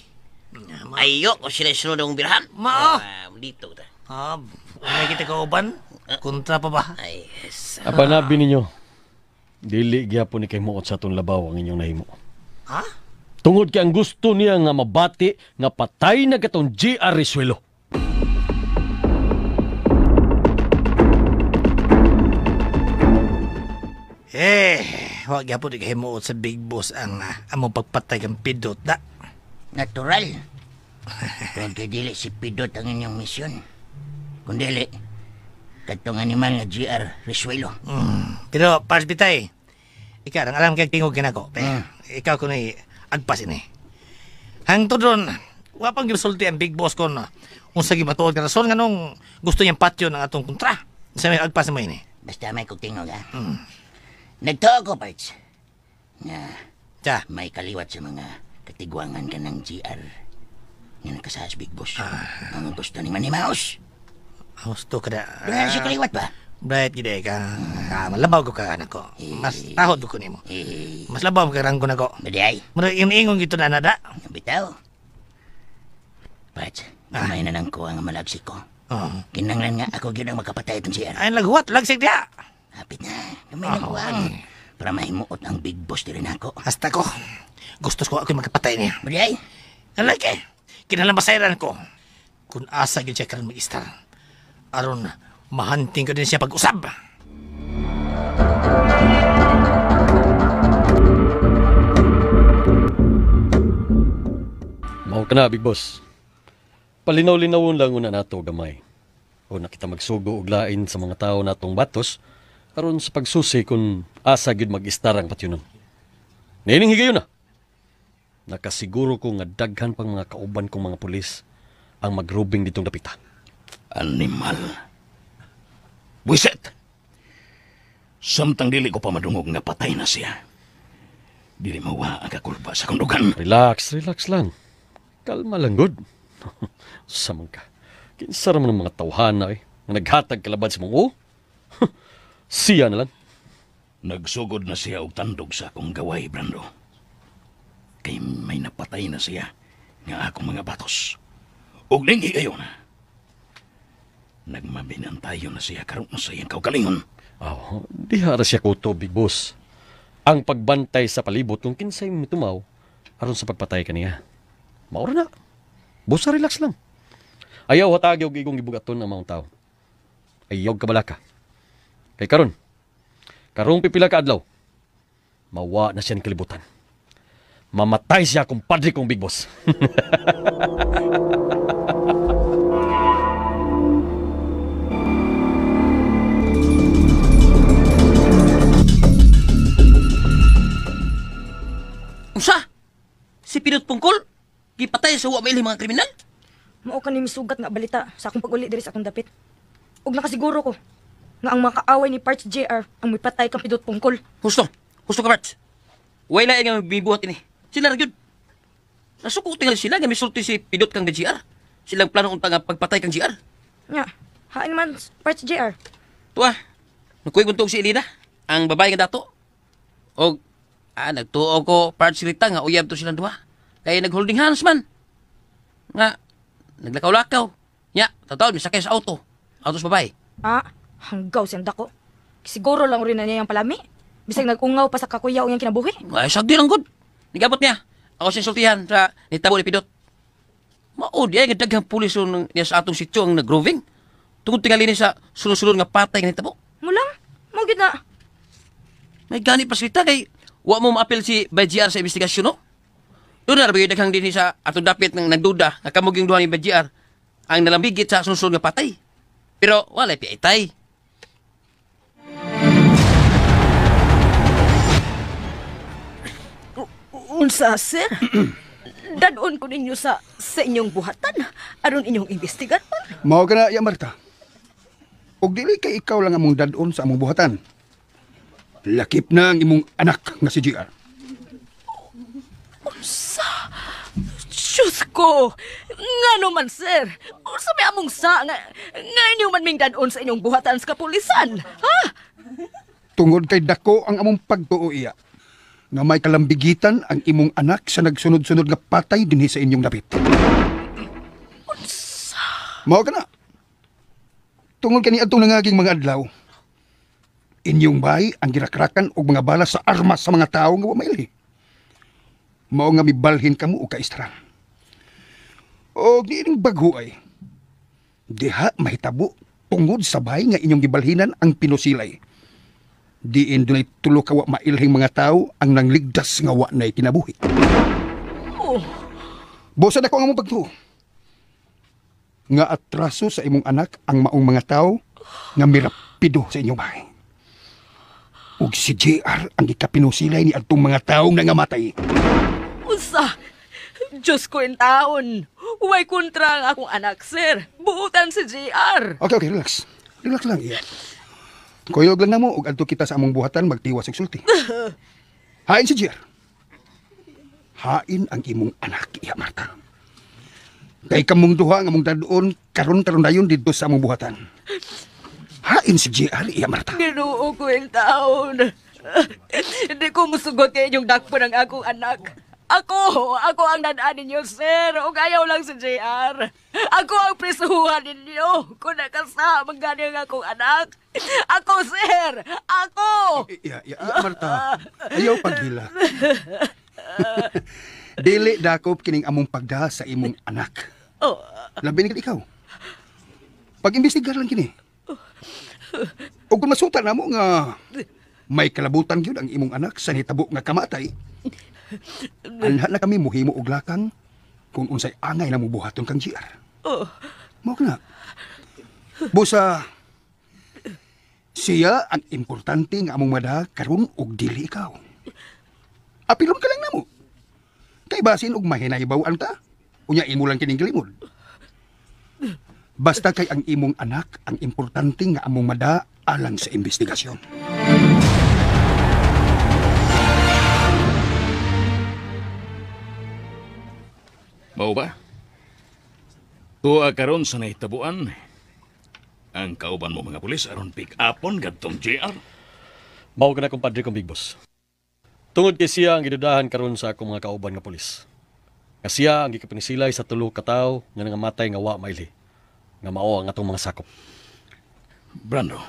Ayo ko sila sunod ang birahan. Mao. Ah, dito ta. Ah, may kita kauban? Kontra pa ba? Ay, yes. Apanabi ninyo. Dili gyapon ni kay muot sa atong labaw ang inyong nahimo. Ha? Tungod kay ang gusto niya nga mabati nga patay na katong GR Risuelo. Eh, wag gyapon ni kay muot sa big boss ang among pagpatay kang pidot da. Natural. Kung kay dili si Pidot ang inyong misyon. Kung dili, katong animal nga GR Risuelo. Pero, Pars Bitay, ikaw, ang alam kay tingog kinako. Ikaw ko ni agpas ini. Hangtod ron, wa pang gisulti ang big boss kon unsa gimatuod ka rason nganong gusto niyang patyo ng atong kontra. Sa may agpas mo ini. Basta may kog tingog, ha? Nagtuo ko, Parts. Nga, may kaliwat sa mga katigwangan ka ng GR. Nga nakasahas, Big Boss. Ang gusto ni Manny Mouse. Gusto ka na. Wala na siya kaliwat ba? Bright gid ka. Malabaw ko ka anak ko. Mas tahod ko nimo. Mas labaw ka rangko nako. Badi Mura ingon gito na nada. Bitaw. Parts, kamay na nang ko ang malagsik ko. Kinanglan nga ako gyud ang makapatay itong GR. Ay laghuwat, lagsik diha. Hapit na, kamay na ko ang para mahimuot ang big boss diri nako. Hasta ko. Gusto ko ako makapatay niya. Badi ay. Alaki. Kinalamasayran ko. Kung asa gyud siya karon mag-istar. Aron mahanting ko din siya pag-usab. Mao ka na, big boss. Palinaw-linawon lang una nato gamay. O nakita magsugo og lain sa mga tao natong batos aron sa pagsusi kung asa gyud mag-istar ang patyunon. Niining higayon na. Nakasiguro ko nga daghan pang mga kauban kong mga pulis ang magrubing ditong dapita. Animal. Buiset! Samtang dili ko pa madungog nga patay na siya. Dili mawa ang kakulpa sa kundugan. Relax, relax lang. Kalma lang, good. Samang ka. Kinsa ra man ang mga tawhana eh. Nga naghatag kalabad sa mong o. Siya na lang. Nagsugod na siya og tandog sa akong gaway, Brando. Kay may napatay na siya nga akong mga batos. Og ning higayon. Nagmabinantayo na siya karon sa iyang kaugalingon. Oh, diha ra siya kuto, big boss. Ang pagbantay sa palibot kung kinsay mitumaw aron sa pagpatay kaniya. Maura na. Bosa, relax lang. Ayaw hatagi og igong gibugaton ang mga tao. Ayaw kabalaka. Kay karon, karong pipila ka adlaw, mawa na siya ng kalibutan. Mamatay siya kung padre kong big boss. Unsa? Si Pinot Pungkol? Gipatay sa wa mailhing mga kriminal? Mao ka ni misugat nga balita sa akong pag-uli diri sa akong dapit. Ug nakasiguro ko nga ang mga kaaway ni Parts JR ang mipatay kang Pidot Pungkol. Husto. Husto ka, Parts. Way lain nga bibuhat ini. Sila ra gyud. Nasuko tingali sila nga misulti si Pidot kang GR. Silang plano unta nga pagpatay kang GR. Nya, hain man Parts JR. Tuwa. Nagkuy guntog si Elena, ang babae nga dato. Og nagtuo ko Parts Rita nga uyab to silang duha. Kay nag-holding hands man. Nga naglakaw-lakaw. Nya, tataon misakay sa auto. Auto sa babae. Ah, hanggaw siyang dako. Siguro lang rin na niya yung palami. Bisag nag-ungaw pa sa kakuyaw niyang kinabuhi. Ay, sagdi lang gud. Nigabot niya. Ako siyang sultihan sa nitabo ni Pidot. Mao di ay nga daghang pulis niya sa atong sityo ang nagroving. Tungod tingali ni sa sunod-sunod nga patay nga nitabo. Mulang, mao gyud na. May gani pa sita kay wa mo maapil si BGR sa investigasyon, no? Doon na ra daghang dinhi sa atong dapit ng nagduda nga kamuging duha ni BGR ang nalambigit sa sunod-sunod nga patay. Pero walay piitay. Unsa, sir? Dadon ko ninyo sa inyong buhatan aron inyong imbestigaron. Mao ka na, ya Marta. Og dili kay ikaw lang among dadon sa among buhatan. Lakip na ang imong anak nga si JR. Unsa? Diyos ko! Ngano man, sir? Unsa may among sa nga inyo man ming dadon sa inyong buhatan sa kapulisan? Ha? Tungod kay dako ang among pagtuo iya nga may kalambigitan ang imong anak sa nagsunod-sunod nga patay dinhi sa inyong dapit. Unsa? Mao ka na. Tungod kani adtong nangaging mga adlaw, inyong bahay ang girakrakan og mga bala sa armas sa mga tawo nga wa mailhi. Mao nga mibalhin kamo og kaistran. Og niining bagho ay diha mahitabo tungod sa bahay nga inyong gibalhinan ang pinusilay. Diin dunay tulo ka wa mailhing mga tawo ang nangligdas nga wa nay kinabuhi. Oh. Bosa dako ang among pagtuo nga atraso sa imong anak ang maong mga tawo nga mirapido sa inyong bahay. Ug si JR ang gikapinusilay ni adtong mga tawo nga nangamatay. Unsa? Diyos ko in taon. Huwag kontra ang akong anak, sir. Buutan si JR. Okay, relax. Relax lang, iya. Kuyog lang na mo ug adto kita sa among buhatan magtiwas og sulti. Hain si JR. Hain ang imong anak, iya Marta. Kay kamong duha nga among dadoon karon-karon dayon didto sa among buhatan. Hain si JR, iya Marta. Ginoo ko in taon. Hindi ko musugot kay inyong dakpo ng akong anak. Ako ang dadaan ninyo, sir. O ayaw lang si JR. Ako ang prisuhan ninyo. Kung nakasama gani ang akong anak. Ako, sir! Ako! Iya, Marta. Ayaw paghila. Dili dakop kining among pagda sa imong anak. Oh. Labi na ikaw. Pag-imbestigar lang kini. O kung masuta na mo nga may kalabutan gyud ang imong anak sa nitabo nga kamatay, anha na kami muhimo og lakang kung unsay angay na mubuhaton kang GR. Oh. Mao na. Busa siya ang importante nga among mada karon og dili ikaw. Apilon ka lang namo. Kay basin og mahinaybaw-an ta. Unya imo lang kining gilimod. Basta kay ang imong anak ang importante nga among mada alang sa investigasyon. Mao ba? Tuwa karon sa nahitabuan ang kauban mo mga pulis aron pick upon gadtong JR. Mao ka na kumpadre kong big boss. Tungod kay siya ang gidudahan karon sa akong mga kauban nga pulis. Nga siya ang gikapinisilay sa tulo ka tawo nga nangamatay nga wa mailhi. Nga mao ang atong mga sakop. Brando,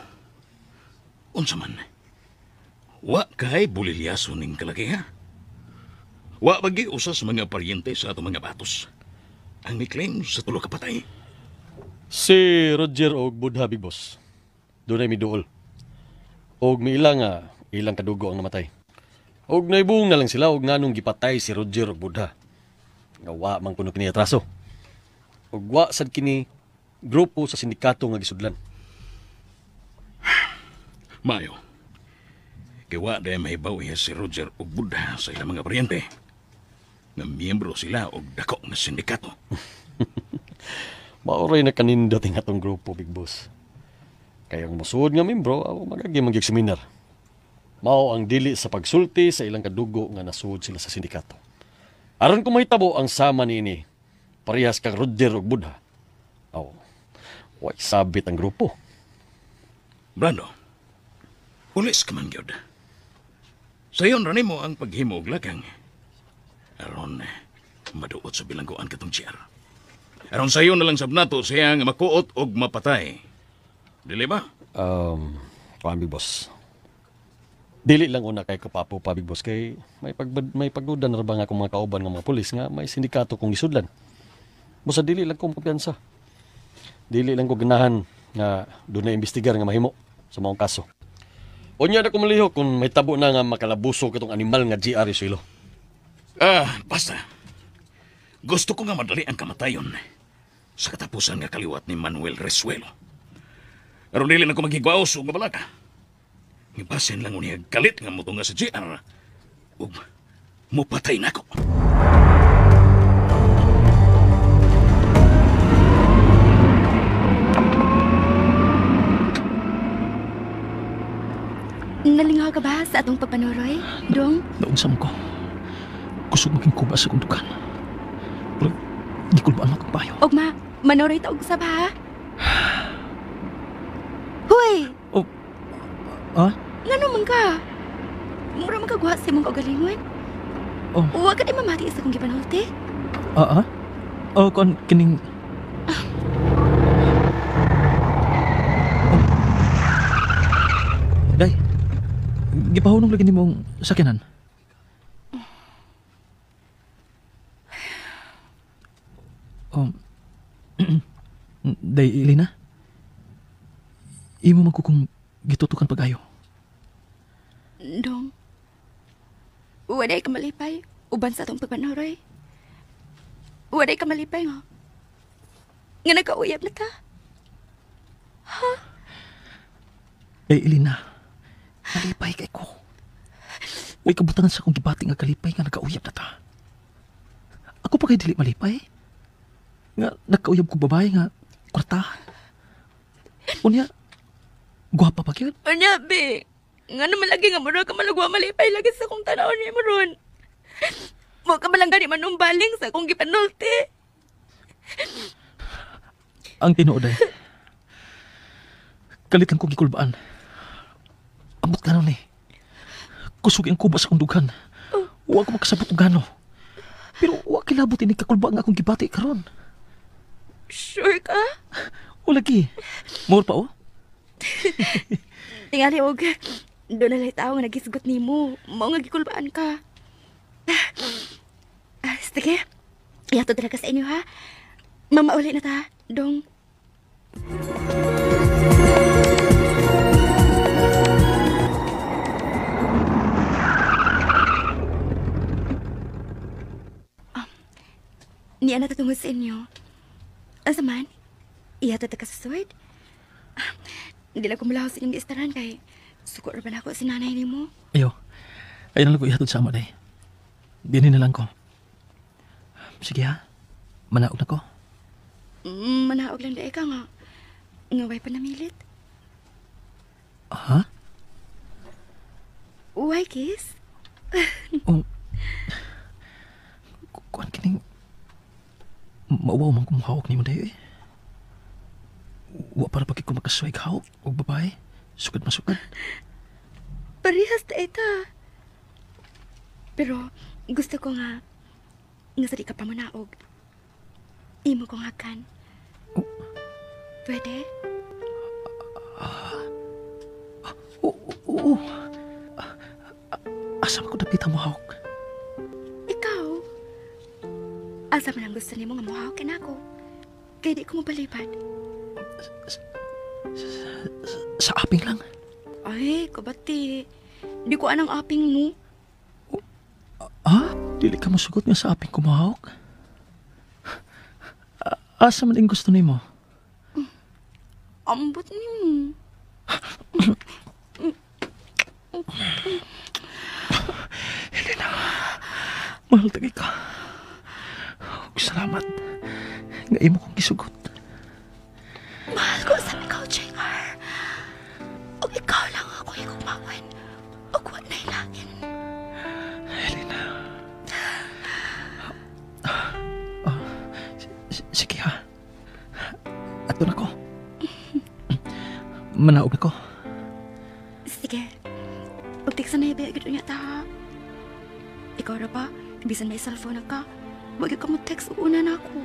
unsa man? Wa kay bulilyaso ning kalaki ha? Wa bagi usa sa mga paryente sa atong mga batos ang mi-claim sa tulo ka patay. Si Roger og Buddha, big boss. Dunay miduol. Og miila nga ilang kadugo ang namatay. Og naibung na lang sila og nganong gipatay si Roger og Buddha. Nga wa man kuno kini atraso. Og wa sad kini grupo sa sindikato nga gisudlan. Mayo. Kay wa day mahibaw si Roger og Buddha sa ilang mga paryente. Nga miyembro sila og dako nga sindikato. Maoray na kanindot ang atong grupo, big boss. Kaya ang musuod nga membro, aw magagi magyag seminar. Mao ang dili sa pagsulti sa ilang kadugo nga nasuod sila sa sindikato. Aron kung mahitabo ang sama niini, parehas kang Roger ug Buddha. Aw, way sabit ang grupo. Brando, pulis ka man gyud. Sayon ra nimo ang paghimo og lakang. Aron maduot sa bilangguan katong GR. Aron sayo na lang sab nato siya nga makuot og mapatay. Dili ba? Kuan big boss. Dili lang una kay kapapo pa big boss kay may pagduda na ra ba nga akong mga kauban nga mga pulis nga may sindikato kong gisudlan. Basta dili lang ko kumpiyansa. Dili lang ko ganahan nga doon na imbestigar nga mahimo sa maong kaso. Unya na ko malihok kung may tabo na nga makalabuso katong animal nga GR Isuelo. Basta. Gusto ko nga madali ang kamatayon sa katapusan nga kaliwat ni Manuel Resuelo. Aron dili na ko maghigwaos og mabalaka. Ngibasin lang unya galit nga motunga sa GR ug mupatay nako. Nalingaw ka ba sa atong pagpanuroy, Dong? Naunsam ko. Kusog maging kuba sa kundukan. Pero di ko ba ang payo. Ugma, manuroy ta og usab ha? Huy! Oh. Ah? Ngano man ka? Mura man kagwa sa imong kaugalingon. Oh. Wa ka di mamati sa akong gipanulti? Ah? Oh, kon kining... Oh. Day, gipahunong lagi nimong sakyanan. Oh. Day, Elena. Imo man ko kung gitutukan pag-ayo. Dong, waday ka malipay uban sa atong pagpanuroy. Waday ka malipay nga. Nga nagkauyab na ta. Ha? Day, Elena. Malipay kay ko. Uy, kabutangan sa akong gibati nga kalipay nga nagkauyab na ta. Ako pa kay dili malipay. Nga nagkauyab ko babae nga kwartahan. Unya, guwapa pa gyud. Unya, be. Nga naman lagi nga mura ka malagwa malipay lagi sa akong tanaw ni mo ron. Mo ka malang gani manumbaling sa akong gipanulti. Ang tinuod ay, kalit lang ko gikulbaan. Ambot ka nun eh. Kusog ang kuba sa akong dughan. Wa ko makasabot og gano. Pero wa kilabot ini kakulba nga akong gibati karon. Sure ka? O lagi. More pa oh. Tingali og doon na tao nga nagisgot nimo. Mao nga gikulbaan ka. Sige. Ihatod talaga sa inyo ha. Mamauli na ta, Dong. Niya na tatungod sa inyo. Asa man? Ihatod ta ka sa sword? Hindi lang kumulaw sa inyong giistaran kay suko ra ba na ako si nanay nimo? Ayo. Ayun na lang ko ihatod sa amo, day. Dini na lang ko. Sige ha. Manaog na ko. Manaog lang day ka nga. Nga way pa namilit. Ha? Why, kiss? Oh. Kuan kining mauwaw man kung hawak nimo dayo eh. Wa para pag ko makasuway hawak og babae. Sugad masugad. Parehas ta ita. Pero gusto ko nga sa di ka pa manaog. Imo kong hakan. Oh. Pwede? Oo. Asa man ko dapita mo hawak? Ikaw? Asa man ang gusto nimo nga mohawak ka nako? Kaya di ko mapalipad. Sa aping lang. Ay, kabati. Di ko anang aping mo. Ah? Dili ka masugot nga sa aping kumahawak? Asa man ang gusto nimo? Ambot nimo. Elena, mahal tagay ka. Salamat nga imo kong gisugot. Mahal ko sa ikaw, JR. O ikaw lang ako ikumawan. O wa na'y lain. Elena. Sige ha. Ato na ko. Manaog na ko. Sige. Pagtiksa na ibigay niya ta ha. Ikaw ra ba? Bisan may cellphone na ka. Wag ka mo text o una na ako.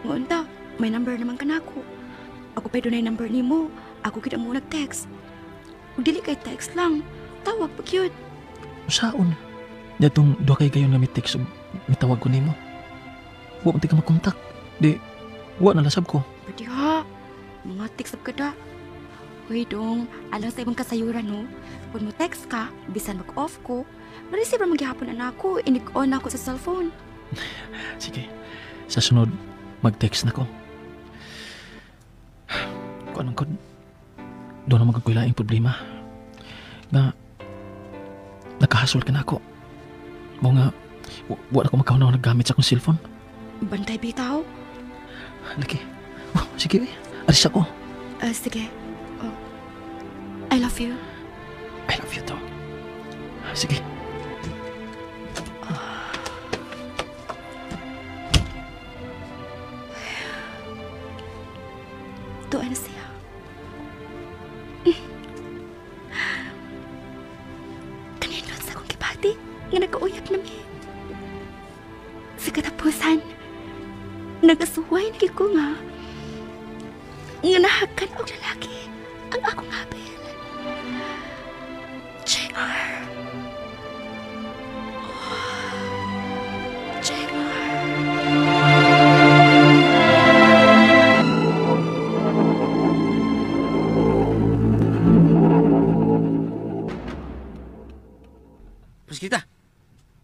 Ngayon ta, may number naman ka na ako. Ako pa doon ay number ni mo. Ako kita mo nag-text. Ug dili kay text lang. Tawag pa cute. Saon? Datong duha kay kayo na mi text ug mitawag ko nimo. Wa man ka makontak. Di Wa na lasab ko. Pwede ha. Mga text ka da. Uy, dong, alang sa ibang kasayuran, no? Kung mo text ka, bisan mag-off ko, ma-receive ra magyapon na ako, inig-on na ako sa cellphone. Sige, sa sunod, mag-text na ko. Kung anong kod, doon na magkakulaing problema. Nga, nakahasol ka na ako. Mao nga, wala ko magkaon na naggamit sa akong cellphone. Bantay bitaw? Lagi. Oh, sige, eh. Alis ako. Sige. Oh. I love you. I love you too. Sige. Tuan na siya. Kanindot sa akong gibati nga nagkauyap na mi. Sa katapusan, nagasuway na ko nga nahakan og lalaki ang akong apel. JR. Oh, JR. Praskita,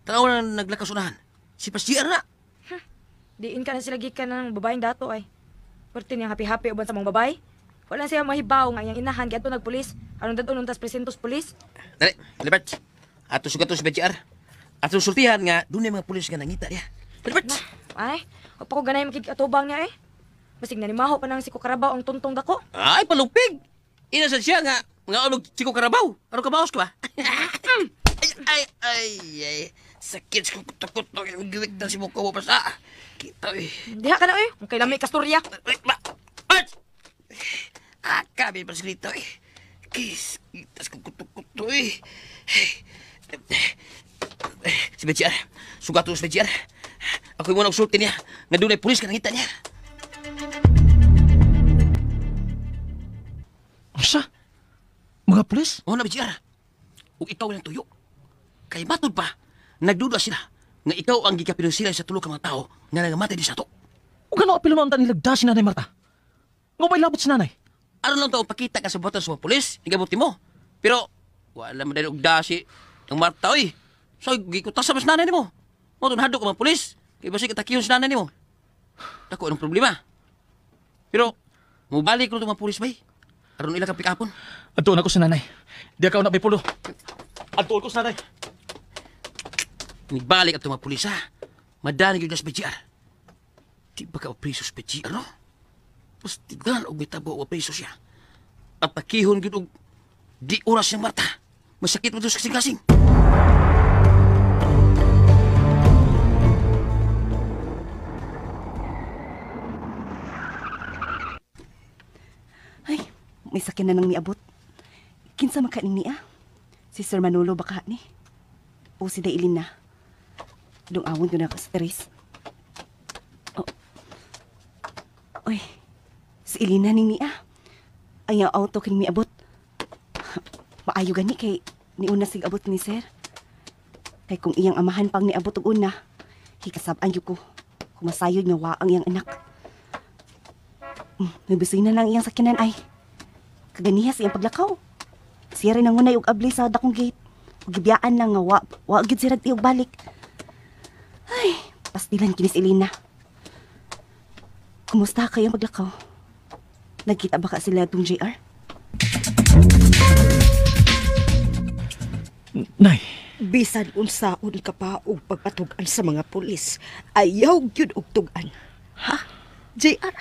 tanaw na naglakas unahan. Si Pas JR na. Diin ka na sila gikan ng babaeng dato ay. Pwerte niyang happy-happy uban sa mong babae. Wala siya mahibaw nga iyang inahan giadto nagpulis. Aron dadon untas presintos pulis. Dali, Libert. Ato sugato si BGR. Ato sultihan nga dunay mga pulis nga nangita niya. Libert. Ay, wa pa ko ganay makig-atubang niya eh. Basig nanimaho pa nang si Kukarabaw ang tuntong dako. Ay, palupig. Ina sad siya nga mga unog si Kukarabaw. Aron kabaos ka ba? Ay, ay, ay, ay. Sakit sa kuto-kuto. Giwik na si Muko pa sa. Kita eh. Diha ka na eh. Kung kailan may kasturya. Ah, kami pa sa eh. Kis, kitas ko kuto-kuto eh. Si BGR, sugato si BGR. Ako'y muna sulti niya. Nga doon ay pulis ka nangita niya. Unsa? Mga pulis? Oo na, BGR. Ug ikaw lang tuyo. Kay matod pa, nagduda sila nga ikaw ang gikapinusilan sa tulo ka mga tao nga nangamatay di sa ato. Ug ano apil man nilagda si Nanay Marta? Nga may labot si Nanay? Aron lang tao pakita ka sa buhatan sa mga pulis, igabuti mo. Pero wala man dahil og dasi ang Marta oy. So gikutas sa mas nanay nimo. Mo tun hadlok ang mga pulis, kay basig atakihon si nanay nimo. Dako anong problema. Pero mobalik ro mga pulis bay. Aron ila ka pikapon. Adtuon ako sa nanay. Di ka na pulo. Adtuon ko sa nanay. Nagbalik at mga pulis ha. Madani gyud na sa BGR. Di ba ka priso sa BGR no? Pastigan og mitabo og priso siya. At pakihon gyud og di oras niyang Marta. Masakit mo to sa kasing-kasing. Ay, may sakyan na nang niabot. Kinsa makaning niya? Si Sir Manolo baka ni? O si Dailin na? Dungawon ko na ka stress. Oh. Uy, si Elena ning niya. Ay, ang auto kining miabot. Maayo gani kay niuna sig abot ni sir. Kay kung iyang amahan pang niabot og una, hikasab-an gyud ko. Kumasayod nga wa ang iyang anak. Nabisina lang iyang sakyanan ay. Kaganiha sa iyang paglakaw. Siya rin ang unay og abli sa dakong gate. Ug gibiyaan na nga wa gyud siya og balik. Ay, pastilan kinis Elena. Kumusta kayo maglakaw? Nagkita ba ka sila itong JR? Nay. Bisan unsaon ka pa og pagpatug-an sa mga pulis, ayaw gyud og tug-an. Ha? JR?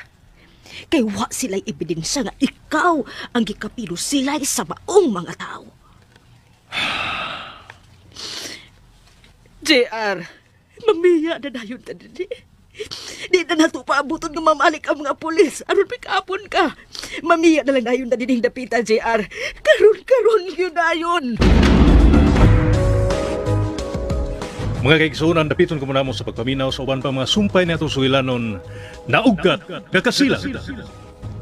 Kay wa sila'y ebidensya nga ikaw ang gikapilo sila'y sa maong mga tao. JR, mamiya na dayon ta dili. Di na nato paabuton nga mamalik ang mga pulis. Aron pikapon ka. Mamiya na lang dayon ta dinhing dapita, JR. Karon-karon gyud dayon. Mga kaigsuonan, dapiton ko muna mo sa pagpaminaw sa uban pa mga sumpay na itong sugilanon naugkat kakasilang.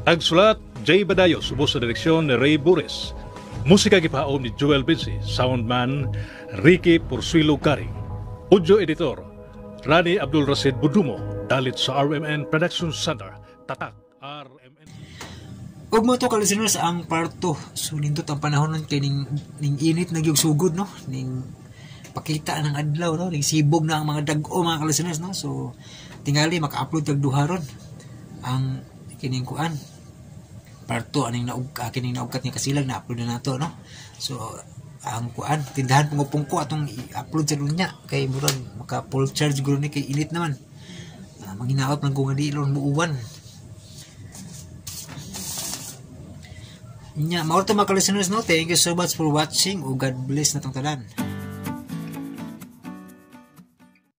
Tagsulat, Jay Badayos, ubos sa direksyon ni Ray Bures. Musika gipaom ni Joel Vinci, soundman Ricky Porsuilo Caring. Audio editor, Rani Abdul Rasid Budumo, dalit sa RMN Production Center, Tatak RMN. Ug mo to ka listeners ang part 2. So nindot ang panahon nun kay ning init na gyud sugod, no, ning pakita ng adlaw, no, ning sibog na ang mga dag-o, mga ka-listeners, no. So tingali maka-upload tag duha ron ang kining kuan part 2 aning naug kining naugkat nga kasilag na upload na nato, no. So ang kuan tindahan pungko atong i-upload sa dunya kay murag maka full charge guro ni kay init naman. Manghinaot man ko nga di ron muuwan. Nya, mao to mga ka-listeners, no. Thank you so much for watching. O God bless na tong tanan.